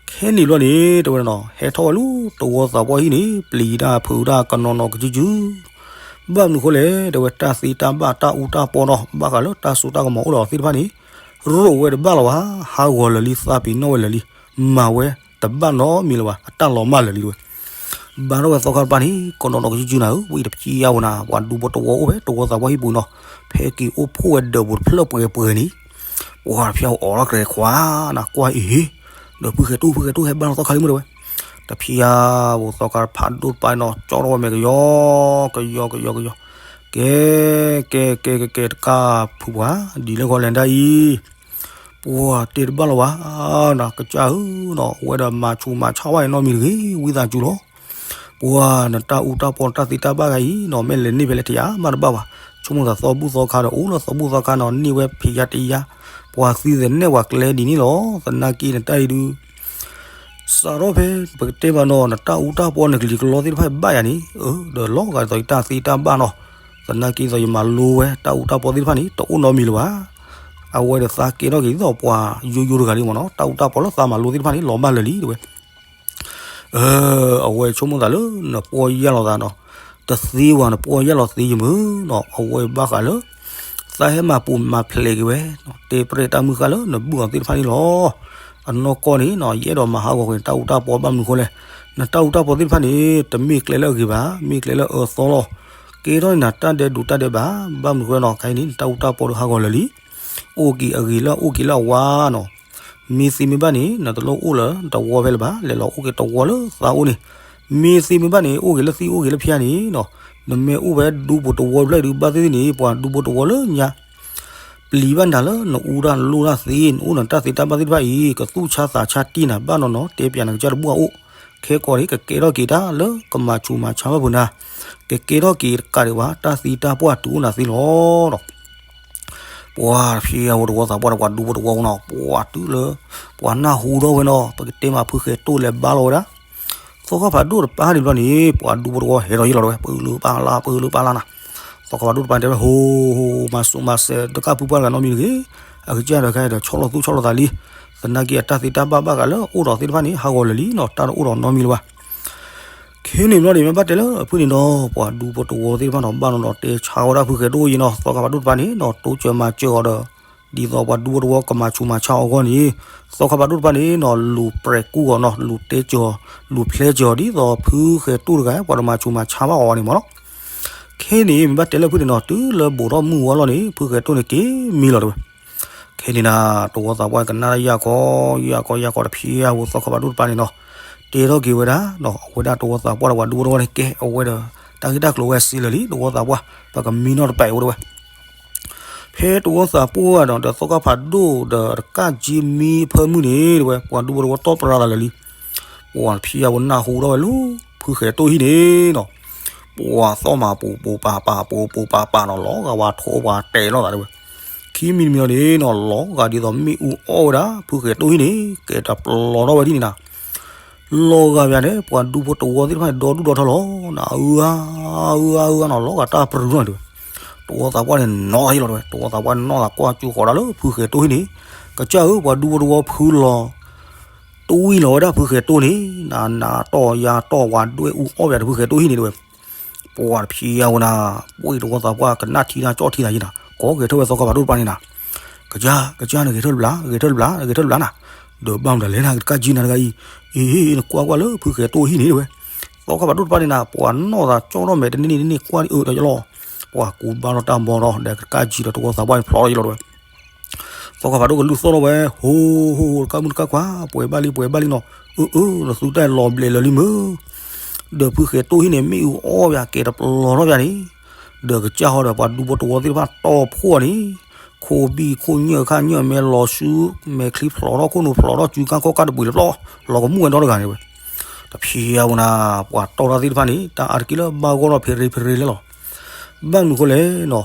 ခဲန့ၣ်ဘျီန့ၣ် တဲဝဲနီၤ ဟဲထီၣ်ဝဲလၢတဝီသးပှၢ်ဟံၣ်န့ၣ် ပျံၤတၢ်ဖုးတၢ်ကနီၤနီၤကစုကစု ဘၣ်မနုၤဃိလဲၣ် တဲဝဲ တၢ်သ့တၢ်ဘၣ်တၢ်အူတၢ်ပီနီၤ ဘၣ်ဃးလၢတၢ်စိတၢ်ကမီၤအိၣ်ဒီးအီၤသ့ၣ်တဖၣ်န့ၣ် ရိးဝဲတဘၣ်လီၤဘၣ်, ဟးဂီၤလၢာ်လံ သးပ့ၤနီၣ်ဝဲလၢာ်လံ, မၤဝဲတဘၣ်နီတမံၤလၢၤဘၣ်, အတၢ်လီၤမၢ်လၢာ်လံတဲဝဲ, ဘၣ်ထီၣ်ဝဲသီခါတပၤန့ၣ် ကနီၤနီၤကစုကစုနၤဧၢ, ဝဲအံၤတဖျါဖိနၤ ပှၤဒူဖိတဝီအိၣ်ဖဲတဝီသးပှၢ်ဟံၣ်ပူၤနီၤ, ဖဲက့ၤအိၣ်ဖှိၣ်ဝဲဒၢးပူၤတဖျၢၣ်ပှဲၤပှဲၤန့ၣ် ပှၤတဖျါအိးထီၣ်ကျဲၤခွါနၤ ကွၢ်အံၤ ဒီးဖုဃဲၤတိၢ် ဖုဃဲၤတိၢ်ဟဲဘၣ်လီၤသီခါလံမ့ၢ်တဲဝဲ, တဖျါဖိသီခါဖးဒိၣ်တပၤနီၤ ကၠီထီၣ်ဝဲမဲာ်ကယီ ကယီကယီကယီ, ကဲ ကဲကဲကဲကဲတကးဖုပှၤ ဒ်လဲၣ်ဃီလဲၤဒၣ်အံၤ ပှၤတဲတဘၣ်လီၤဘၣ်နၤ ကစၢ်ဧၢနီၤ အဝဲဒီးမၤဆူးမၤဆါဝဲနီတမံၤတဂ့ၤ ဝံသးစူၤလီၤ ပှၤနတၢ်အူတၢ်ပီနတၢ်သ့တၢ်ဘၣ်ဂၤအံၤနီၤ မ့ၢ်လဲၤန့ၢ်ဖဲလဲၣ်တယၤမးတဘၣ်ဘၣ်, ဆိကမိၣ်သးသီဘူၣ်သီခါဒီး အိၣ်လၢသီဘူၣ်သီခါနီၤ န့ၢ်ဝဲဖံးယါတယါ, ပှၤသံသနဲၣ်ပှၤကျဲဒ်န့ၣ်လီၤ, သနာ်က့နတၢ်အံၤဒုး စးထီၣ်ဖဲ ပကတဲဘၣ်နီၤ နတၢ်အူတၢ်ပီနကလံၤကလီသ့ၣ်တဖၣ်ဘၣ်ယၤန့ၣ်, ဒီးလီၤဂာ်ဒ်သိးယတၢ်သ့တၢ်ဘၣ်နီၤ, သနာ်က့ဒ်သိးယမၤလိဝဲ တၢ်အူတၢ်ပီသ့ၣ်တဖၣ်န့ၣ် တအိၣ်နီတမံၤလၢၤဘၣ်, အဝဲဒီးသးကဲထီၣ်က့ၤဒ်သိးပှၤယိယိတဂၤလံမ့ၢ်နီၤ, တၢ်အူတၢ်ပီလၢသးမၤလိသ့ၣ်တဖၣ်န့ၣ် လီၤမၢ်လၢာ်လံတဲဝဲ အဝဲဆိကမိၣ်သးလၢနပီၢ်ယၢ်လီၤသးနီၤ, တသ့ဝဲ နပီၢ်ယၢ်လီၤသ့ယမုၢ်နီၤ, အဝဲဘၣ်ဃးလၢ သးဟဲမၤပူၤမၤဖျဲးက့ၤဝဲ, တဲပြဲၢ်တၢ်မုၢ်ဃၢ်လၢနဘူၣ်အီၤသ့ၣ်တဖၣ်န့ၣ်လီၤ. အနီၢ်ကီၢ်န့ၣ်နီၤ ယအဲၣ်ဒိးမၤဟးဂီၤကွံာ်နတၢ်အူတၢ်ပီဘၣ်မနုၤဃိလဲၣ်, နတၢ်အူတၢ်ပီသ့ၣ်တဖၣ်န့ၣ် တမ့ၢ်ကျဲလၢအဂ့ၤဘၣ်, မ့ၢ်ကျဲလၢအအၢသီလီၤ. ကဲထီၣ်န့ၣ်နတၢ်ဒဲးဒိးတၢ်ဒဲးဘး ဘၣ်မနုၤဃိနီၤ ခဲအံၤန့ၣ် နတၢ်အူတၢ်ပီဒီးဟးဂီၤလၢာ်လံ အိၣ်က့ၤအဂ့ၤလၢအအိၣ်က့ၤလၢအဝါနီၤ. မ့ၢ်သ့မ့ၢ်ဘၣ်န့ၣ် နတလိၣ်အိၣ်လၢတဝီဖဲလၢၤဘၣ်, လဲၤလီၤအိၣ်က့ၤတဝီလၢသးအိၣ်န့ၣ်. မ့ၢ်သ့မ့ၢ်ဘၣ်န့ၣ် အိၣ်က့ၤလၢသံအိၣ်က့ၤလၢဖၠါန့ၣ်နီၤ, နမ့ၢ်အိၣ်ဖဲဒူပူၤတဝီဖျၢၣ်ဒုးဘၣ်သ့ၣ်သ့ၣ်န့ၣ် ပှၤဒူဖိတဝီလၢညါ ပျံၤဘၣ်နၤလၢနအူတၢ်လိၣ်တၢ်သ့ နအိၣ်နတၢ်သ့တၢ်ဘၣ်သ့ၣ်တဖၣ်အံၤ ကသူၣ်ဆါသးဆါတံၢ်နၤဘၣ်နီၤနီၤ တဲပၠးနကစၢ်တဘူၣ်အအိၣ်, ခဲကီးန့ၣ် ကကဲထီၣ်က့ၤတၢ်လၢကမၤဆူးမၤဆါဘၣ်ဖုးနၤ, ကကဲထီၣ်က့ၤတကးဒံးဘၣ် တၢ်သံတၢ်ပှၢ်တုၤအိၣ်နၤသ့လီၤဒီး ပှၤဖဲအဝဲတဝီသးပှၢ်ဒီးပှၤဒူဖိတဝီနီၤ ပှၤတုၤလၢ ပှၤနၢ်ဟူထီၣ်ဝဲနီၤ ပကတဲမးဖုဃဲတိၢ်လဲၤဘါလီၤဝဲဒၣ် သီခါဖးဒိၣ်တပၤန့ၣ်ဘျီန့ၣ် ပှၤဒူဖိတဝီဟဲဒီးယ့ၢ်လီၤတဝဲ ပၢလုပၢလၢ်နၤ ပၢလုပၢလၢ်နၤ, သီခါဖးဒိၣ်တပၤန့ၣ်တဲဝဲ ဟိ ဟိ မၤစူးမၤစဲး တကၣ်ဖုပှၢ်တဂၤနီတမံၤတဂ့ၤ, အကစၢ်ဒီးခဲဒီးဆီၣ်လီၤသူၣ်ဆီၣ်လီၤသးလံ, သနာ်က့အတၢ်သ့တၢ်ဘၣ်ဘၣ်ဃးလၢအိၣ်ဒီးသ့ၣ်တဖၣ်န့ၣ် ဟးဂီၤလၢာ်လံနီၤ တၢ်တအိၣ်ဒီးနီတမံၤလၢၤဘၣ် ခဲန့ၣ်ဘျီန့ၣ် မ့ၢ်ဘၣ်တဲလၢအဖုၣ်န့ၣ်ဒီး ပှၤဒူဖိတဝီသ့ၣ်တဖၣ်နီၤ ဘၣ်နီၤဒီးတဲဆါဝဲဒၣ်ဖုဃဲတိၢ်အံၤနီၤ သီခါဖးဒိၣ်တပၤန့ၣ်နီၤ တိစၢၤမၤစၢၤအီၤဒီး ဒ်သိးပှၤဒူဖိတဝီကမၤဆူးမၤဆါအီၤအဂီၢ်န့ၣ် သီခါဖးဒိၣ်တပၤန့ၣ်နီၤ လူၤပြဲးကူၣ်အီၤနီၤ လူၤတဲစၢၤအီၤ လူၤဖျဲစၢၤအီၤဒ်သိးဖုဃဲတိၢ်တဂၤ ပှၤတမၤဆူးမၤဆါဘၣ်အီၤန့ၣ်မ့ၢ်နီၤ ခဲန့ၣ် မ့ၢ်ဘၣ်တဲလၢဖုၣ်န့ၣ်နီၤ တုၤလၢဘူးထီၣ်မုၢ်ဝါလီၤန့ၣ် ဖုဃဲတိၢ်န့ၣ်က့ၤမံလီၤတဲဝဲ ခဲန့ၣ်နၤ တဝီသးပှၢ်ကနၣ်တၢ်ယၢ်ခီ ယၢ်ခီ ယၢ်ခီတဖၠါဝဲသီခါဖးဒိၣ်တပၤန့ၣ်နီၤ တဲထီၣ်က့ၤဝဲဒၣ်နီၤ အဝဲဒၣ်တဝီသးပှၢ်ဒီးပှၤဒူဖိတဝီန့ၣ် ကဲအဝဲဒီး တၢ်ဂ့ၢ်တၢ်ကျိၤဝဲစ့လၢာ်လံ တဝီသးပှၢ် ပကမံနီၣ်တပာ်အံၤအိၣ်တဲဝဲ ဖဲတဝီသးပှၢ်ဒီး ဒီးသီခါဖးဒိၣ်ဒီးတကၣ်က့ၤမံဖၢမုၢ်န့ၣ်တဲဝဲ ပှၤဒူဖိတဝီတီၢ်ပြၤသးလၢာ်လံ ပှၤတဖၠါဝဲနၢ်ဟူထီၣ်ဝဲလၢ ဖုဃဲတိၢ်ဟံၣ်န့ၣ်နီၤ ပှၤသီၣ်မၤပူၤပူၤပၤပၤပူၤပူၤပၤပၤနီၤ လီၤဂာ်ဝဲထိပှၤတဲာ်လီၤသးတဲဝဲ ခံမံၤတမံၤလီၤန့ၣ်နီၤ လီၤဂာ်ဒ်သိးမ့ၣ်အူအီၣ်ဝဲဒၣ် ဖုဃဲတိၢ်ဟံၣ်န့ၣ် ကဲတပျီထီၣ်ဝဲဒ်န့ၣ်နၤ လီၤဂာ်ပယၤန့ၣ် ပှၤဒူဖိတဝီသ့ၣ်တဖၣ်န့ၣ် ဒီဒူၣ်ဒီထၢလီၤနၤ အၢအၢအၢအၢနီၤ လီၤဂာ်တၢ်ပြူၤနီၤတဲဝဲ တဝီသးပှၢ်န့ၣ် နီၣ်သးဟ့ၣ်လီၤတဲဝဲ တဝီသးပှၢ်န့ၣ် နီၣ်သးကွၢ်ကၠူဃီၤဒၣ်လၢဖုဃဲတိၢ်ဟံၣ်န့ၣ် ကစၢ်ဧၢ ပှၤဒူဖိတဝီဖုလီၤ တွံၢ်လီၤဝဲဒၣ်ဖုဃဲတိၢ်န့ၣ် နၤနၤတီၢ်ယၤတီၢ် ပှၤဒွဲၣ်အူအီၣ်ပယၤဒီးဖုဃဲတိၢ်ဟံၣ်န့ၣ်တဲဝဲ ပှၤတဖၠါဝဲနၤ ပှၤတဝီသးပှၢ်ကနၣ်ထံနၤကၠီၣ်ထံနၤယံၤနၤ ကိးဂဲၤထၢၣ်ဝဲသီခါဖးဒိၣ်တပၤန့ၣ်နၤ ကစၢ် ကစၢ်န့ၣ်ဂဲၤထၢၣ်တဘျီ ဂဲၤထၢၣ်တဘျီ ဂဲၤထၢၣ်တဘျီနၤ ဒီးဘၣ်မတၤလဲၣ်နၤ တကးကံနၤတဂၤအံၤ, အ့ နကွၢ်ကွၢ်လၢဖုဃဲၤတိၢ်ဟံၣ်န့ၣ်တဲဝဲ, သီခါဖးဒိၣ်တပၤန့ၣ်နၤ ပှၤနီၢ်သးကၠီထီၣ်မဲာ်တန့ၢ်န့ၣ်တန့ၢ်ကွၢ်အၢတယလီၤ, ပှၤကူဘါထီၣ်တၢ်ဘီဒီး ဒီးတကးကံဒီးတဝီသးပှၢ်န့ၣ်ဖျိးထီၣ်ယလီၤတဲဝဲ, သီခါဖးဒိၣ်ကလုၢ်သီၣ်ထီၣ်ဝဲ, ဟိ ဟိ ဟိ တကးမုၢ်တကးခွါ ပှဲၤဘၣ်လံ ပှဲၤဘၣ်လံနီၤ, အၢ အၢ နသုတၢ်လီၤဘျဲးလၢာ်လံမ့ၢ်, ဒီးဖုဃဲၤတိၢ်ဟံၣ်န့ၣ် မ့ၣ်အူအီၣ်ပၠးကဲတပျီထီၣ်ပၠးန့ၣ်, ဒီးကစၢ်ဟီဒီးပှၤဒူဖိတဝီသ့ၣ်တဖၣ်တီၢ်ဖှီၣ်န့ၣ်, ခိၣ်ဘံၣ်ခိၣ်ညၢၣ်ခါညၢၣ်မဲလီၤဆူ, မဲာ်ချံဖျိးထီၣ်ခိၣ်နူာ်ဖျိးထီၣ်စုကါခီၣ်ကါတပှ့ၤတပျီ, လီၤကမူၣ်ဝဲဒီတဂၤန့ၣ်ဝဲ, တဖံးအါဝဲနၤ, ပှၤတီၢ်တၢ်သ့ၣ်တဖၣ်န့ၣ် တၢ်အါတက့ၢ်လၢဘၣ်ဂီၢ်ထီၣ်ဖဲရ့ဖဲရ့လဲၣ်လီၤ, ဘၣ်မနုၤဃိလဲၣ်နီၤ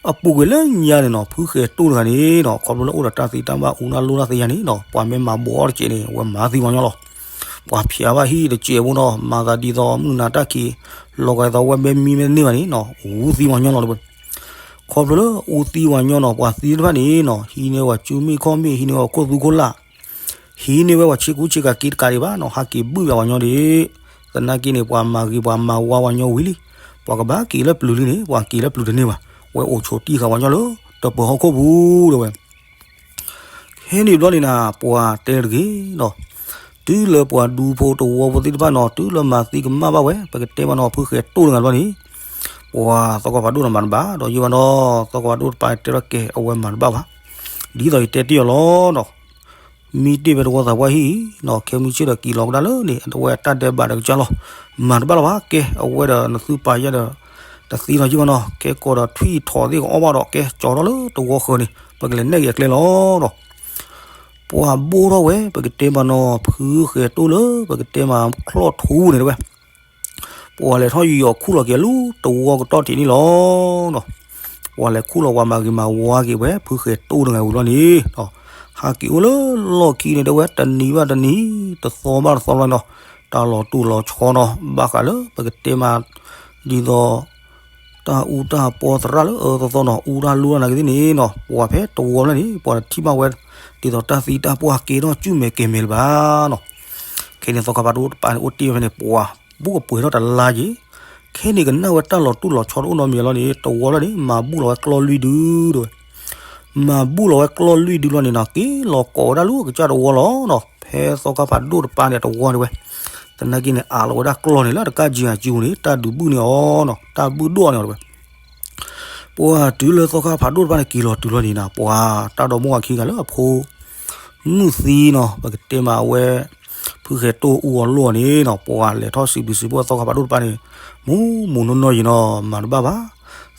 အပူၤကွံာ်လၢညါန့ၣ်နီၤ ဖုဃဲၤတိၢ်တဂၤန့ၣ်နီၤ ခီဖျိလၢအိၣ်ဒီးတၢ်သံတၢ်ဘၣ်အူတၢ်လိၣ်တၢ်သ့ယါန့ၣ်နီၤ ပှၤမ့ၢ်မၤဘိးအီၤတစဲးန့ၣ် အဝဲမၤသံပှၤညီလီၤ, ပှၤဖျးဘၣ်ဟံၣ်တစဲးဖိနီၤ မၤသးဒ်သိးမုၢ်နၤတၢ်ခံး, လီၤကသီဝဲဘဲမံမ့ၢ်တန့ၢ်ဘၣ်န့ၣ်နီၤ အူသံပှၤညီလီၤတဝဲ, ခီဖျိလၢအူသံပှၤညီနီၤ ပှၤသံသ့ၣ်တဖၣ်န့ၣ်နီၤ ဟံးန့ၢ်ဝဲစုမ့ၣ်ခီၣ်မ့ၣ် ဟံးန့ၢ်ဝဲခိၣ်သူခိၣ်လၢ် ဟံးန့ၢ်ဝဲပှၤဆ့ကူဆ့ကၤက့တကးဒံးဘၣ်နီၤ ဟးက့ၤဘုၣ်ပှၤညီဒံး, သနာ်က့န့ၣ် ပှၤမၤဂ့ၤပှၤမၤဝါပှၤညီဝံၤလံ, ပှၤကဘၣ်က့ၤလၢပျုၤလံန့ၣ် ပှၤက့ၤလၢပျုၤတန့ၢ်ဘၣ်, ဝဲအိၣ်ဆိးတံၢ်ဃာ်ပှၤညီလၢ တပၢၤဟီၣ်ခိၣ်ပူၤတဲဝဲ ခဲန့ၣ်ဘျီန့ၣ်နၤ ပှၤတဲတဂ့ၤနီၤ, တုၤလၢပှၤဒူဖိတဝီဖိသ့ၣ်တဖၣ်နီၤ တုၤလၢမၤသံကမၣ်ဘၣ်ဝဲ ပကတဲမးနီၤ ဖုဃဲၤတိၢ်တဂၤဘျီန့ၣ်, ပှၤသီခါဖးဒိၣ်န့ၣ်မၤတဘၣ် ဒီးယံာ်ဘၣ်နီၤ သီခါဖးဒိၣ်တပၤတဲထီၣ်ကဲ အဝဲမၤတဘၣ်ဘၣ်, ဒ်သိးယတဲတ့ၢ်အီၤလီၤနီၤ မံတ့ၢ်ဖဲတဝီသးပှၢ်ဟံၣ်နီၤ ခဲမုၢ်ဆ့ၣ်ဒီးကံၤလီၤကဒါလၢန့ၣ် အဝဲအတၢ်ဒဲးဘးဒီးကစၢ်လီၤ, မၤတဘၣ်လီၤဘၣ် ကဲ အဝဲဒီးနသုပာ်ယဲဒီး တသံနီၤယံာ်ဘၣ်နီၤ ကဲကိးဒီးထွံၣ်ထီၣ်သ့ၣ်ကအီၣ်ဘၣ်ဒီး ကဲကၠီထီၣ်လၢတဝီဃၢၤန့ၣ် ပကလဲၤနဲၣ်က့ၤအကျဲလီၤနီၤ, ပှၤဘိၣ်ထီၣ်ဝဲ ပကတဲမးနီၤ ဖုဃဲၤတိၢ်လၢ ပကတဲမးချီၣ်ထူန့ၣ်တဲဝဲ ပှၤလဲၤထီၣ်ယီၤခူၣ်လီၤက့ၤလၢတဝီကတီၢ်ထံးန့ၣ်လီၤနီၤ, ပှၤလဲၤခူၣ်လီၤပှၤမၤဂ့ၤမၤဝါက့ၤဝဲ ဖုဃဲၤတိၢ်တဂၤဝံၤဘျီန့ၣ်, ဟးက့ၤအိၣ်လၢလီၢ်ခံန့ၣ်တဲဝဲ တနံၤဘၣ်တနံၤ တသီဘၣ်တသီလီၤနီၤ, တၢ်လီၤတူၢ်လီၤဆီနီၤ ဘၣ်ဃးလၢပကတဲမး ဒ်သိး တၢ်အူတၢ်ပီသရၣ်လၢအၢသီသီနီၤ အူတၢ်လူတၢ်နာ်က့ၤသ့ၣ်န့ၣ်နီၤ ပှၤဖဲတဝီဖျၢၣ်န့ၣ် ပှၤတထံၣ်ဘၣ်ဝဲ ဒ်သိးတၢ်သံတၢ်ပှၢ်ကဲထီၣ်ကုၢ်မဲာ်ကဲမဲာ်လၢၤဘၣ်နီၤ, ခဲန့ၣ်သီခါဖးဒိၣ်တပၤန့ၣ် အိၣ်တ့ၢ်ဝဲဖဲန့ၣ် ပှၤဘူၣ်ကပှဲၤထီၣ်တလါက့ၤ, ခဲန့ၣ်ကနၣ်ဝဲတၢ်လီၤတူၢ်လီၤဆီတအိၣ်နီတမံၤလီၤန့ၣ် တဝီဖျၢၣ်န့ၣ် မၤဘူၣ်လီၤဝဲကျီၢ်လွံၢ်ဒုတဲဝဲ မၤဘူၣ်လီၤဝဲကျီၢ်လွံၢ်ဒုလီၤန့ၣ်နီၤ က့ၤလီၤကိးဝဲဒၣ်လၢကစၢ်တဝီလီၤနီၤ ဖဲသီခါဖးဒိၣ်တပၤန့ၣ်တဝီန့ၣ်ဝဲ, သနာ်က့န့ၣ် အးလီၤဝဲဒၣ်ကျီၢ်န့ၣ်လၢတကးကံဂၤကံန့ၣ် တၢ်ဒုးဘူၣ်န့ၢ်အီၤနီၤ တၢ်ဘူၣ်ဒိၣ်အီၤန့ၣ်တဲဝဲ ပှၤတုၤလၢသီခါဖးဒိၣ်တပၤန့ၣ် က့ၤလီၤတုၤလီၤန့ၣ်နီၤ ပှၤတၢ်ဒီမါဝၤခံဂၤလၢအဖိ မုၢ်သံနီၤ ပကတဲမးအဝဲ ဖုဃဲၤတိၢ်အူအီၤလိၣ်အီၤန့ၣ်နီၤ ပှၤလဲၤထီၣ်စံးဘျုးစံးဖှိၣ်သီခါဖးဒိၣ်တပၤန့ၣ် မူမူနီၢ်နီၢ်ယံၤနီၤ မၤတဘၣ်ဘၣ်,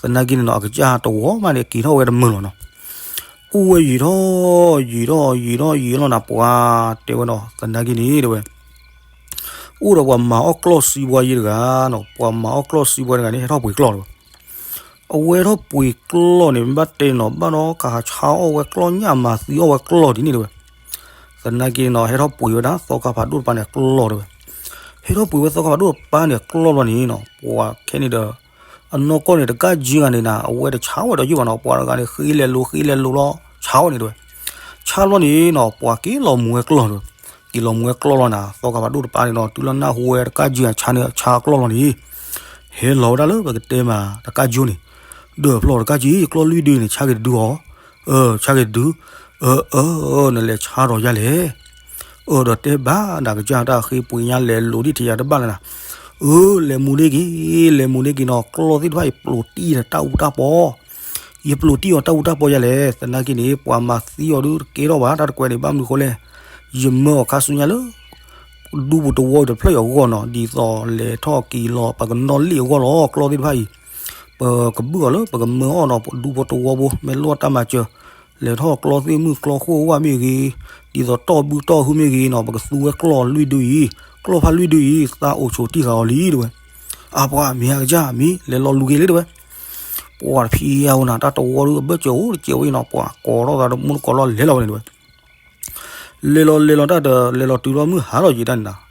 သနာ်က့န့ၣ်နီၤ အကစၢ်တဝီမးန့ၣ် က့ၤထီၣ်ဝဲတမုာ်လီၤနီၤ, အိၣ်ဝဲယံာ်ထီၣ် ယံာ်ထီၣ်ယံာ်ထီၣ်ယံာ်လီၤနၤ ပှၤတဲဝဲနီၤ သနာ်က့န့ၣ်တဲဝဲ အိၣ်ဒီးပှၤမၤအီၣ်ကျီၢ်စံးဘှါယံၤတဂၤနီၤ ပှၤမၤအီၣ်ကျီၢ်စံးဘှါတဂၤန့ၣ် ဟဲထီၣ်ပှ့ၤကျီၢ်တဲဝဲ အဝဲထီၣ်ပှ့ၤကျီၢ်န့ၣ် မ့ၢ်ဘၣ်တဲနီၤ ဘၣ်ဒီးကဟးဆါအီၣ်ဝဲကျီၢ်ညၣ်မၤသံအီၣ်ဝဲကျီၢ်ဒ်န့ၣ်တဲဝဲ, သနာ်က့နီၤ ဟဲထီၣ်ပှ့ၤဝဲဒၣ်သီခါဖးဒိၣ်တပၤန့ၣ်ကျီၢ်တဲဝဲ, ဟဲထီၣ်ပှ့ၤဝဲသီခါဖးဒိၣ်တပၤန့ၣ်ကျီၢ်ဘျီန့ၣ်နီၤ ပှၤခဲန့ၣ်ဒီး အနီၢ်ကီၢ်န့ၣ် တကးကံဂၤန့ၣ်နၤ အဝဲတဆါဝဲဒီးယုၢ်ဘၣ်နီၤ ပှၤတဂၤန့ၣ် ဃ့လဲၤလိၤဃ့လဲၤလိၤလီၤ ဆါဝဲန့ၣ်တဲဝဲ, ဆါဘျီန့ၣ်နီၤ ပှၤက့ၤလီၤမူဝဲကျီၢ်တဲဝဲ, က့ၤလီၤမူဝဲကျီၢ်လီၤနၤ သီခါဖးဒိၣ်တပၤန့ၣ်နီၤ တုၤလၢနၢ်ဟူဝဲတကးကံဂၤဆါန့ၣ် ဆါကျီၢ်လီၤန့ၣ် ဟဲလီၤဝဲဒၣ်လၢပကတဲမး တကးကံန့ၣ် ဒီးဖျီၣ်တကးကံ ကျီၢ်လွံၢ်ဒုန့ၣ် ဆါက့ၤတဒုအီၤ, အၢ ဆါက့ၤတဒု, အၢ အၢ နလဲၤဆါဒီးယၤလဲၣ်, အၢ ဒီးတဲဘၣ်နၤကစၢ်တၢ်ဃ့ပှ့ၤညါလဲၤလိၤဒံၣ်ထံးယၤတဘၣ်လၢနၤ, အၢ လဲၤမူန့ၢ်က့ၤ လဲၤမူန့ၢ်က့ၤနီၤ ကျီၢ်သ့ၣ်တဖၣ်အံၤပျိးတံၢ်နၤတၢ်အူတၢ်ပီ ယပျိးတံၢ်အီၤတၢ်အူတၢ်ပီယၤလဲၣ် သနာ်က့န့ၣ် ပှၤမၤသံအီၤဒုတကဲထီၣ်ဘၣ် တၢ်တကွဲးန့ၣ် ဘၣ်မနုၤဃိလဲၣ်, ယမၢအီၤခါဆူညါလၢ ဒူပူၤတဝီအံၤတဖျၢၣ်အံၤအဂီၢ်နီၤ ဒ်သိးလဲၤထီၣ်က့ၤလီၤ ပှၤကနီၣ်လံၣ်အဂီၢ်လီၤ ကျီၢ်သ့ၣ်တဖၣ်အံၤ, ပကဘုၣ်အီၤလၢ ပကမၢအီၤနီၤ ဒူဖိတဝီဖိ မ့ၢ်လိၣ်တၢ်မၤစၢၤ, လဲၤထီၣ်ကျီၢ်သ့ၣ်မုၢ်ကျီၢ်ဃိၣ်ဝၣ်မ့ၢ်ဂ့ၤ, ဒ်သိးတီၢ်ဘုတီၢ်ဟုမ့ၢ်ဂ့ၤနီၤ ပကသူဝဲကျီၢ်လွံၢ်ဒုအံၤ, ကျီၢ်ဖးလွံၢ်ဒုအံၤ သးအိၣ်ဆိးတံၢ်ဃာ်အီၤလံတဲဝဲ, အပှၤမ့ၢ်အကစၢ်မ့ၢ်လဲၤလီၤလူၤက့ၤလံတဲဝဲ, ပှၤတဖံးအါဝဲနၤ တၢ်တဝီဒုအဘၢၣ်စၢၤအိၣ်တစဲးဝဲနီၤ ပှၤကိးထီၣ်သးတမူတကိးလီၤလဲၤလီၤဝဲန့ၣ်တဲဝဲ လဲၤလီၤလဲၤလီၤတၢ်ဒီး လဲၤလီၤတုၤလီၤမုၢ်ဟါလီၤယံာ်တၢ်န့ၣ်နၤ,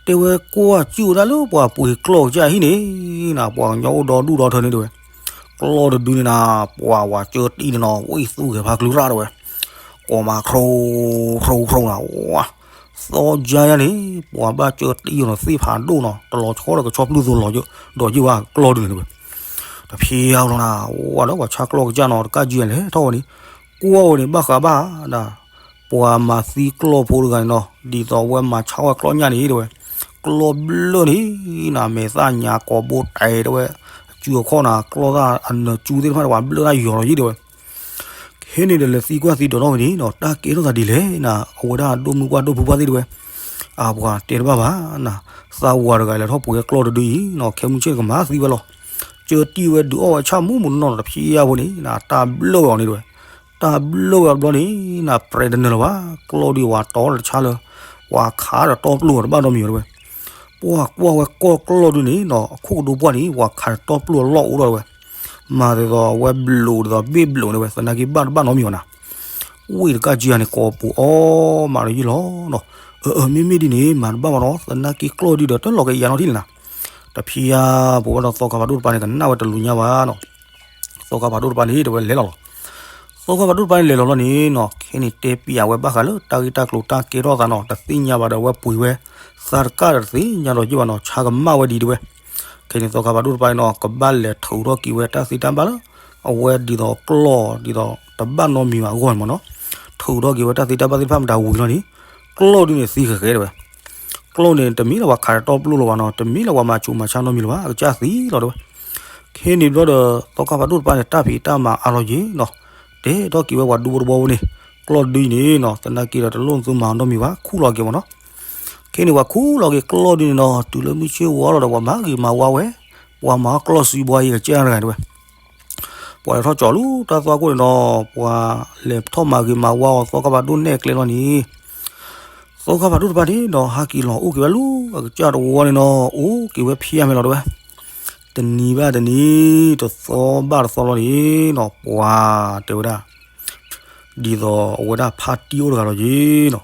တဲဝဲကွၢ်စူၣ်ဝဲဒၣ်လၢပှၤပှ့ၤကျီၢ်ကစၢ်ဟံၣ်န့ၣ်နၤ ပှၤကညီအိၣ်ဒီဒူၣ်ဒီထၢန့ၣ်တဲဝဲ, ကျီၢ်တဒုန့ၣ်နၤ ပှၤဝၤကၢတံၢ်န့ၣ်နီၤ ဝံၣ်သူဂဲၤဖါကလုၢ်ရၣ်တဲဝဲ, ကိးမးခရိခရိခရိနၤ ဝါ, သီယါယါန့ၣ် ပှၤဘၣ်ကၢတံၢ်အီၤနီၤ သ့ၣ်ဖးဒိၣ်နီၤ တလီၤဆီဒီးကဆီပျုၢ်သိးလီၤ ဒီးယုၢ်ဝဲကျီၢ်ဒုန့ၣ်တဲဝဲ, တဖံးအါလီၤနၤ ဝါဒီးပှၤဆါကျီၢ်ကစၢ်နီၤ တကးကံလဲၤထီၣ်ဝဲန့ၣ်, ကွၢ်ဝဲန့ၣ် ဘၣ်ဃးဘၣ်ဒၣ် ပှၤမၤသံကျီၢ်ဖိတဂၤန့ၣ်နီၤ, ဒ်သိးအဝဲမၤဆါဝဲကျီၢ်ညၣ်န့ၣ်တဲဝဲ, ကျီၢ်ဘျၢၣ်န့ၣ်နၤ မဲာ်သၣ်ညါကိးဘိတဲတဲဝဲ, အစုအခီၣ်နၤ ကျီၢ်သၣ်အနၢၤစူသ့ၣ်တဖၣ်န့ၣ် ပှၤဘျၢၣ်တၢ်ယီၤလီၤယံၤတဲဝဲ. ခဲန့ၣ်ဒီးလဲၤသံကွၢ်သံဒိးထီၣ်ဝဲန့ၣ်နီၤ, တၢ်ကဲထီၣ်သးဒ်လဲၣ်နၤ, အဝဲဒၣ်ဒိၣ်မုၢ်ပှၢ်ဒိၣ်ဖုပှၢ်သ့ၣ်တဲဝဲ, အပှၤတဲတဘၣ်ဘၣ်နၤ, သးဝၤတဂၤလဲၤထီၣ်ပှ့ၤကျီၢ်တဒုအံၤနီၤ, ခဲမုၢ်ဆ့ၣ်ကမၤသံဝဲလီၤ. ကၢတံၢ်ဝဲဒုးအီၣ်ဝဲဆၣ်မူးမူးနီၢ်နီၢ်တဖျါဖိန့ၣ်နၤ, တၢ်ဘျၢၣ်ဝဲအီၤန့ၣ်တဲဝဲ, တၢ်ဘျၢၣ်ဝဲအီၤတဘျီန့ၣ်နၤ ပြဲးတနၢၤလၢၤဘၣ်, ကျီၢ်ဒုးဝၤတီတဆါလၢ ပှၤခးဒီးတီပျိၢ်အီၤတဘၣ်နီတမံၤအီၤတဲဝဲ. ပှၤကွၢ်ဝဲကီၢ်ကျီၢ်ဒုန့ၣ်နီၤ, အခိၣ်ကဒိပှၢ်န့ၣ် ပှၤခးဒီးတီပျိၢ်အလီၢ်အိၣ်ဒီးတဲဝဲ, မၤဒ်သိးအဝဲဘျိးဒ်သိးဘ့ၣ်ဘျိးန့ၣ်ဝဲ, သနာ်က့ဘၣ်တဘၣ်နီတမံၤအီၤနၤ. ဝ့ၢ်တကးက့ၤယၤန့ၣ် ကိးပူၤအီၣ်မးဒီးယံာ်လီၤနီၤ. အၢ အၢ မ့မ့ၢ်ဒ်န့ၣ် မၤတဘၣ်ဘၣ်နီၤ, သနာ်က့ကျီၢ်ဒုဒီးတလီၤကယၤနီတထံၣ်လၢၤနၤ. တဖျါဖိဝဲဒီးသီခါဖးဒိၣ်တပၤန့ၣ် ကနၣ်ဝဲတလူၤညါဘၣ်နီၤ. သီခါဖးဒိၣ်တပၤန့ၣ် တဲဝဲလဲၤလီၤလီၤ. သီခါဖးဒိၣ်တပၤန့ၣ် လဲၤလီၤလီၤန့ၣ်နီၤ, ခဲန့ၣ်တဲပျးဝဲဘၣ်ဃးလၢတၢ်ဂ့ၢ်တၢ်ကျိၤတၢ်ကဲထီၣ်သးနီၤ, တသ့ၣ်ညါဘၣ်ဒီးအဝဲပှ့ၤဝဲ သးတကၣ်ဒီးတသ့ၣ်ညါဒီးယံာ်ဘၣ်နီၤ, ဆါကမၣ်ဝဲဒ်တဲဝဲ. ခဲန့ၣ်သီခါဖးဒိၣ်တပၤန့ၣ်နီၤ, ကဘၣ်လဲၤထုးထီၣ်က့ၤဝဲတၢ်သ့တၢ်ဘၣ်လၢ အဝဲဒ်သိးကျီၢ်ဒ်သိးတဘၣ်နီတမံၤဘၣ်အဂီၢ်န့ၣ်မ့ၢ်နီၤ, ထုးထီၣ်က့ၤဝဲတၢ်သ့တၢ်ဘၣ်သ့ၣ်တဖၣ်မတၤဝံၤလီၤန့ၣ်, ကျီၢ်ဒုန့ၣ်သံဃဲးဃဲးတဲဝဲ. ကျီၢ်န့ၣ် တမ့ၢ်လၢပှၤခးဒီးတီပျိၢ်လၢၤဘၣ်နီၤ, တမ့ၢ်လၢပှၤမၤဆူးမၤဆါနီတမံၤလၢၤဘၣ်, အကစၢ်သံလီၤတဲဝဲ. ခဲန့ၣ်ဘျီဒီး သီခါဖးဒိၣ်တပၤန့ၣ် တၢ်ဖံးတၢ်မၤအါလီၤယံာ်နီၤ, တဲထီၣ်က့ၤဝဲပှၤဒူဖိတဝီဖိန့ၣ်, ကျီၢ်ဒုအံၤန့ၣ်နီၤ သနာ်က့ဒီးတလိၣ်သုမၤအီၤနီတမံၤဘၣ်, ခူၣ်လီၤက့ၤမ့ၢ်နီၤ. ခဲန့ၣ်ပှၤခူၣ်လီၤက့ၤကျီၢ်ဒုန့ၣ်နီၤ, တုၤလၢမုၢ်ဆ့ၣ်ဝါလီၤဒီးပှၤမၤဂ့ၤမၤဝါဝဲ, ပှၤမၤအီၣ်ကျီၢ်စံးဘှါယံၤကစၢ်တဂၤတဲဝဲ. ပှၤလဲၤထီၣ်ကၠီၤလူၤတၢ်သွါခိၣ်န့ၣ်နီၤ, ပှၤလဲၤထီၣ်မၤဂ့ၤမၤဝါအီၤသီခါဖးဒိၣ်နဲၣ်ကျဲလီၤန့ၣ်, သီခါဖးဒိၣ်တပၤန့ၣ်နီၤ ဟးက့ၤလီၤအိၣ်က့ၤဝဲလူၤအကစၢ်တဝီန့ၣ်နီၤ, အိၣ်က့ၤဝဲဖျါမဲာ်လီၤတဲဝဲ. တနံၤဘၣ်တနံၤ တသီဘၣ်တသီလီၤန့ၣ်နီၤ, ပှၤတဲဝဲဒၣ် ဒ်သိးအဝဲဒၣ်ဖါတံၢ်အိၣ်တဂၤလီၤယံၤနီၤ,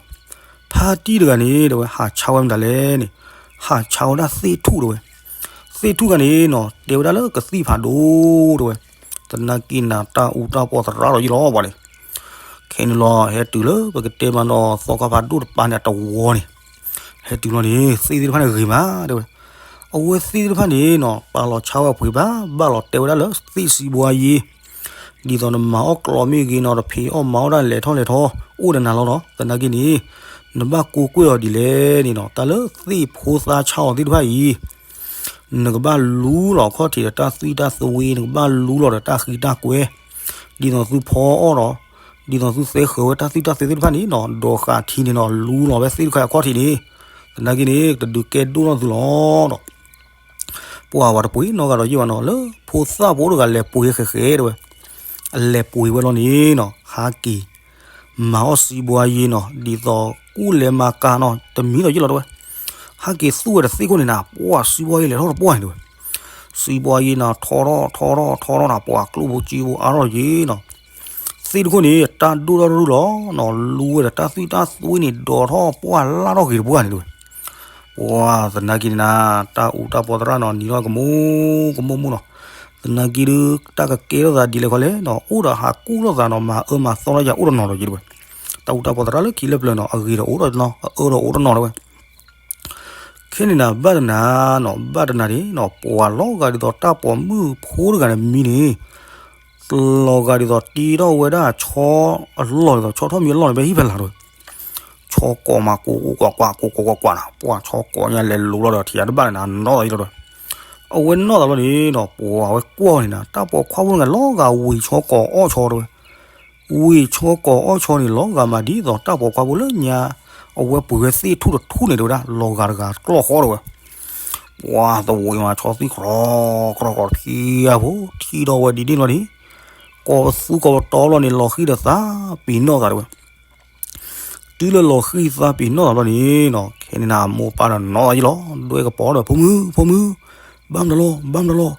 ဖါတံၢ်တဂၤန့ၣ်တဲဝဲ ဟးဆါဝဲမတၤလဲၣ်န့ၣ်, ဟးဆါဝဲဒၣ်သ့ၣ်ထူၣ်တဲဝဲ. သ့ၣ်ထူၣ်တဂၤန့ၣ်နီၤ တဲဝဲဒၣ်လၢကသံၣ်ဖးဒိၣ်တဲဝဲ, သနာ်က့နၤတၢ်အူတၢ်ပီးသရၣ်လီၤယံၤလီၤပှၤန့ၣ်. ခဲန့ၣ်လီၤ ဟဲတုၤလၢပကတဲမးနီၤ သီခါဖးဒိၣ်တပၤန့ၣ်အတဝီန့ၣ်, ဟဲတုၤလီၤန့ၣ် သ့ၣ်သ့ၣ်တဖၣ်န့ၣ်ဂ့ၤမးတဲဝဲ. အဝဲသ့ၣ်သ့ၣ်တဖၣ်န့ၣ်နီၤ ပာ်လီၤဆါဝဲပှ့ၤဘၣ် ဘၣ်လီၤတဲဝဲဒၣ်လၢသ့ၣ်စံးဘှါယ့ ဒ်သိးနမၤအီၣ်ကျီမ့ၢ်ဂ့ၤနီၤ တဖံးအီၣ်မၤအီၣ်ဒၣ်လဲၤထီၣ်လဲၤထီ အိၣ်ဒီးနၤလီၤနီၤ. သနာ်က့န့ၣ် နဘၣ်ကိးကွဲၢ်အီၤဒ်လဲၣ်န့ၣ်နီၤ တၢ်လၢသ့ၣ်ဖိသၣ်ဆါအီၤသ့ၣ်တဖၣ်အံၤ နကဘၣ်လူလီၤအခီၣ်ထံးဒီးတၢ်သွံၣ်တၢ်သဝ့ နကဘၣ်လူလီၤဒီးတၢ်ဃံတၢ်ကွဲ ဒ်သိးသုဖီအီၣ်ဒီး ဒ်သိးသုသဲဃၢၤဝဲတၢ်သွံၣ်တၢ်သဝ့သ့ၣ်တဖၣ်န့ၣ်နီၤ ဒီးဃာ်ထံန့ၣ်နီၤ လူလီၤဝဲသ့ၣ်တခါအခီၣ်ထံးန့ၣ် သနာ်က့န့ၣ် တဒုးကဲဒိၣ်ထီၣ်သုလီၤဒီး ပှၤဝဲတပှ့ၤနီတဂၤဒီးယ့ၢ်ဘၣ်နီၤ လၢဖိသၣ်ဖိတဂၤလဲၤပှ့ၤဃဲးဃဲးတဲဝဲ အလဲၤပှ့ၤဝဲလီၤန့ၣ်နီၤ ဟးက့ၤ မၤအီၣ်စံးဘှါယ့နီၤ ဒ်သိးကူၣ်လဲၤမၤကၤနီၤ တမံၤဒီးယ့ၢ်လီၤတဲဝဲ ဟးက့ၤသူၣ်ဝဲတသ့ၣ်ခိၣ်န့ၣ်နၤ ပှၤစံးဘှါယ့လဲၤထီၣ်တပှၢ်န့ၣ်တဲဝဲ စံးဘှါယ့နၤ ထီထီၣ်ထီထီၣ်ထီထီၣ်နၤ ပှၤကျိၣ်ဖိစ့ဖိအါထီၣ်ယ့နီၤ သ့ၣ်တခိၣ်န့ၣ် တၢ်ဒိၣ်ထီၣ်တရူၢ်လီၤနီၤ လူဝဲဒီးတၢ်သွံၣ်တၢ်သွံၣ်န့ၣ် ဒီးထီၣ်ပှၢ်လၢထီၣ်ဂ့ၤတပှၢ်န့ၣ်တဲဝဲ ပှၤသနာ်က့န့ၣ်နၤ တၢ်အူတၢ်ပီးသရၣ်နီၤ နံၤထီၣ်ကမူကမူမူနီၤ သနာ်က့ဒုး တၢ်ကကဲထီၣ်သးဒ်လဲၣ်ခီလဲၣ်နီၤ အိၣ်ဒီးဟးကူၣ်လိာ်သးနီၤ မၤအၢမၤသီထီၣ်ယၤအိၣ်တနီၤဒီးယ့တဲဝဲ တၢ်အူတၢ်ပီးသရၣ်လၢခံလၢပျၢၤနီၤ အဂ့ၤဒီးအိၣ်ဒီးနီၤ အအၢဒီးအိၣ်တနီၤတဲဝဲ ခဲန့ၣ်နၤ ဘၣ်တနၤနီၤ ဘၣ်တနၤန့ၣ်နီၤ ပှၤလီၤဂာ်ဒ်သိးတၢ်ပိာ်မုၣ်ဖိတဂၤန့ၣ်မံန့ၣ် လီၤဂာ်ဒ်သိးတ့ထီၣ်ဝဲဒၣ်ဆီအလီၢ်ဒ်သိး ဆီထီၣ်မံအလီၢ်န့ၣ် ဖဲဟံၣ်ဖဲလၤတဲဝဲ ဆီကိးမးကိးကိးကွၢ်ကွၢ် ကိးကိးကွၢ်ကွၢ်နၤ ပှၤဆီကိးညါလဲၤလူၤလီၤဒီးထံၣ်တဘၣ်န့ၣ်နၤ နီၣ်သးယ့လီၤတဲဝဲ အဝဲနီၣ်သးလီၤန့ၣ်နီၤ ပှၤဝဲကွၢ်န့ၣ်နၤ တၢ်ပိာ်ခွါဖိတဂၤန့ၣ် လီၤဂာ်ဝံၤဆီကိးအီၣ်ဆီတဲဝဲ ဝံၤဆီကိးအီၣ်ဆီန့ၣ် လီၤဂာ်မးဒ်သိးတၢ်ပိာ်ခွါဖိလၢညါ အဝဲပှ့ၤဝဲသ့ၣ်ထူၣ်တထူၣ်န့ၣ်တဲဝဲဒၣ် လီၤဂာ်တဂၤကျီၢ်ဃီတဲဝဲ ပှၤသဝံၤမးဆီသွံၣ်ကြီကြီတဖံးဧါဖိ ထံၣ်ထီၣ်ဝဲဒ်န့ၣ်လီၤန့ၣ် ကိးပသူကိးပတီလီၤန့ၣ် လီၤဃံၤဒီးသးပ့ၤနီၣ်သးတဲဝဲ တုၤလၢလီၤဃံၤသးပ့ၤနီၣ်သးလီၤန့ၣ်နီၤ ခဲန့ၣ်နၤ အမိၢ်ပၢ်ဒီးနီၣ်သးယ့လီၤ ဒွဲၣ်ကပီၤဒီး ဖိမုၣ် ဖိမုၣ် ဘၣ်မတၤလီၤ ဘၣ်မတၤလီၤ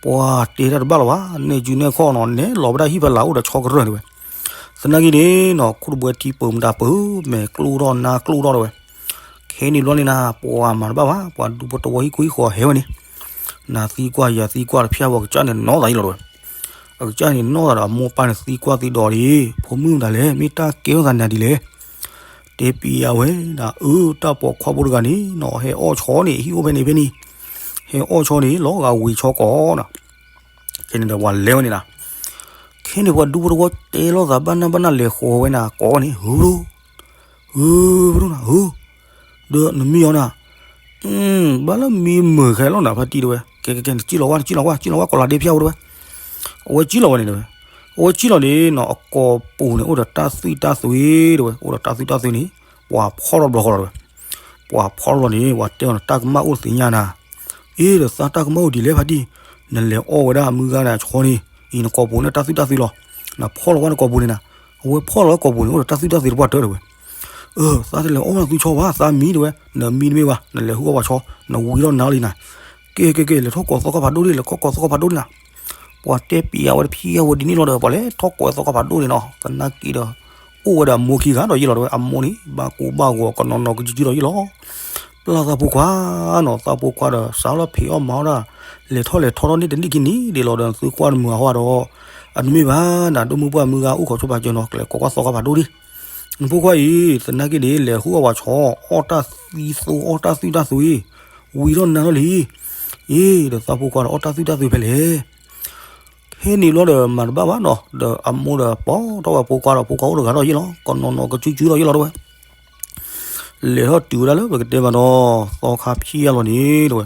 ပှၤတဲတၢ်တဘၣ်လီၤဘၣ် နဲၣ်စုနဲၣ်ခီၣ်နီၤ နဲၣ်လီၤဝဲဒၣ်ဟံၣ်ဖဲလၤအိၣ်ဒီးဆီကရၢၢ်တဲဝဲ သနာ်က့န့ၣ်နီၤ ခိၣ်တဘှဲထံပၢၤမတၤပၢၤ မဲာ်ကျိၣ်ထီၣ်နါကျိၣ်ထီၣ်တဲဝဲ ခဲန့ၣ်ဘျီန့ၣ်နၤ ပှၤမၤတဘၣ်ဘၣ် ပှၤဒူဖိတဝီဟံၣ်ခိၣ်ဟံၣ်ဃီဟဲဝဲန့ၣ် နၤသံကွၢ်ယၤသံကွၢ်တဖၣ်ဝဲ အကစၢ်န့ၣ်နီၣ်သးယ့လီၤတဲဝဲ အကစၢ်န့ၣ်နီၣ်သးဒီးအမိၢ်ပၢ်န့ၣ်သံကွၢ်သံဒိးဒံး ဖိမုၣ်မတၤလဲၣ် မ့ၢ်တၢ်ကဲထီၣ်သးနၤဒ်လဲၣ် တဲပျးဝဲဒၣ် အၢ တၢ်ပိာ်ခွါဖိတဂၤန့ၣ်နီၤ ဟဲအီၣ်ဆီန့ၣ် ဟံၣ်အိၣ်ဖဲန့ၣ်ဖဲန့ၣ် ဟဲအီၣ်ဆီန့ၣ် လီၤဂာ်ဝံၤဆီကိးနီၤ ခဲန့ၣ်ဒီးပှၤလဲၤဝဲန့ၣ်နၤ ခဲန့ၣ်ပှၤဒူဖိတဝီတဲလိာ်သးဘၣ်နၢ်ဘၣ်နၢ်လဲၤဃီၤဝဲနၤကိးန့ၣ် ဟုရိ ဧၢ, ပဒိၣ်နၤဧၢ, ဒီးနမံအီၤနၤ, ဘၣ်လၢမံမုာ်ခဲလီၤနၤ ဖါတံၢ်တဲဝဲ, ကဲကဲကဲ နစံၣ်လီၤဝဲ နစံၣ်လီၤဝဲ စံၣ်လီၤဝဲ ကိးလးဒ့ဖၠၣ်ဝဲတဲဝဲ, အဝဲစံၣ်လီၤဝဲန့ၣ်တဲဝဲ, အဝဲစံၣ်လီၤန့ၣ်နီၤ အကိာ်ပူၤန့ၣ် အိၣ်ဒီးတၢ်သွံၣ်တၢ်သွံၣ်တဲဝဲ, အိၣ်ဒီးတၢ်သွံၣ်တၢ်သွံၣ်န့ၣ်, ပှၤဖီၣ်ထီၣ်တဘျီဃီလီၤတဲဝဲ, ပှၤဖီၣ်ထီၣ်တဘျီန့ၣ် ပှၤတဲအီၤနတၢ်ကမၣ်အိၣ်သ့ၣ်ညါနၤ, အ့ ဒီးသးတၢ်ကမၣ်အိၣ်ဒ်လဲၣ်ဖါတံၢ်, နလဲၤအီၣ်ဝဲဒၣ်အမုၢ်ဂၤန့ၣ်အဆီန့ၣ်, အံၤနကိာ်ပူၤန့ၣ်တၢ်သွံၣ်တၢ်သွံၣ်လီၤ, နဖီၣ်လီၤဝဲနကိာ်ပူၤန့ၣ်နၤ, အဝဲဖီၣ်လီၤဝဲကိာ်ပူၤန့ၣ် အိၣ်ဒီးတၢ်သွံၣ်တၢ်သွံၣ်တပှၢ်တၢၢ်တဲဝဲ, အၢ သးတလဲၤအီၣ်ဝဲနသုဆီဘၣ် သးမံတဲဝဲ, နမံတမ့ၢ်ဘၣ် နလဲၤဟုၣ်အီၣ်ပှၤဆီ, နဝံထီၣ်နါလံနၤ, ကဲကဲကဲ လဲၤထီၣ်ကိးသီခါဖးဒိၣ်ဒံး လဲၤထီၣ်ကိးသီခါဖးဒိၣ်ဒံးနၤ, ပှၤတဲပျးဝဲတဖံးအဝဲဒ်န့ၣ်လီၤဒီး ပှၤလဲၤထီၣ်ကိးသီခါဖးဒိၣ်န့ၣ်နီၤ သနာ်က့ဒီး, အိၣ်ဝဲဒီးအမိၢ်ခံဂၤဒီးယ့ၢ်လီၤတဲဝဲ, အမိၢ်န့ၣ် ဘၣ်ကူဘၣ်ဂီၤကနီၤနီၤကစုကစုဒီးယ့ၢ်လီၤ, ပျၢ်သးဖိခွါနီၤ သးဖိခွါဒီး စးထီၣ်ဖံးအီၣ်မၤအီၣ်ဒၣ်, လဲၤထီၣ်လဲၤထီထီၣ်န့ၣ်တနံၣ်ခံနံၣ်ဒ်လီၤဒီး နသုကွၢ်တမုာ်အဟီဒီး, အတမ့ၢ်ဘၣ်နၤ ဒိၣ်မုၢ်ပှၢ်မုၢ်ဂၤအိၣ်ခိးဆိပာ်စၢၤနီၤ ကလဲၤကိးကွၢ်သီခါဖးဒိၣ်ဒံး, နဖိခွါအံၤ သနာ်က့န့ၣ် လဲၤဟုၣ်အီၣ်ပှၤဆီ, အီၣ်တၢ်သံသိအီၣ်တၢ်သွံၣ်တၢ်သွံၣ်, ဝံထီၣ်နါထီၣ်လံ, အ့ ဒီးသးဖိခွါဒီးအီၣ်တၢ်သွံၣ်တၢ်သွံၣ်ဖဲလဲၣ် ဖဲန့ၣ်ဘျီဒီးမၤတဘၣ်ဘၣ်နီၤ ဒီးအမိၢ်ဒီးပိာ်ထီၣ်ဝဲဖိခွါဒီးဖိခွါအိၣ်တဂၤဒီးယ့ၢ်လီၤ ကနီၤနီၤကစုကစုဒီးယ့ၢ်လီၤတဲဝဲ, လဲၤထီၣ်တုၤဝဲဒၣ်လၢပကတဲမးဒီး, သီခါဖံးအါလီၤန့ၣ်တဲဝဲ,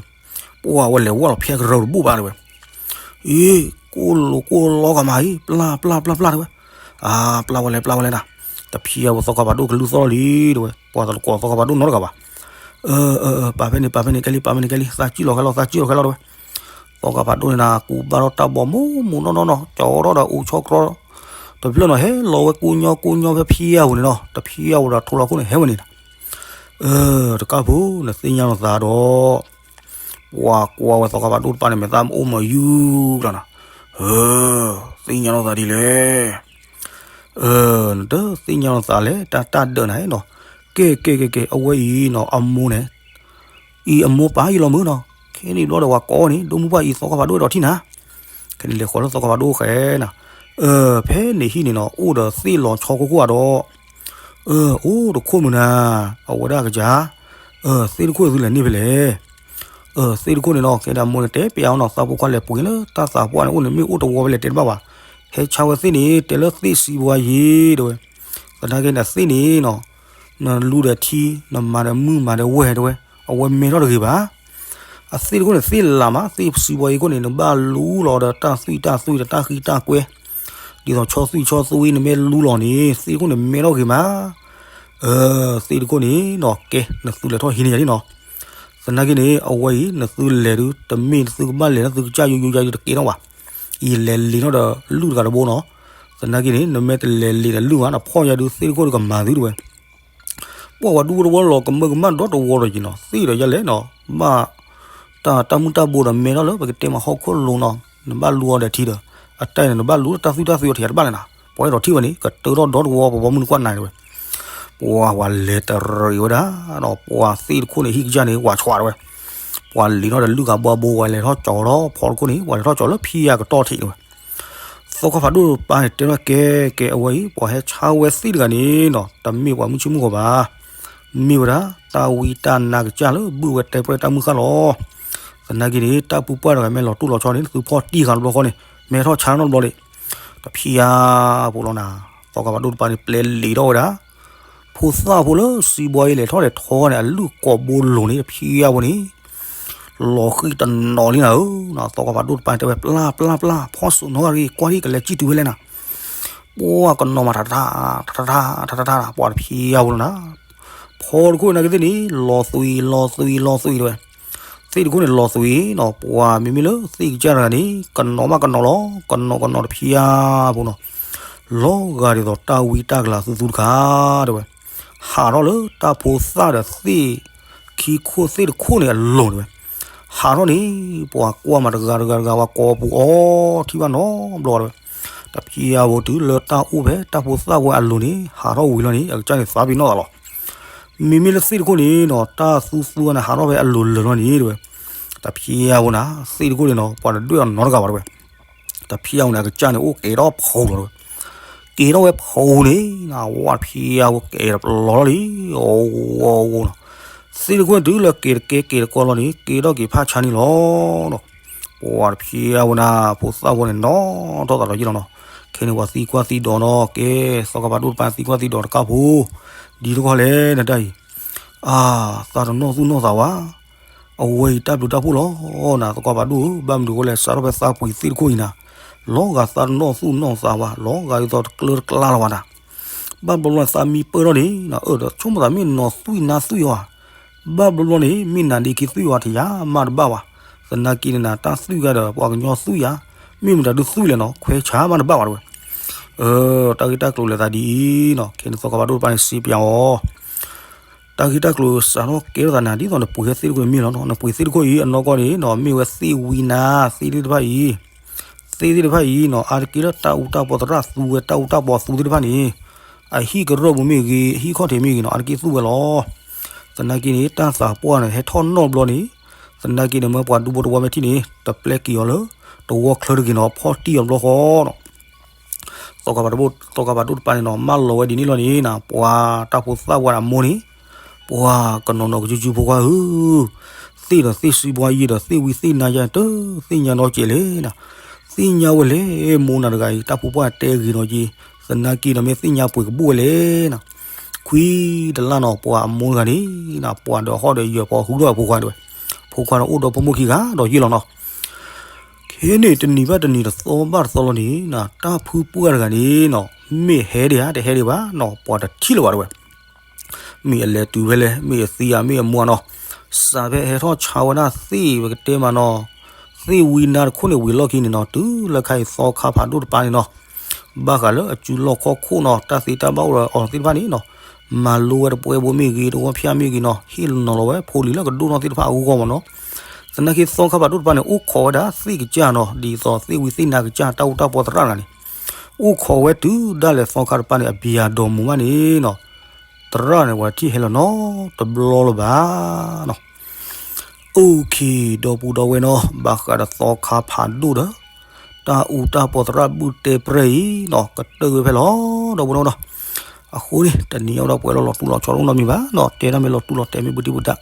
ပှၤဝဲလဲၤဝဲလီၤဖဲကရၢတဘူၣ်ဘၣ်တဲဝဲ, အ့ ကိၢ်လိာ်ကိၢ်လီကမၤအံၤ ပျၢ်ပျၢ်ပျၢ်ပျၢ်တဲဝဲ, အါ ပျၢ်ဝဲလဲၣ်ပျၢ်ဝဲလဲၣ်နၤ, တဖံးအါဝဲသီခါဖးဒိၣ်ကလုၢ်သီၣ်လီၤလံတဲဝဲ, ပှၤတကိးသီခါဖးဒိၣ်နီတဂၤဘၣ် အၢ အၢ အၢ ပာ်ဖဲန့ၣ် ပာ်ဖဲန့ၣ်ကဲလံ ပာ်ဖဲန့ၣ်ကဲလံ သးစံၣ်လီၤခဲလီၤ သးစံၣ်လီၤခဲလီၤတဲဝဲ, သီခါဖးဒိၣ်န့ၣ်နၤ ကူဘၣ်ထီၣ်တၢ်ဘီမူမူနီၢ်နီၢ်နီၢ် ကၠီထီၣ်ဒီးအူဆီကြီ, တဖျၢၣ်နီၤ ဟဲလီၤဝဲကူညီကူညီဖဲဖံးအါပူၤန့ၣ်နီၤ တဖံးအါပူၤဒီးထိလီၤခိၣ်န့ၣ်ဟဲဝဲန့ၣ်နၤ, အၢ တကၢ်ဖိ နသ့ၣ်ညါလီၤသးဒီး ပှၤကွၢ်ဝဲသီခါဖးဒိၣ်တပၤန့ၣ် မဲာ်သၣ်မ့ၢ်အိၣ်မးယူၤကျီၤနၤ, အၢ သ့ၣ်ညါလီၤသးဒ်လဲၣ် အၢ နတသ့ၣ်ညါလီၤသးလဲၣ် တၢ်တၢ်ဒၢးနၤနီၤ, ကဲကဲကဲကဲ အဝဲအံၤနီၤ အမိၢ်န့ၣ်, အံၤအမိၢ်ပၢ်ယ့ၢ်လီၤမုၢ်နီၤ, ခဲန့ၣ်ဘျီဒီးပှၤကိးန့ၣ် ဒိၣ်မုၢ်ပှၢ်အံၤသီခါဖးဒိၣ်ဒီးထံၣ်နၤ, ခဲန့ၣ်လဲၤဃီလၢသီခါဖးဒိၣ်ဃဲနၤ, အၢ ဖဲန့ၣ်ဟံၣ်န့ၣ်နီၤ အိၣ်ဒီးသ့ၣ်လီၤဆီခိၣ်ခိၣ်ဧါဒီး အၢ အိၣ်တခိၣ်မုၢ်နၤ, အဝဲဒၣ်ကစၢ်, အၢ သ့ၣ်တခိၣ်သုလဲၤန့ၢ်ဖဲလဲၣ်, အၢ သ့ၣ်တခိၣ်န့ၣ်နီၤ ကဲဒၣ်မိၢ်န့ၣ်တဲပျးအီၤနီၤ သးဖိခွါလဲၤပှ့ၤလၢတၢ်သးပှၢ်န့ၣ် အိၣ်န့ၣ်မ့ၢ်အိၣ်တဝီဖဲလဲၣ်တဲတဘၣ်ဘၣ်, ဟဲဆါဝဲသ့ၣ်န့ၣ် တဲလၢသ့ၣ်စံးဘှါယ့ၤတဲဝဲ, သနာ်က့န့ၣ်သ့ၣ်န့ၣ်နီၤ, နလူဒီးထံ နမၤဒီးမုၢ်မၤဒီးဝဲၢ်တဲဝဲ, အဝဲမဲထီၣ်တဂ့ၤဘၣ် အသ့ၣ်တခိၣ်န့ၣ် သ့ၣ်လးမး သ့ၣ်စံးဘှါအံၤခိၣ်န့ၣ် နဘၣ်လူလီၤဒီးတၢ်သွံၣ်တၢ်သွံၣ်ဒီးတၢ်ဃံတၢ်ကွဲ, ဒ်သိးဆီသွံၣ်ဆီသွံၣ်နမ့ၢ်လူလီၤန့ၣ် သ့ၣ်တခိၣ်န့ၣ်မဲထီၣ်ဂ့ၤမး, အၢ သ့ၣ်တခိၣ်န့ၣ်နီၤ ကဲ နသုလဲၤထီၣ်ဟံးန့ၢ်ယၤလံနီၤ, သနာ်က့န့ၣ် အဝဲအံၤ နသုလဲၤဒုး တမ့ၢ်နသုကဘၣ်လဲၤလၢသုကစၢ်ယိယိယၤယိတကဲထီၣ်ဘၣ်, အံၤလဲၤလံၤထီၣ်ဒီးလုၢ်တဂၤတဘိနီၤ, သနာ်က့န့ၣ် နမ့ၢ်တလဲၤလံၤဒီးလုၢ်ဘၣ် နဖီၣ်ယၤဒုး သ့ၣ်တခိၣ်ဒုးကမၤသုတဲဝဲ ပှၤဝဲဒူဝဲတဝီလီၤကမၢကမၣ်ဒီတဝီဒီးက့ၤနီၤ သ့ၣ်ဒီးယလဲၣ်နီၤ ဘၣ် တၢ်တၢ်မုၢ်တၢ်ဘိဒီးမဲထီၣ်လၢပကတဲမးဟီၣ်ခိၣ်လိၤနီၤ နဘၣ်လူအီၤဒီးထံဒီး အတၢ်န့ၣ် နဘၣ်လူတၢ်သွံၣ်တၢ်သွံၣ်အီၤထံတဘၣ်လဲၣ်နၤ ပှၤအဲၣ်ဒိးထံၣ်ဝဲန့ၣ် ကတၢထီၣ်ဒီတဝီပဘီမုၢ်နကွၢ်နၤတဲဝဲ ပှၤဝဲလဲၤတရံးဝဲဒၣ်ဒီး ပှၤသ့ၣ်တခိၣ်န့ၣ် ဟံၣ်ကစၢ်န့ၣ် ဝးဆှးတဲဝဲ ပှၤလံၤထီၣ်ဒီးလုၢ်ဂၤဘှါဘိ ဝဲလဲၤထီၣ်ကၠီၤထီၣ်ဖီတခိၣ်န့ၣ် ပှၤလဲၤထီၣ်ကၠီၤလၢဖံယၤကတီၢ်ထံးတဲဝဲ သီခါဖးဒိၣ်တပၤန့ၣ် တဲထီၣ်ကဲကဲအဝဲအံၤ ပှၤဟဲဆါဝဲသ့ၣ်တဂၤန့ၣ်နီၤ တမ့ၢ်ပှၤမုၢ်ဆ့ၣ်မုၢ်ဂီၤဘၣ် မ့ၢ်ဝဲဒၣ် တၢ်ဝံတၢ်နါကစၢ်လၢဘုၣ်ဝဲတဲပြဲၢ်တၢ်မုၢ်ဃၢ်လီၤ. သနာ်က့န့ၣ် တၢ်ပူၤပှၢ်တဂၤမ့ၢ်လီၤတိၢ်လီၤဆီန့ၣ် နသုဖီၣ်တံၢ်ဃာ်တဘျီဃီန့ၣ် မဲထီၣ်ဆါနီတဘျီလံ. တဖျါဖိလီၤနၤ, သီခါဖးဒိၣ်တပၤန့ၣ် ပျဲလံာ်ထီၣ်ဝဲဒၣ် ဖိသၣ်ဖိလၢစံးဘီအံၤလဲၤထီၣ်လဲၤထီန့ၣ် အလုၢ်ကိာ်ဘိလိၤန့ၣ် တဖျါဖိန့ၣ် လီၤဃံတနီၤလံနၤဧၢ, သီခါဖးဒိၣ်တပၤန့ၣ် တဲဝဲ ပျၢ်ပျၢ်ပျၢ် ဖီၣ်စိးနီၢ်ဂၤတဂ့ၤ ကွၢ်ဒံး ကလဲၤစံၣ်တုၤဖဲလဲၣ်နၤ ပှၤကနီၤမး တထါ တထါ တထါ တထါ ပှၤတဖျါဖိလီၤနၤ, ဖီတခိၣ်နာ်က့သ့ၣ်န့ၣ် လီၤသွံၣ် လီၤသွံၣ် လီၤသွံၣ်တဲဝဲ, သ့ၣ်တခိၣ်န့ၣ်လီၤသွံၣ်နီၤ, ပှၤမ့မ့ၢ်လၢသ့ၣ်ကစၢ်တဂၤန့ၣ် ကနီၤမးကနီၤလီၤ, ကနီၤကနီၤတဖျါဖိနီၤ, လီၤဂာ်ဒ်သိးတၢ်ဝံတၢ်ကလၤသူသူတခါ တဲဝဲ ဟးထီၣ်လၢတၢ်ဖိသၣ်ဒီးသ့ၣ်ခံခိၣ်သ့ၣ်တခိၣ်န့ၣ်အလိၤန့ၣ်ဝဲ, ဟးထီၣ်န့ၣ် ပှၤကွၢ်မးတဂၤတဂၤတဂၤ ပှၤကိးပူၤအီထံၣ်ဘၣ်နီတဘျီတဲဝဲ, တဖျါဖိတုၤလၢတၢ်အိၣ်ဖဲတၢ်ဖိသၣ်ဝဲအလိၤန့ၣ် ဟးထီၣ်ဝံၤလီၤန့ၣ် အကစၢ်န့ၣ်သးပ့ၤနီၣ်သးလီၤ. မ့မ့ၢ်လၢသ့ၣ်တခိၣ်န့ၣ်နီၤ တၢ်သူသူန့ၣ် ဟးထီၣ်ဖဲအလိၤလၢာ်လီၤန့ၣ်တဲဝဲ, တဖျါဖိနၤ သ့ၣ်တခိၣ်န့ၣ်နီၤ ပှၤတဒွဲၣ်အီၤနီတဂၤဘၣ်တဲဝဲ တဖျါဖိန့ၣ် အကစၢ်န့ၣ်အိၣ်ကဲထီၣ်ဖီလီၤတဲဝဲ, ကဲထီၣ်ဝဲဖီန့ၣ် နဝဲတဖျါဖိကဲတပျီလီၤလံ, အဝဲအဝဲနီၤ, သ့ၣ်တခိၣ်န့ၣ်တုၤလၢကဲတကဲကဲတကီလီၤန့ၣ် ကဲထီၣ်က့ၤဖးဆါန့ၣ်လီၤ. ပှၤတဖျါဖိနၤ ဖိသၣ်ဖိန့ၣ် နီၢ်ထီၣ်သးဒီးယ့ၢ်လီၤနီၤ, ခဲန့ၣ်ပှၤသံကွၢ်သံဒိးနီၤ ကဲ သီခါဖးဒိၣ်တပၤသံကွၢ်သံဒိးတကၢ်ဖိ, ဒ်တခီလဲၣ်နတၢ်အံၤ, အါ, သးတနီၣ်သူၣ်နီၣ်သးဝဲ, အဝဲအံၤတၢ်ဘျုးတၢ်ဖှိၣ်လီၤနၤ သကိးပာ်ဒိၣ်ဧၢ, ဘၣ်မနုၤအဃိလဲၣ် စးထီၣ်ဖဲသးပှ့ၤသ့ၣ်တခိၣ်အံၤနၤ, လီၤဂာ်သးတနီၣ်သူၣ်နီၣ်သးဝဲ, လီၤဂာ်ဒ်သိးတကျၢတကျါလၢၤဘၣ်နၤ, ဘၣ်ဘျီဘျီန့ၣ် သးမံပၢၢ်ထီၣ်န့ၣ် အၢ ဒီးဆိကမိၣ်သးမ့ၢ်နီၢ်သွံၣ်နါသွံၣ်အီၤဧါ, ဘၣ်ဘျီဘျီန့ၣ် မ့ၢ်နၤဒ့ခံသွံၣ်အီၤတယၤမးတဘၣ်ဘၣ်, သနာ်က့န့ၣ်နၤ တၢ်သွံၣ်ဂၤဒီး ပှၤကညီသွံၣ်ယၤ, မ့ၢ်မတၤဒုးသွံၣ်လဲၣ်နီၤ ခွဲးဆါမးတဘၣ်ဘၣ်တဝဲ, အၢ, တၢ်ဂ့ၢ်တၢ်ကျိၤလဲၤသးဒ်အံၤနီၤ ခဲန့ၣ်သကိးပာ်ဒိၣ်တပၤန့ၣ် စံးပၠးအီၤ တၢ်ဂ့ၢ်တၢ်ကျိၤစးထီၣ်ကဲထီၣ်သးနၤ ဒ်သိးနပှ့ၤဟဲသ့ၣ်တခိၣ်န့ၣ်မ့ၢ်လီၤနီၤ, နပှ့ၤသ့ၣ်တခိၣ်အံၤ အနီၢ်ကီၢ်န့ၣ်နီၤ မ့ၢ်ဝဲသ့ၣ်ဝံနါ သ့ၣ်သ့ၣ်တဖၣ်အံၤ, သ့ၣ်သ့ၣ်တဖၣ်အံၤနီၤ အါတက့ၢ်လၢတၢ်အူတၢ်ပီသရၣ်သူဝဲ တၢ်အူတၢ်ပီသူသ့ၣ်တဖၣ်န့ၣ်, အဟံၣ်ကရၢၢ်ပူၤမ့ၢ်ဂ့ၤ အဟံၣ်ခီၣ်ထံးမ့ၢ်ဂ့ၤနီၤ အါတက့ၢ်သူဝဲလီၤ. သနာ်က့န့ၣ် တၢ်သးပှၢ်န့ၣ် ဟဲထီၣ်နီၢ်ဘျီန့ၣ်, သနာ်က့န့ၣ် မၢပှၤဒူဖိတဝီမ့ၢ်ထံၣ်န့ၣ် တပျဲက့ၤအီၤလၢ တဝီချၢတဂ့ၤနီၤ ဖီၣ်တံၢ်အီၤဘျီဃီနီၤ သကိးပာ်ဒိၣ်တပၤန့ၣ်နီၤ မၢလီၤဝဲဒ်န့ၣ်လီၤန့ၣ်နၤ ပှၤတၢ်ဖိသၣ်ဝဲအမိၢ်န့ၣ်, ပှၤကနီၤနီၤကစုစုဖိခွါဧၢ, သ့ၣ်ဒီးသ့ၣ်စံပှၤယံၤဒီးသ့ၣ်ဝံသ့ၣ်နါယါတသ့ၣ်ညါနီတစဲးလဲၣ်နၤ, သ့ၣ်ညါဝဲလဲၣ် မိၢ်နၤတဂၤအံၤ တၢ်ဖိပှၢ်တဲဂ့ၤနီၤက့, သနာ်က့ဒီးမ့ၢ်သ့ၣ်ညါပှဲၤကဘၣ်ဝဲလဲၣ်နၤ, ခွံတလါနီၤ ပှၤအမိၢ်တဂၤန့ၣ်နၤ ပှၤဒီးဟီၣ်ဒီးယၢၤပှၤဟူထီၣ်ဖိခွါတဝဲ, ဖိခွါဒီးအိၣ်ဒီးဖိမုၣ်ခံဂၤဒီးယ့ၢ်လီၤနီၤ ခဲန့ၣ်တနံၤဘၣ်တနံၤတသီဘၣ်တသီလီၤန့ၣ်နၤ တၢ်ဖုပှၢ်တဂၤန့ၣ်နီၤ မ့ၢ်ဟဲဒံးဧါ တဟဲဒံးဘၣ်နီၤ ပှၤတထံၣ်လၢၤဘၣ်တဝဲ, မ့ၢ်အလဲၤတုၤဖဲလဲၣ် မ့ၢ်အသံဧါ မ့ၢ်အမူဧါနီၤ, စးဖဲဟဲထီၣ်ဆါဝဲဒၣ်သ့ၣ်ဝဲကတဲမးနီၤ, သ့ၣ်ဝံနါတခိၣ်န့ၣ်ဝံၤလီၢ်ခံန့ၣ်နီၤ တုၤလၢခါအံၤသီခါဖးဒိၣ်တပၤန့ၣ်နီၤ ဘၣ်ဃးလၢအစုလီၢ်ခီၣ်ခိၣ်နီၤ တၢ်သ့တၢ်ဘၣ်အိၣ်ဒီးအီၤသ့ၣ်တဖၣ်န့ၣ်နီၤ, မၤလိဝဲတပှဲဘိမ့ၢ်ဂ့ၤ တဝီဖၠၣ်မ့ၢ်ဂ့ၤနီၤ ဟ့ၣ်လီၤလီၤဝဲဖိလံၤလၢကဒိၣ်ထီၣ်သ့ၣ်တဖၣ်အဂီၢ်မးနီၤ, သနာ်က့သီခါဖးဒိၣ်တပၤန့ၣ် အိၣ်ခိးဝဲဒၣ်သ့ၣ်ကစၢ်နီၤ ဒ်သိးသ့ၣ်ဝံသ့ၣ်နါကစၢ် တၢ်အူတၢ်ပီသရၣ်တဂၤန့ၣ်, အိၣ်ခိးဝဲတုၤဒၣ်လဲာ်သီခါတပၤန့ၣ် အဘျၤဒီးမူၤမးန့ၣ်နီၤ, သရၣ်န့ၣ် ပှၤထံၣ်ဟဲလီၤနီတဘျီလၢၤဘၣ်နီၤ အိၣ်ခ့ ဒီပုၢ်ဒီဝဲၢ်နီၤ ဘၣ်ဃးဒီးသီခါဖးဒိၣ်ဒီး တၢ်အူတၢ်ပီသရၣ်ဘုၣ်တဲပြဲၢ်အံၤနီၤ ကတၢၢ်ဝဲဖဲလီၤ ဒီပုၢ်ဒီဝဲၢ်နီၤ, အဃိန့ၣ် တနံၤအံၤဒီးပှဲၤလီၤလီၤတူၢ်လီၤဆီတအိၣ်နီတမံၤဘၣ်နီၤ တဲဒၣ်မ့ၢ်လီၤတူၢ်လီၤတဲာ်မ့ၢ်ဘုတံၢ်ဘုတၢ်,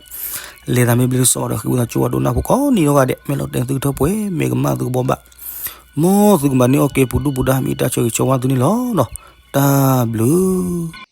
လဲၤသးမ့ၢ်ဘျ့လၢစီၤဒီး ဃ့ဝံသးစူၤဝဲဒိကနၣ်ဖိကိးနံၤဒီးဂၤဒဲး မ့ၢ်လီၤတဲာ်သုကထၢၣ်ပှဲၤ မ့ၢ်ကမၣ်သုကဘီဘၣ်, မ်သုကမၤန့ၢ်အီၣ်ကဲပူၤဒူၣ်ပူၤဒါ မ့ၢ်တၢ်ဆၢဂ့ၤဆၢဝါသုန့ၣ်လီၤနီၤ, တၢ်ဘျုး